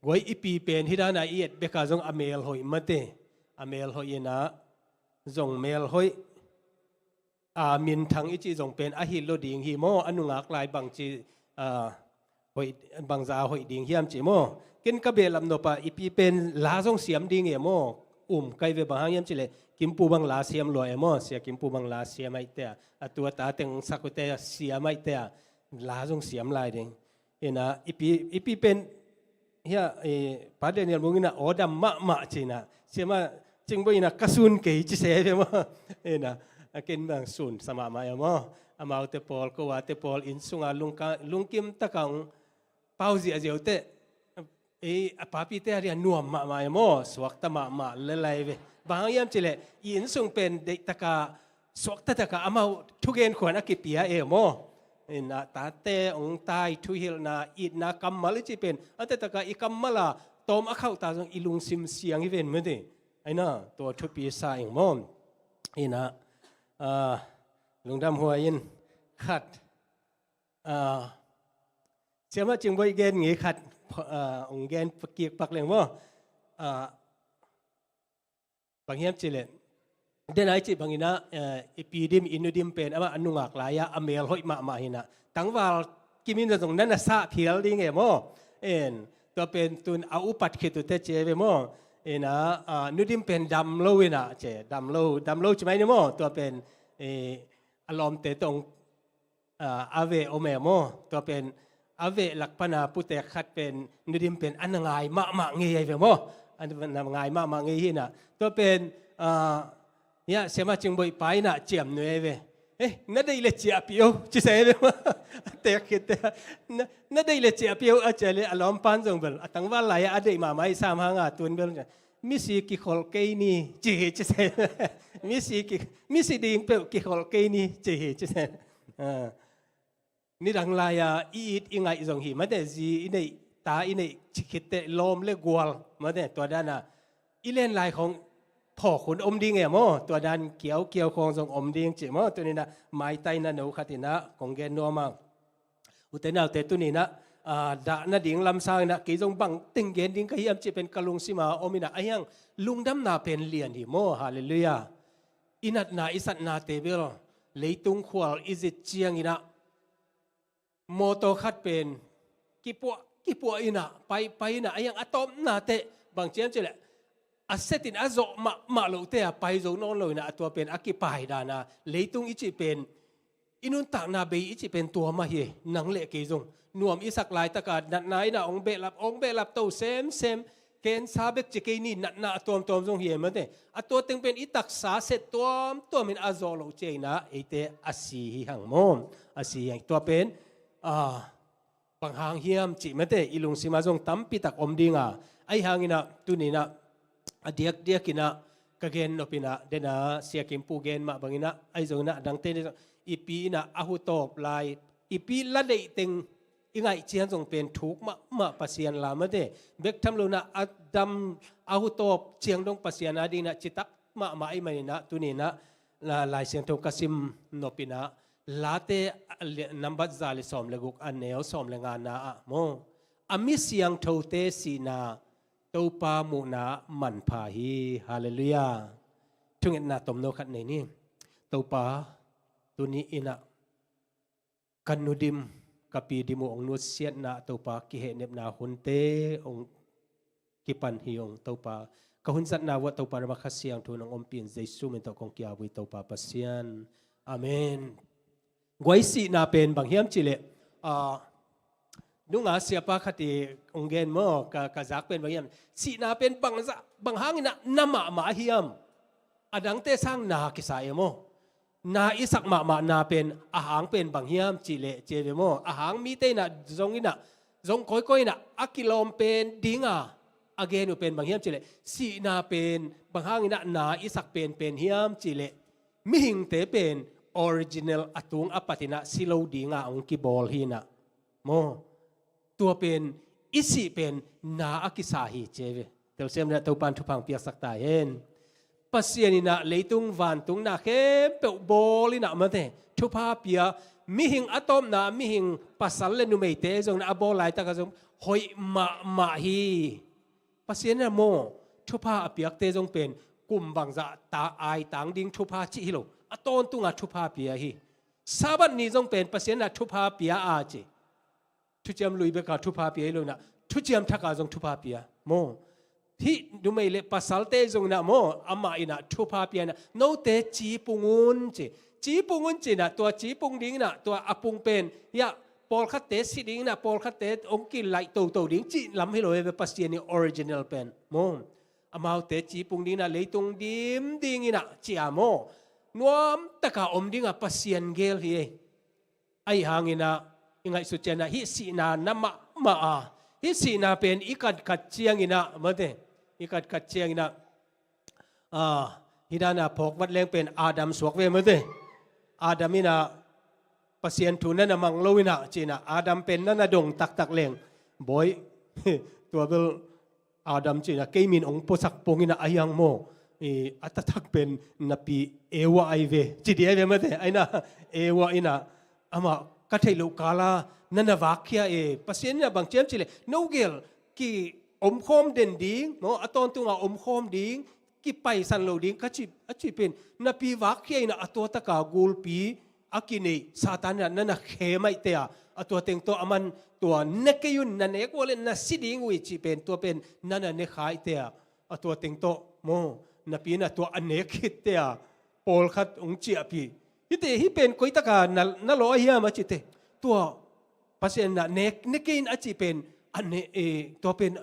Guai, i pi pen hih dan a i et bek a zong a mel hoih, mate, a mel hoih in ah, zong mel hoih, a minthang i cih zong pen a hilh lo ding hi maw. A nungak lai bangci, ah, hoih, bangza a hoih ding hiam cih maw. Ken ka behlap nop ah i pi pen la zong siam ding e maw. Um kei ve, bang hang hiam cih leh Kimpu bang la siam lua e maw. Sia Kimpu bang la siam ahih teh a, a tu a ta teng sak uh teh a siam ahih teh a, la zong siam lai ding. In ah, i pi, i pi pen, hiah, eh, Pa Daniel Mung in ah aw dam mahmah ci in ah, Sia Ma Cing Boih in ah ka sun kei ci se ve maw. In ah, a ken bang sun sa mahmah e maw. Amaute pawl, ko a te pawl inn sung a lungka-, lungkim tak a hong pau ziahziah uh teh, ei, a papite a ding a nuam mahmah e maw, suakta mahmah lel lai ve. Bang hang hiam cih leh i inn sung pen deih tak a, suakta tak a amau thugen khuan a kipia e maw. In ah, tate hong tai, thuhilhna, itna, kammal i cih pen a te tak a i kammal a tawm a khauh ta zong i lungsim siang hi ven, mate. Ahi na, tua thupi sa ing maw. In ah, ah, lungdam huai in khat, ah, Sia Ma Cing Boih gen ngei khat, ah, hong gen kik pak leng maw. Ah, bang hiam cih leh, den a i cih bangin ah, eh, i pi dim, i nu dim pen amah a nungak lai ah a mel hoih mahmah hi in ah, tangval kim in ah zong na na sah phial ding e maw. En, tua pen tun a upat khit uh teh ci e ve maw. Ina, ah, Nu Dim pen dam lo ina, ci, dam lo, dam lo ci mai ni maw, tua pen, eh, a lawmte tawh, ah, a veh om e maw, tua pen a veh lak pana putek khat pen Nu Dim pen a na ngai mahmah ngei ahi ve maw, a na ngai mahmah ngei hi ina, tua pen, ah, ya, siama Cing Boih pa ina ciamnuih ahi ve. Eh, na deih le ciahpih o, ci se ve maw. A tek khit te, na, na deih le ciahpih o, a cia le a lawmpan zong bel a tangval lai-ah a deih mahmah i sam hanga tun bel misi kikholh kei ni, ci hi, ci se. Misi ki, misi ding peuh kikholh kei ni, ci hi, ci se. Ah. Nidang lai-a i it i ngaih zong hi mate, zi i neih, ta i neih, ci khit teh lawm le gual mate, tua dana i len lai khong phawk hun om ding e maw, tua dan kiaukiau khong zong om ding ci maw, tuni ina maitai na no khat ina kong gen nuam a. Ute naute, tuni ina, ah, dah nading lam sang ina kei zong bang teng gen ding ka hiam cih pen ka lungsima om ina, ahi hang lungdamna pen lian hi maw, halleluiah. I natna i satnate bel leitung khual i zit ciang ina mawtaw khat pen kipuah, kipuah ina, pai, pai ina, ahi hang a tawpna teh bang ci hiam cih leh a setin a zawh mahmah loh teh a pai zo nawn lo ina, a tua pen a kipai dana leitung i cih pen, i nuntakna bei i cih pen tua mah hi. Nang le kei zong nuam i sak laitaka natna ina hong behlap, hong behlap to semsem, kensa bek ci kei ni, natna a tuamtuam zong hi e mate. A tua teng pen i taksa set tuamtuam in a zawh loh ciang ina eite a si hi hang maw, a si hi hang. Tua pen, ah, bang hang hiam cih mate, i lungsima zong tampi tak om dinga. Ahi hang ina tuni ina a diakdiak ina ka gen nop ina, dena Sia Kim Pu gen mah bang ina, ahi zong ina a dangte ni zong i pi ina a hutawp lai, i pi la deih teng i ngaih ciang zong pen thuk mahmah Pasian la mate. Bek tham lo ina a dam, a hutawp ciang dong Pasian a ding ina citak mahmah ahih man ina tuni ina la, Lai Siangtho ka sim nop ina, Late, ah, li-, nambat za le sawm le guk, a neu sawm le ngana ah maw, a mi siangthote sihna Topa muhna manpha hi. Halleluiah. Thungetna tomno khat nei ni. Topa, tuni ina ka Nu Dim, ka pi Dim uh hong nusiatna, Topa, kihehnepna hunte hong kipan hi ung Topa. Ka hun zatna uah Topa, na Kha Siangtho nong ompih in, Jesu min tawh kong ki-ap uh hi Topa Pasian. Amen. Guai, sihna pen bang hiam cih leh, ah, nunga siapa khat i hong gen maw, ka, ka zak pen bang hiam, sihna pen bang za, bang hang ina na mahmah hiam? A dangte sang na kisa e maw. Na i sak mahmah na pen a hang pen bang hiam cih leh, ci e ve maw, a hang mite ina zong ina, zong kawikawi ina a kilawm pen dinga a gen uh pen bang hiam cih leh, sihna pen bang hang ina na i sak penpen hiam cih leh, mihingte pen original, a tung a pat ina si lo dinga hong kibawl hi ina maw. Tua pen i sih pen na a kisa hi, ci e ve. Telsiam ina Topan thupha hong piaksak ta hen. Pasian ina leitung vantung na khempeuh bawl ina mate, thupha pia, mihing a tawpna, mihing pasal le numeite zong ina a bawl laitaka zong hoih mahmah hi. Pasian ina maw, thupha a piakte zong pen kum bangzah ta, aitang ding thupha cih hi lo, a tawntunga thupha pia hi. Sabbath ni zong pen Pasian ina thupha pia a ci. Thuciam Lui beka thupha pia hi lo ina, Thuciam Thaka zong thupha pia maw. Hih numei le pasalte zong ina maw, amah ina thupha pia ina, note ci pung un ci. Ci pung un ci ina, tua ci pung ding ina, tua a pung pen, ya, pawlkhatte si ding ina, pawlkhatte hong kilaih toto ding cih lam hi lo e ve, Pasian i original pen maw. Amaute ci pung ding ina, leitung dim ding ina, ci a maw. Nuamtaka om dinga Pasian gel hi e. Ahi hang ina i ngaihsut ciang ina hih sihna na mahmah a, hih sihna pen i katkhat ciang ina mate, i katkhat ciang ina, ah, hih dana phawk vat leng pen Adam suak ve mate. Adam ina Pasian thu na na mang lo ina ci ina, Adam pen na na dong taktak leng, Bawi, tua bel Adam ci ina, kei min hong puasak pong ina ahi hang maw, i, a taktak pen na pi Eva ahi ve, ci ding ahi ve mate, ahi ina, Eva ina, amah ka theih loh kala na na vakkhia e, Pasian ina bang ci hiam cih leh, no gel ki omkhawm den ding maw, a tawntunga omkhawm ding, kipaisan lo ding ka ci, a ci pen, na pi vakkhia ina a tua taka gulpi a kineih Satan ina na na khem ahih teh a, a tua teng tawh aman tua ne kei un, na nek uh leh na si ding uh hi cih pen, tua pen na na ne kha ahih teh a, A tua teng tawh maw, napi in a tua a nek khit te a pawlkhat hong ciahpih. Hite hih pen koi taka na, na lawh a hiam a cite. Tua Pasian in a nek, ne kei in a cih pen a ne, e, tua pen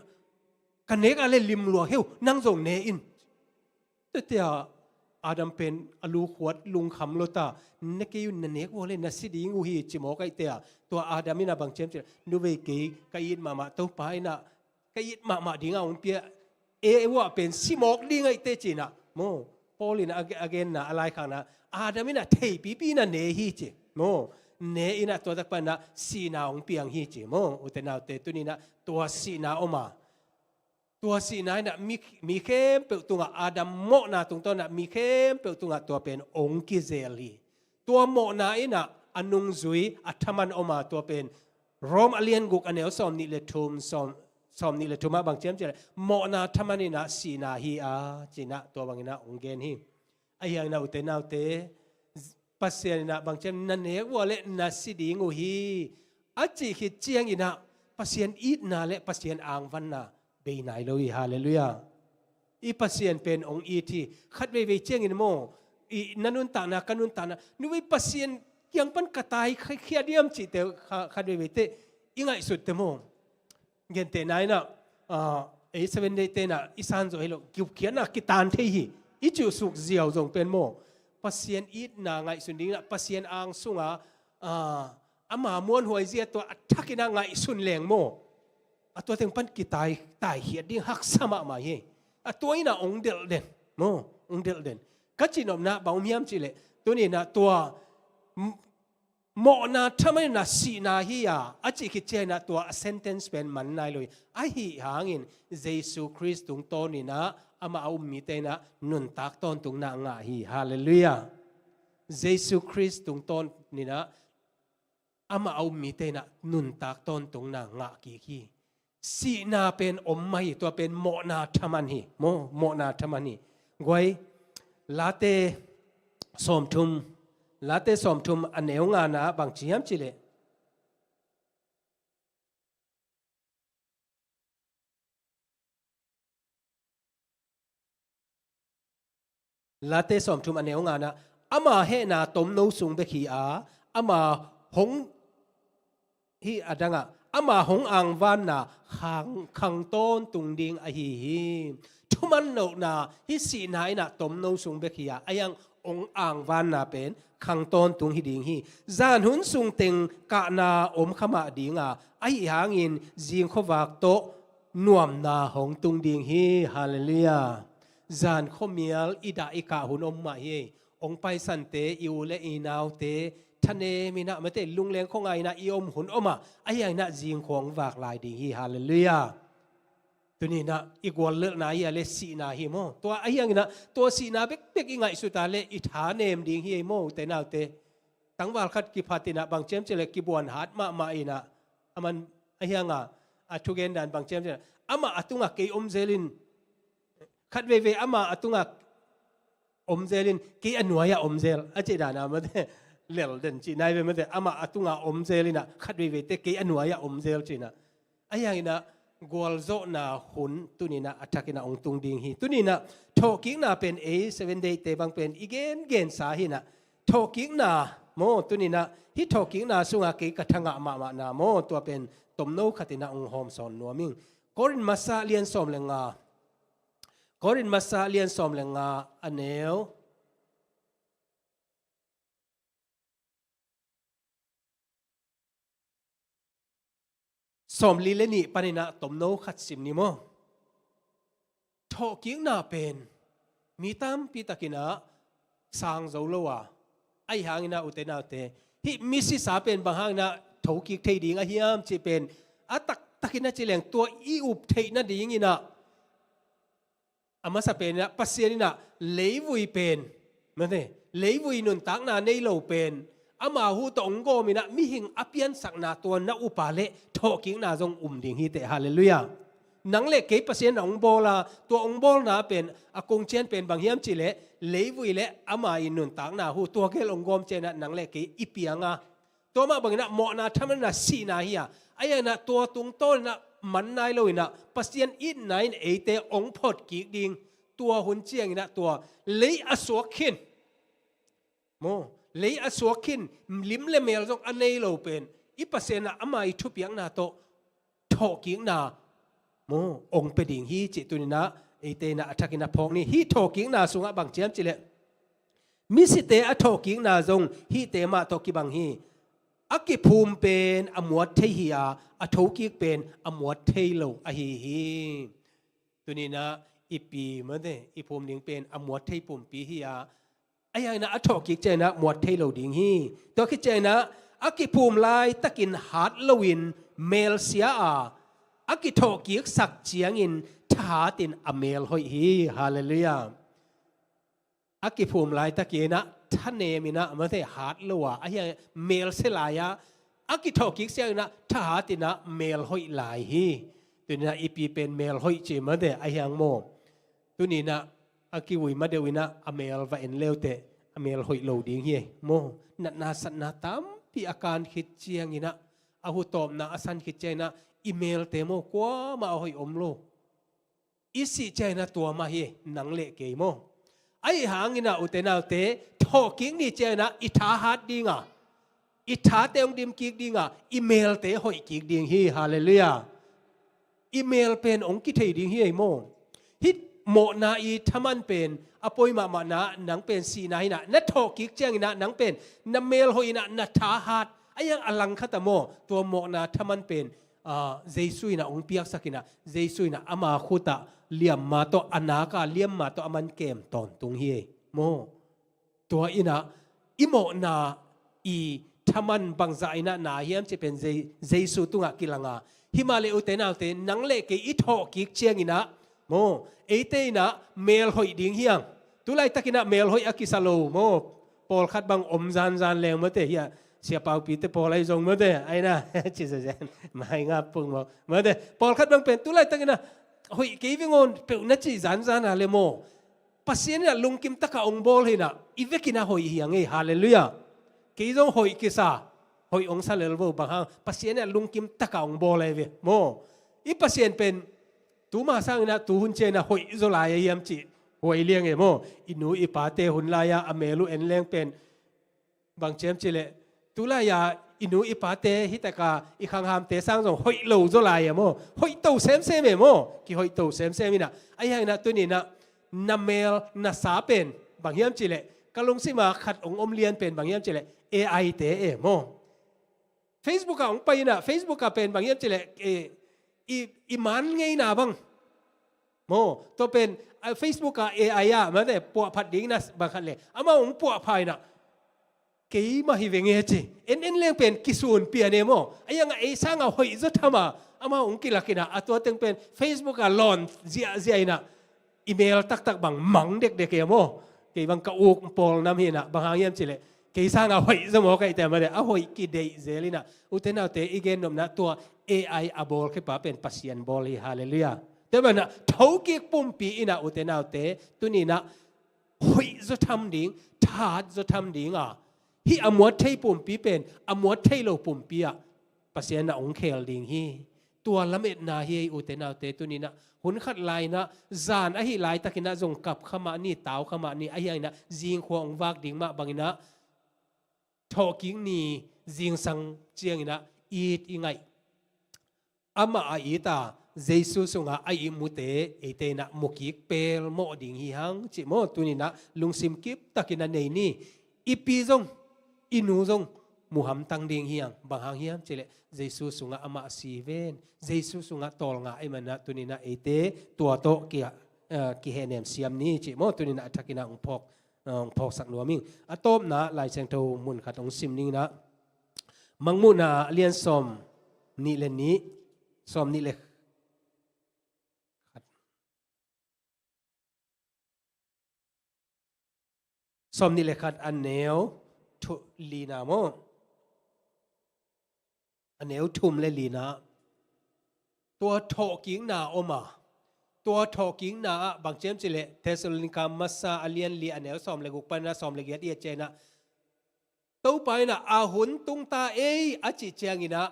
ka nek a le limluang heu, nang zong ne in. Tete a Adam pen a lukhuat lungkham lo ta, ne kei un na nek ua le na si ding uh hi ci mawk aih te a. Tua Adam in a bang ciam ci, nuvei kei ka it mahmah Topa in a ka it mahmah ding a hong pia e uah pen si mawk ding aih te ci in a maw. Paul in a, a genna a laikhakna Adam in a theipipi in a ne hi ci maw. Ne in a tua tak pan a sihna hong piang hi ci maw. Ute naute tuni in a tua sihna om a. Tua sihna in a mi, mi khempeuh tungah Adam mawhna tungtawn a mi khempeuh tungah tua pen hong kizel hi. Tua mawhna in a a nungzui a thaman om a tua pen Rom a lian guk a neu sawm nih le thum, sawm, sawm nih le thum ah bang ciam ci le mawhna thaman in a sihna hi a ci in a tua bang in a hong gen hi. Ahi hangin a ute naute, Pasian in a bang ciam na nek ua le na si ding uh hi. A cih khit ciangin a Pasian itna le Pasian angvanna bei nai lo hi. Halleluiah. I Pasian pen hong it hi. Khat veivei ciangin maw, i na nuntakna, ka nuntakna, nuvei Pasian kiang pan ka tai khia diam cihte kha-, khat veivei te i ngaihsut te maw. Gentehna in a, ah, ei Seven Day te in a i san zawh hi lo, kiukhiatna kitan thei hi. I ciuh suk ziau zong pen maw, Pasian itna ngaihsun ding in a Pasian ang sunga, ah, ama muanhuai zia tua a thak in a ngaihsun leng maw, a tua teng pan kitai, taikhiat ding haksa mahmah hi. A tua in a hong delh den maw, hong delh den. Ka cihnopna bang om hiam cih leh tuni in a tua m-, mawhna thaman in a sihna hi a, a cih khit ciangin a tua a sentence pen man nai lo hi. Ahi hangin Jesu Khrist tungtawn in a amah a um mite in a nuntak tawntungna ngah hi. Halleluiah. Jesu Khrist tungtawn in a amah a um mite in a nuntak tawntungna ngah kik hi. Sihna pen om mah hi, tua pen mawhna thaman hi maw, mawhna thaman hi. Guai, Late sawmthum, Late sawmthum a neu ngana bang ci hiam cih leh, Late sawmthum a neu ngana, ama hehna tomno sung bek hi a, ama hong, hih a dangah, ama hong angvanna khang, khang tawntung ding ahi hi. Thuman lohna hih sihna in a tomno sung bek hi a, a hiang hong angvanna pen khang tawntung hi ding hi. Zan hun sung teng kahna om kha mah ding a, ahi hangin zing khuavak tawh nuamna hong tung ding hi. Halleluiah. Zan khuamial i dah i kah hun om mah hi. Hong paisante, i u le i naute thanem in a, mate, lungleng khuangai in a i om hun om a, ahi hangin a zing khuavak lai ding hi. Halleluiah. Tuni in a i guallelhna hi a le sihna hi maw. Tua ahi hangin a tua sihna bekbek i ngaihsut a le i thanem ding hi maw, ute naute. Tangval khat kiphat in a bang ciam cih leh kibuan hat mahmah in a, aman ahi hang a, a thugen dan bang ciam cih leh, amah a tungah kei om zel in, khat veivei amah a tungah om zel in, kei a nuai-ah om zel, a cih dan a mate, lel den cih nai ve mate, amah a tungah om zel in a, khat veivei te kei a nuai-ah om zel cih in a. Ahi hangin a gualzawhna hun tuni in a a thak in a hong tung ding hi. Tuni in a thawhkikna pen ei Seven Day te bang pen i gengensa hi in a, thawhkikna maw, tuni in a hih thawhkikna sungah kei ka thangah mahmahna maw, tua pen tomno khat in a hong hawmsawn nuam ing. Korin masa lian sawm le nga, Korin masa lian sawm le nga a neu sawmli le nih panin a tomno khat sim ni maw. Thawhkikna pen mi tampi takin a sang zo lo a, ahi hangin a ute naute, hih misisa pen bang hangin a thokik thei ding a hiam cih pen a taktakin a ci leng tua i up theih nadingin a a masa pen in a Pasian in a leivui pen, mate, leivui nuntakna nei lo pen, ama hu tawh hong gawm in a mihing a piansakna tua na upa le thawhkikna zong um ding hi teh. Halleluiah. Nang le kei Pasian in a hong bawl a, tua hong bawlna pen a kongcian pen bang hiam cih leh leivui le ama i nuntakna hu tua gel hong gawm ciang in a nang le kei i piang a, tua mah bangin a mawhna thaman in a sihna hi a, ahi hangin a tua tungtawn in a man nai lo inah Pasian itna in eite ong phot kik ding. Tua hun ciang inah tua lei a suak khin, maw, lei a suak khin, lim le mel zong a nei lo pen i Pasian ah ama i thupiakna tawh thawhkikna, maw, ong pia ding hi cih tuni inah eite inah a thak inah phawk ni. Hih thawhkikna sungah bang ci hiam cih leh, misite a thawhkikna zong hihte mah tawh kibang hi. A kiphum pen a muat thei hi a, a thokik pen a muat thei lo ahi hi. Tuni inah i pi, mate, i phum ding pen a muat thei pumpi hi a, ahi hang inah a thawhkik ciang inah muat thei lo ding hi. Tua khit ciang inah a kiphum laitakin hat loin melsia a, a kithawhkiksak ciangin thahatin a mel hoih hi. Halleluiah. A kiphum laitakin ah thanem inah, mate, hat lo a, ahi hang melsia lai a, a kithawhkik ciang inah thahat inah mel hoih lai hi. Tuni inah i pi pen mel hoih ci, mate, ahi hang maw. Tuni inah a kivui ma deuh inah a mel va en leuteh a mel hoih lo ding hi, maw. Natna satna tampi a kan khit ciang inah, a hutawpna a san khit ciang inah i melte, maw, kuamah a hoih om lo. I sih ciang inah tua mah hi, nang le kei, maw. Ahi hang inah ute naute, thawhkik ni ciang inah i thahat ding a, i thate hong dim kik ding a, i melte hoih kik ding hi. Halleluiah. I mel pen ong kithei ding hi ei, maw. Hih mawhna i thaman pen a poi mahmahna, nang pen sihna hi inah, na thawhkik ciang inah nang pen na mel hoih inah na thahat, ahi hang a langkhat ah, maw, tua mawhna thaman pen, ah, Jesu inah ong piaksak inah, Jesu inah ama khut ah liamma tawh, a nak ah liamma tawh aman kem tawntung hi ei, maw. Tua inah i mawhna i thaman bangzah inah na hiam cih pen Je-, Jesu tungah kilang a. Himahleh ute naute, nang le kei i thawhkik ciang inah, maw, eite inah mel hoih ding hi hang. Tulaitakin ah mel hoih a kisa lo, maw. Pawlkhat bang om zanzan leng, mate, hia, Sia Paupite pawl ahi zong, mate, ahi inah ci zenzen, mai nga pung, maw, mate. Pawlkhat bang pen tulaitakin ah hoih kei veng aw peuh na ci zanzan a le, maw. Pasian inah lungkim taka ong bawl hi inah, i vekin ah hoih hi hang ei. Halleluiah. Kei zong hoih kisa, hoih ong sa lel vo, bang hang, Pasian inah lungkim taka ong bawl ahi ve, maw. I Pasian pen tuma sang inah tu hun ciang inah hoih zaw lai ahi hiam cih huai liang ei, maw. I nu i pate hun lai-a a mel uh en leng pen, bang ci hiam cih leh, tulai-a i nu i pate, hi taka i khanghamte sang zong hoih lo zaw lai e maw. Hoih to semsem e maw. Kihoih to semsem inah. Ahi hang inah tuni inah na mel na sa pen bang hiam cih leh, ka lungsim ah khat ong om lian pen bang hiam cih leh, A I te e maw. Facebook ah ong pai inah, Facebook ah pen bang hiam cih leh, eh, i, i man ngeina bang maw. Tua pen, ah, Facebook ah A I ah mate puahphat ding inah bang khat leh, amau ong puahpha inah, keimah hi veng e ci. En en leng pen kisun pian e maw. Ahi hang a ei sangah hoih zaw tham a, amau ong kilak inah, a tua teng pen Facebook ah lawn ziahziah inah, i mel taktak bang mang dekdek e maw. Kei bang ka uk pawl nam hi inah, bang hang hiam cih leh, kei sangah hoih zaw maw ka hih teh mate, a hoih kideih zel inah. Ute naute, i gennopna tua A I a bawlkhiapa pen Pasian bawl hi. Halleluiah. Tua banah thokik pumpi inah ute naute, tuni inah hoih zaw tham ding, thahat zaw tham ding a, hih a muat thei pumpi pen a muat thei lo pumpi ah Pasian na ong khel ding hi. Tua lametna hi ei ute naute, tuni inah hun khat lai inah, zan ahi laitak inah zong kap kha mah ni, tau kha mah ni, ahi hang inah zingkhua ong vak ding mah bang inah, thawhkik ni zingsang ciang inah it i ngaih. Amah a it a, Jesu sungah a ihmute eite inah mukik pelmawh ding hi hang cih maw. Tuni inah lungsim kiptak inah nei ni. I pi zong, i nu zong mu hamtang ding hi hang. Bang hang hiam cih leh, Jesu sungah amah si ven, Jesu sungah tawlnga ahih man inah tuni inah eite tua tawh ki, eh, kihehnem siam ni cih maw. Tuni inah a thak inah ong phawk, ong phawksak nuam ing. A tawpna Lai Siangtho mun khat ong sim ning inah, Mangmuhna a lian sawm nih le nih, sawm nih le khat, sawm nih le khat a neu thu-, lina maw. A neu thum le lina. Tua thawhkikna om a, tua thawhkikna ah bang ci hiam cih leh, Thessalonika masa a lian li a neu sawm le guk pan a sawm le giat i et ciang inah, Topa inah a hun tung ta ei a cih ciang inah,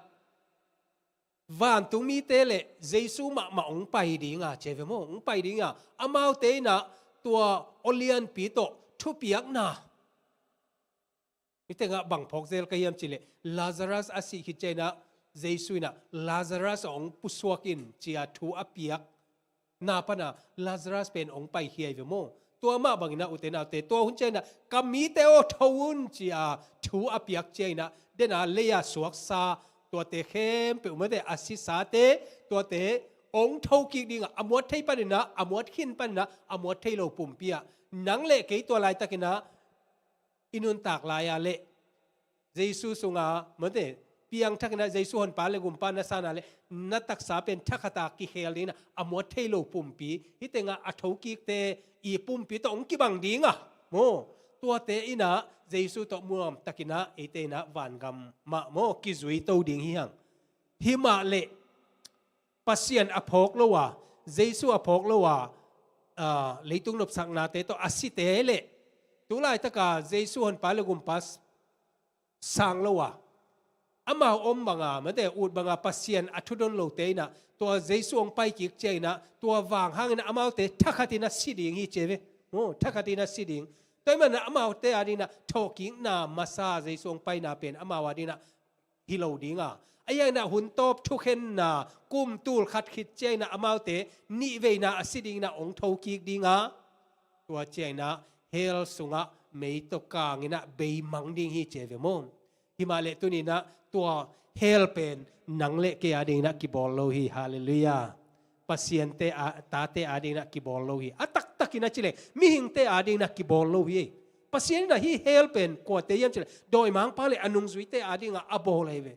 vantung mite le Jesu mahmah hong pai dinga, ci ve maw, hong pai dinga, amaute in ah tua aw lianpi tawh thupiakna. Hih tengah bang phawk zel ka hiam cih leh, Lazarus a sih khit ciangin ah Jesu in ah, "Lazarus hong pusuak in," ci-a thu a piak na pana Lazarus pen hong paikhia hi ve maw. Tua mah bangin ah, ute naute, tua hun ciangin ah, "Ka mite aw, tho un," ci-a thu a piak ciangin ah, den a lei-a suaksa tuate khempeuh, mate, a sisate, tuate hong thokik dinga, a muat thei panin ah, a muat khin panin ah, a muat thei lo pumpi ah, nang le kei tua laitakin ah i nuntak lai-a le Jesu sunga, mate, piangthakin ah Jesu Honpa le Gumpa na san a le, na taksa pen thakhata kikhel dingin ah, a muat thei lo pumpi, hih tengah a thokikte i pumpi tawh hong kibang dinga, maw, tuate in ah Jesu tawh muamtakin ah eite in ah vangam mah, maw, kizuito ding hi hang. Himah le Pasian a phawk lo a, Jesu a phawk lo a, ah, leitung nopsaknate tawh a site le, tu laitaka Jesu Honpa le Gumpa s-, sang lo a, amau om banga, mate, ut banga Pasian a thudon lote in ah, tua Jesu hong paikik ciangin ah, tua vang hangin ah amaute thakhatin ah si ding hi, ci ve. Oh, thakhatin ah si ding. Tua ahih manin ah amaute adingin ah thawhkikna masa, Jesu hong paina pen amau adingin ah hi lo dinga, ahi hangin ah hun tawp thukhenna, kum tul khat khit ciangin ah amaute nihveina a si dingin ah hong thokik dinga, tua ciangin ah hell sungah mei tawh kangin ah beimang ding hi, ci ve maw. Himah le tuni-in ah tua hell pen nang le kei adingin ah kibawl lo hi. Halleluiah. Pasian te a, tate adingin ah kibawl lo hi. A taktakin ah ci leh, mihingte adingin ah kibawl lo hi. Pasian in ah hih hell pen kuate hiam ci leh, dawimangpa le a nungzuite adingin ah a bawl ahi ve.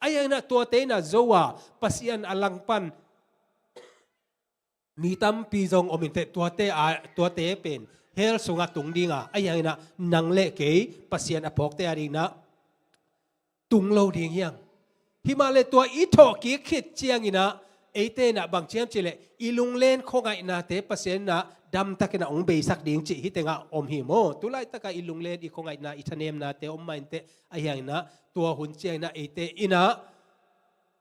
Ahi hangin ah tuate in ah zo a, Pasian a langpan mi tampi zong om inteh, tuate a, tuate pen hell sungah tung dinga, ahi hangin ah nang le kei Pasian a phawkte adingin ah tung lo ding hi hang. Himah le tua i thawhkik khit ciangin ah, eite in ah bang ci hiam ci leh, i lunglen khawngaihnate Pasian in ah damtakin ah hong beisak ding cih hih tengah om hi maw. Tu laitakah i lunglen, i khawngaihna, i thanemnate om mah inteh, ahi hangin ah tua hun ciangin ah eite in ah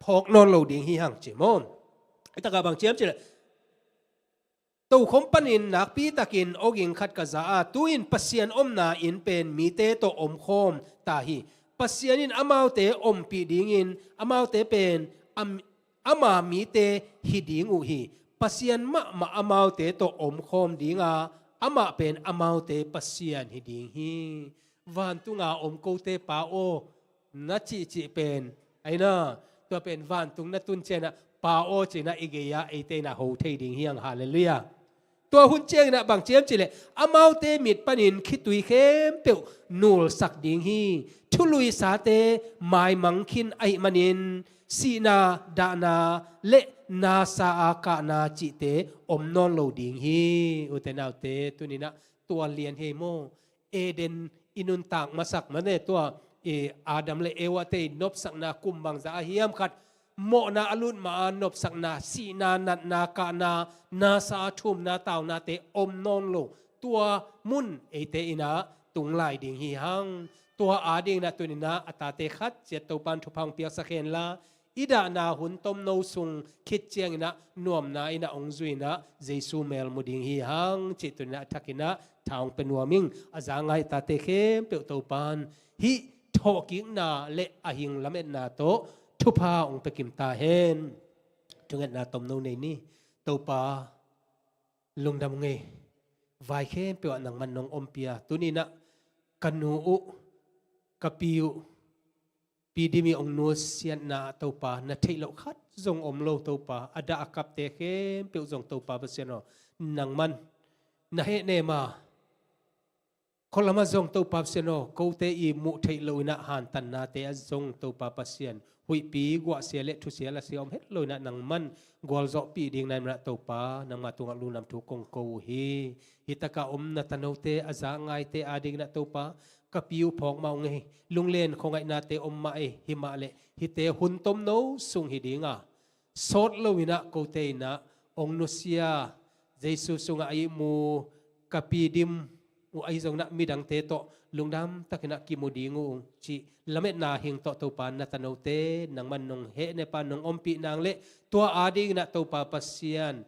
phawk nawn lo ding hi hang, ci maw. Hih takah bang ci hiam ci leh, tokhom panin nakpitakin awging khat ka za a, tu-in Pasian omna inn pen mite tawh omkhawm ta hi. Pasian in amaute ompih dingin amaute pen am-, ama mite hi ding uh hi. Pasian mahmah amaute tawh omkhawm dinga, amah pen amaute Pasian hi ding hi. Vantunga om kote Pa aw, na cihcih pen, aina, tua pen vantung na tun ciangin ah Pa aw ci-in ah i gei-ah eite in ah ho thei ding hi hang. Halleluiah. Tua hun ciangin ah bang ci hiam ci leh, amaute mit panin khitui khempeuh nulsak ding hi. Thuluisate maimang khin ahih manin sihna, dahna le nasa a kahna cihte om nawn lo ding hi. Ute naute, tuni-in ah tua lian hi maw. Eden i nuntak masak mah ne, tua, eh, Adam le Eva te i nopsakna kum bangzah a hiam khat, mawhna a lut ma-a nopsakna, sihna, natna, kahna, nasa a thumna, taunate om nawn lo. Tua mun eite in ah tung lai ding hi hang. Tua adingin ah tuni-in ah a tate khat ciat Topa'n thupha hong piaksak hen la, i dahna hun tomno sung khit ciangin ah nuamna in ah hong zui-in ah Jesu mel mu ding hi hang, cih tuni-in ah a thakin ah tha hong pia nuam ing. A za ngai tate khempeuh Topa'n hih thawhkikna le a hing lametna tawh thupha hong pia kim ta hen. Thungetna tomno nei ni. Topa, lungdam ung ei. Vai khempeuh ah nangman nong ompih a, tuni-in ah ka nu uh, ka pi uh, Pi Dim i hong nusiatna ah Topa, na theih loh khat zong om lo Topa, a dah a kapte khempeuh zong Topa Pasian aw, nangman na hehnem a, khualamah zong Topa Pasian aw, kote i muh theih loh in ah hantannate ah zong Topa Pasian, huihpi guahsia le thusia lasia om het loh in ah nangman gualzawhpih ding na hih manin ah Topa, nangma tungah lungdam thu kong ko uh hi. Hih takah om na tanote, a za ngaite adingin ah Topa, ka pi uh phawk mah ung ei, lunglen khuangaihnate om mah ei, himah leh hihte hun tomno sung hi ding a, sawt loin ah kote in ah hong nusia, Jesu sungah a ihmu ka Pi Dim ahi zongin ah midangte tawh lungdam takin ah kimu ding uh cih lametna hing tawh Topa na tanote nangman nong hehnepa nong ompih nang leh tua adingin ah Topa Pasian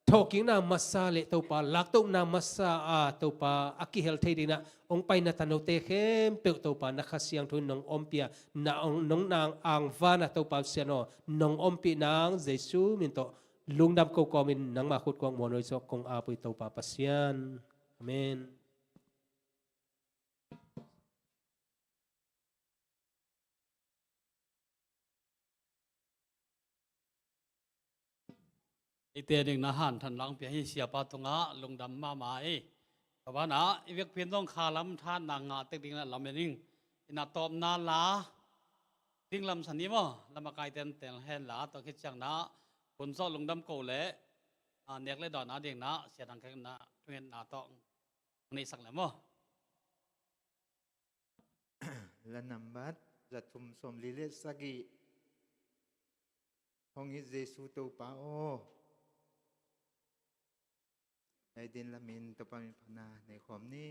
thawhkikna masa le Topa laktohna masa a Topa a kihel thei dingin ah hong pai na tanote khempeuh Topa na Kha Siangtho in nong ompih a na nong nang angvan a Topa Pasian aw nong ompih nang Jesu min tawh lungdam ko kawmin nangma khut kong muanhuai zawk kong ap uh hi Topa Pasian. Amen. Eite ding na hanthan lang pia hi siapa tungah lungdam mahmah ei. Ka banah i vekpi in zong kha lam thanna ngah tek ding na lam en ing. Ina tawpna la ding lam sani maw lam a kai tenten hen la tawh khit ciang na hun zawh lungdam ko le a nek le dawn a ding na sia dang kek na thungetna tawh neihsak le maw? La nambat za thum sawmli le sagih. Hong it Jesu Topa aw. Lai din lamin Topa min phatna nei khawm ni.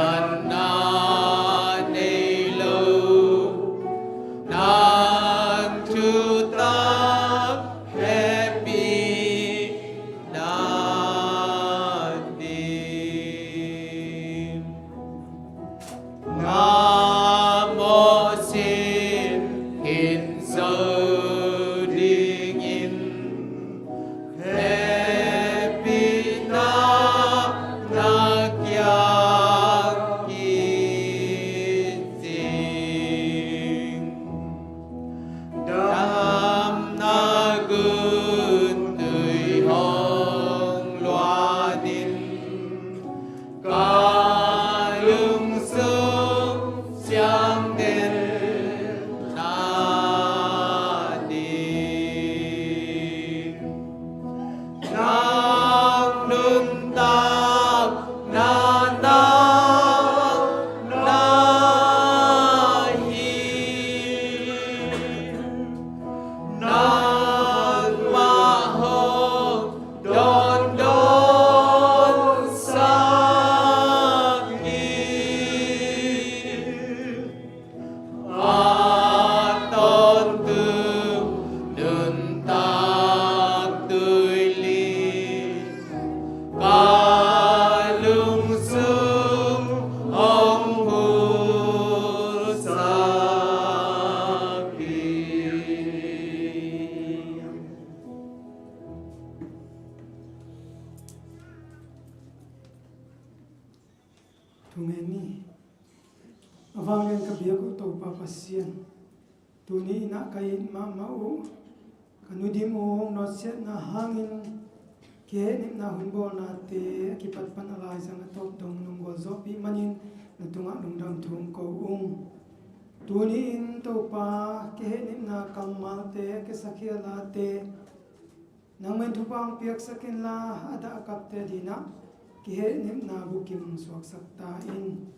Natna nei lo, nang thutak hehpihna ding. Nang mawhsin khin zo dingin hehpihna na kiang kici. Damna guntui hong luanin ka lungsung ciangtel nading. Nang nuntakna na na hi. Nangmah hong dawndawn sak hi. A tawntung nuntak tuilih ka lungsung hong phulsak hi. Thungen ni. A vanglian ka biak uh Topa Pasian, tuni in ah ka it mahmah uh, ka nudim uh nawtsiatna hangin kihehnepna hun bawlnate a kipat pan a laizang a tawp dong nong gualzawhpih manin na tungah lungdam thu hong ko ung. Tuni in Topa, kihehnepna kammalte, kisakhia late, nangmah in thupha hong piaksak inla, a dah a kapte adingin ah kihehnepna bukim hong suaksak ta in.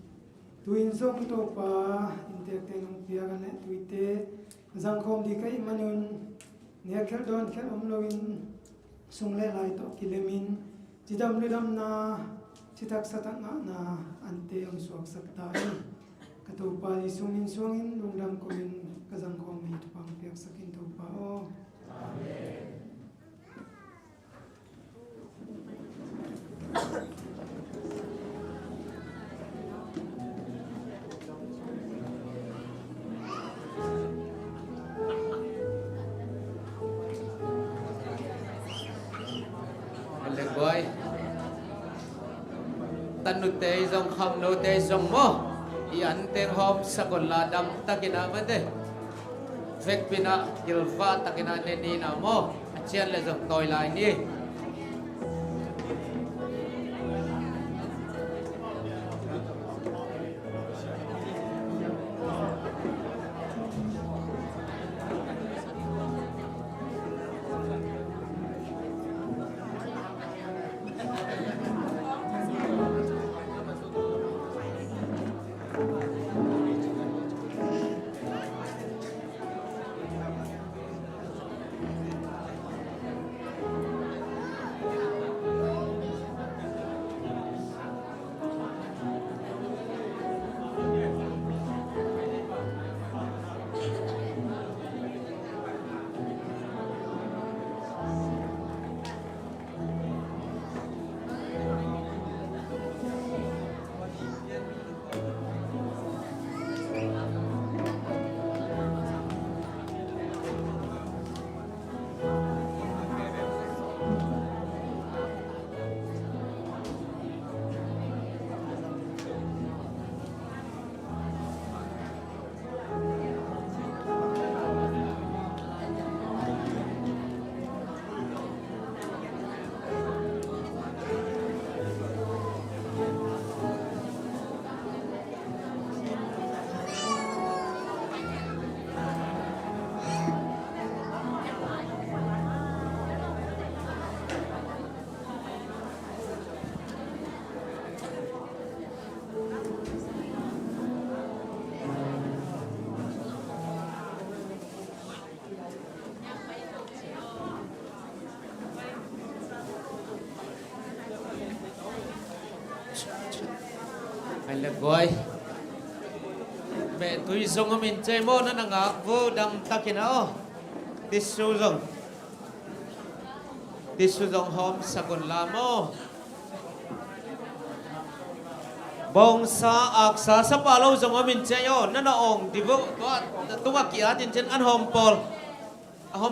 Tu-in zong Topa, innteekte nong piak a leh tuite zangkhawm ding ka hih manun, nekkhial dawnkhial om loin sung le lai tawh kilemin, cidam ludamna, citak satak ngahna ante hong suaksak ta in. Ka Topa Jesu min suangin lungdam ko-in ka zangkhawm hi, thupha hong piaksak in Topa aw. Amen. Lengbuai. Tanute zong, khangnote zong maw, i anteng hawmsak unla damtakin ah mate, vekpi-in ah kilvah takin ah ne ni na maw. A cian le zong tawi lai ni. Guai. Behtui zong om in cei maw, na na ngak vo dam takin a aw. Tisu zong. Tisu zong hawm sakun la maw. Bawngsa aksa sapa lo zong om in cei aw, na na awng di vo. Tua tungah ki-at in cin an hawm pawl. A hawm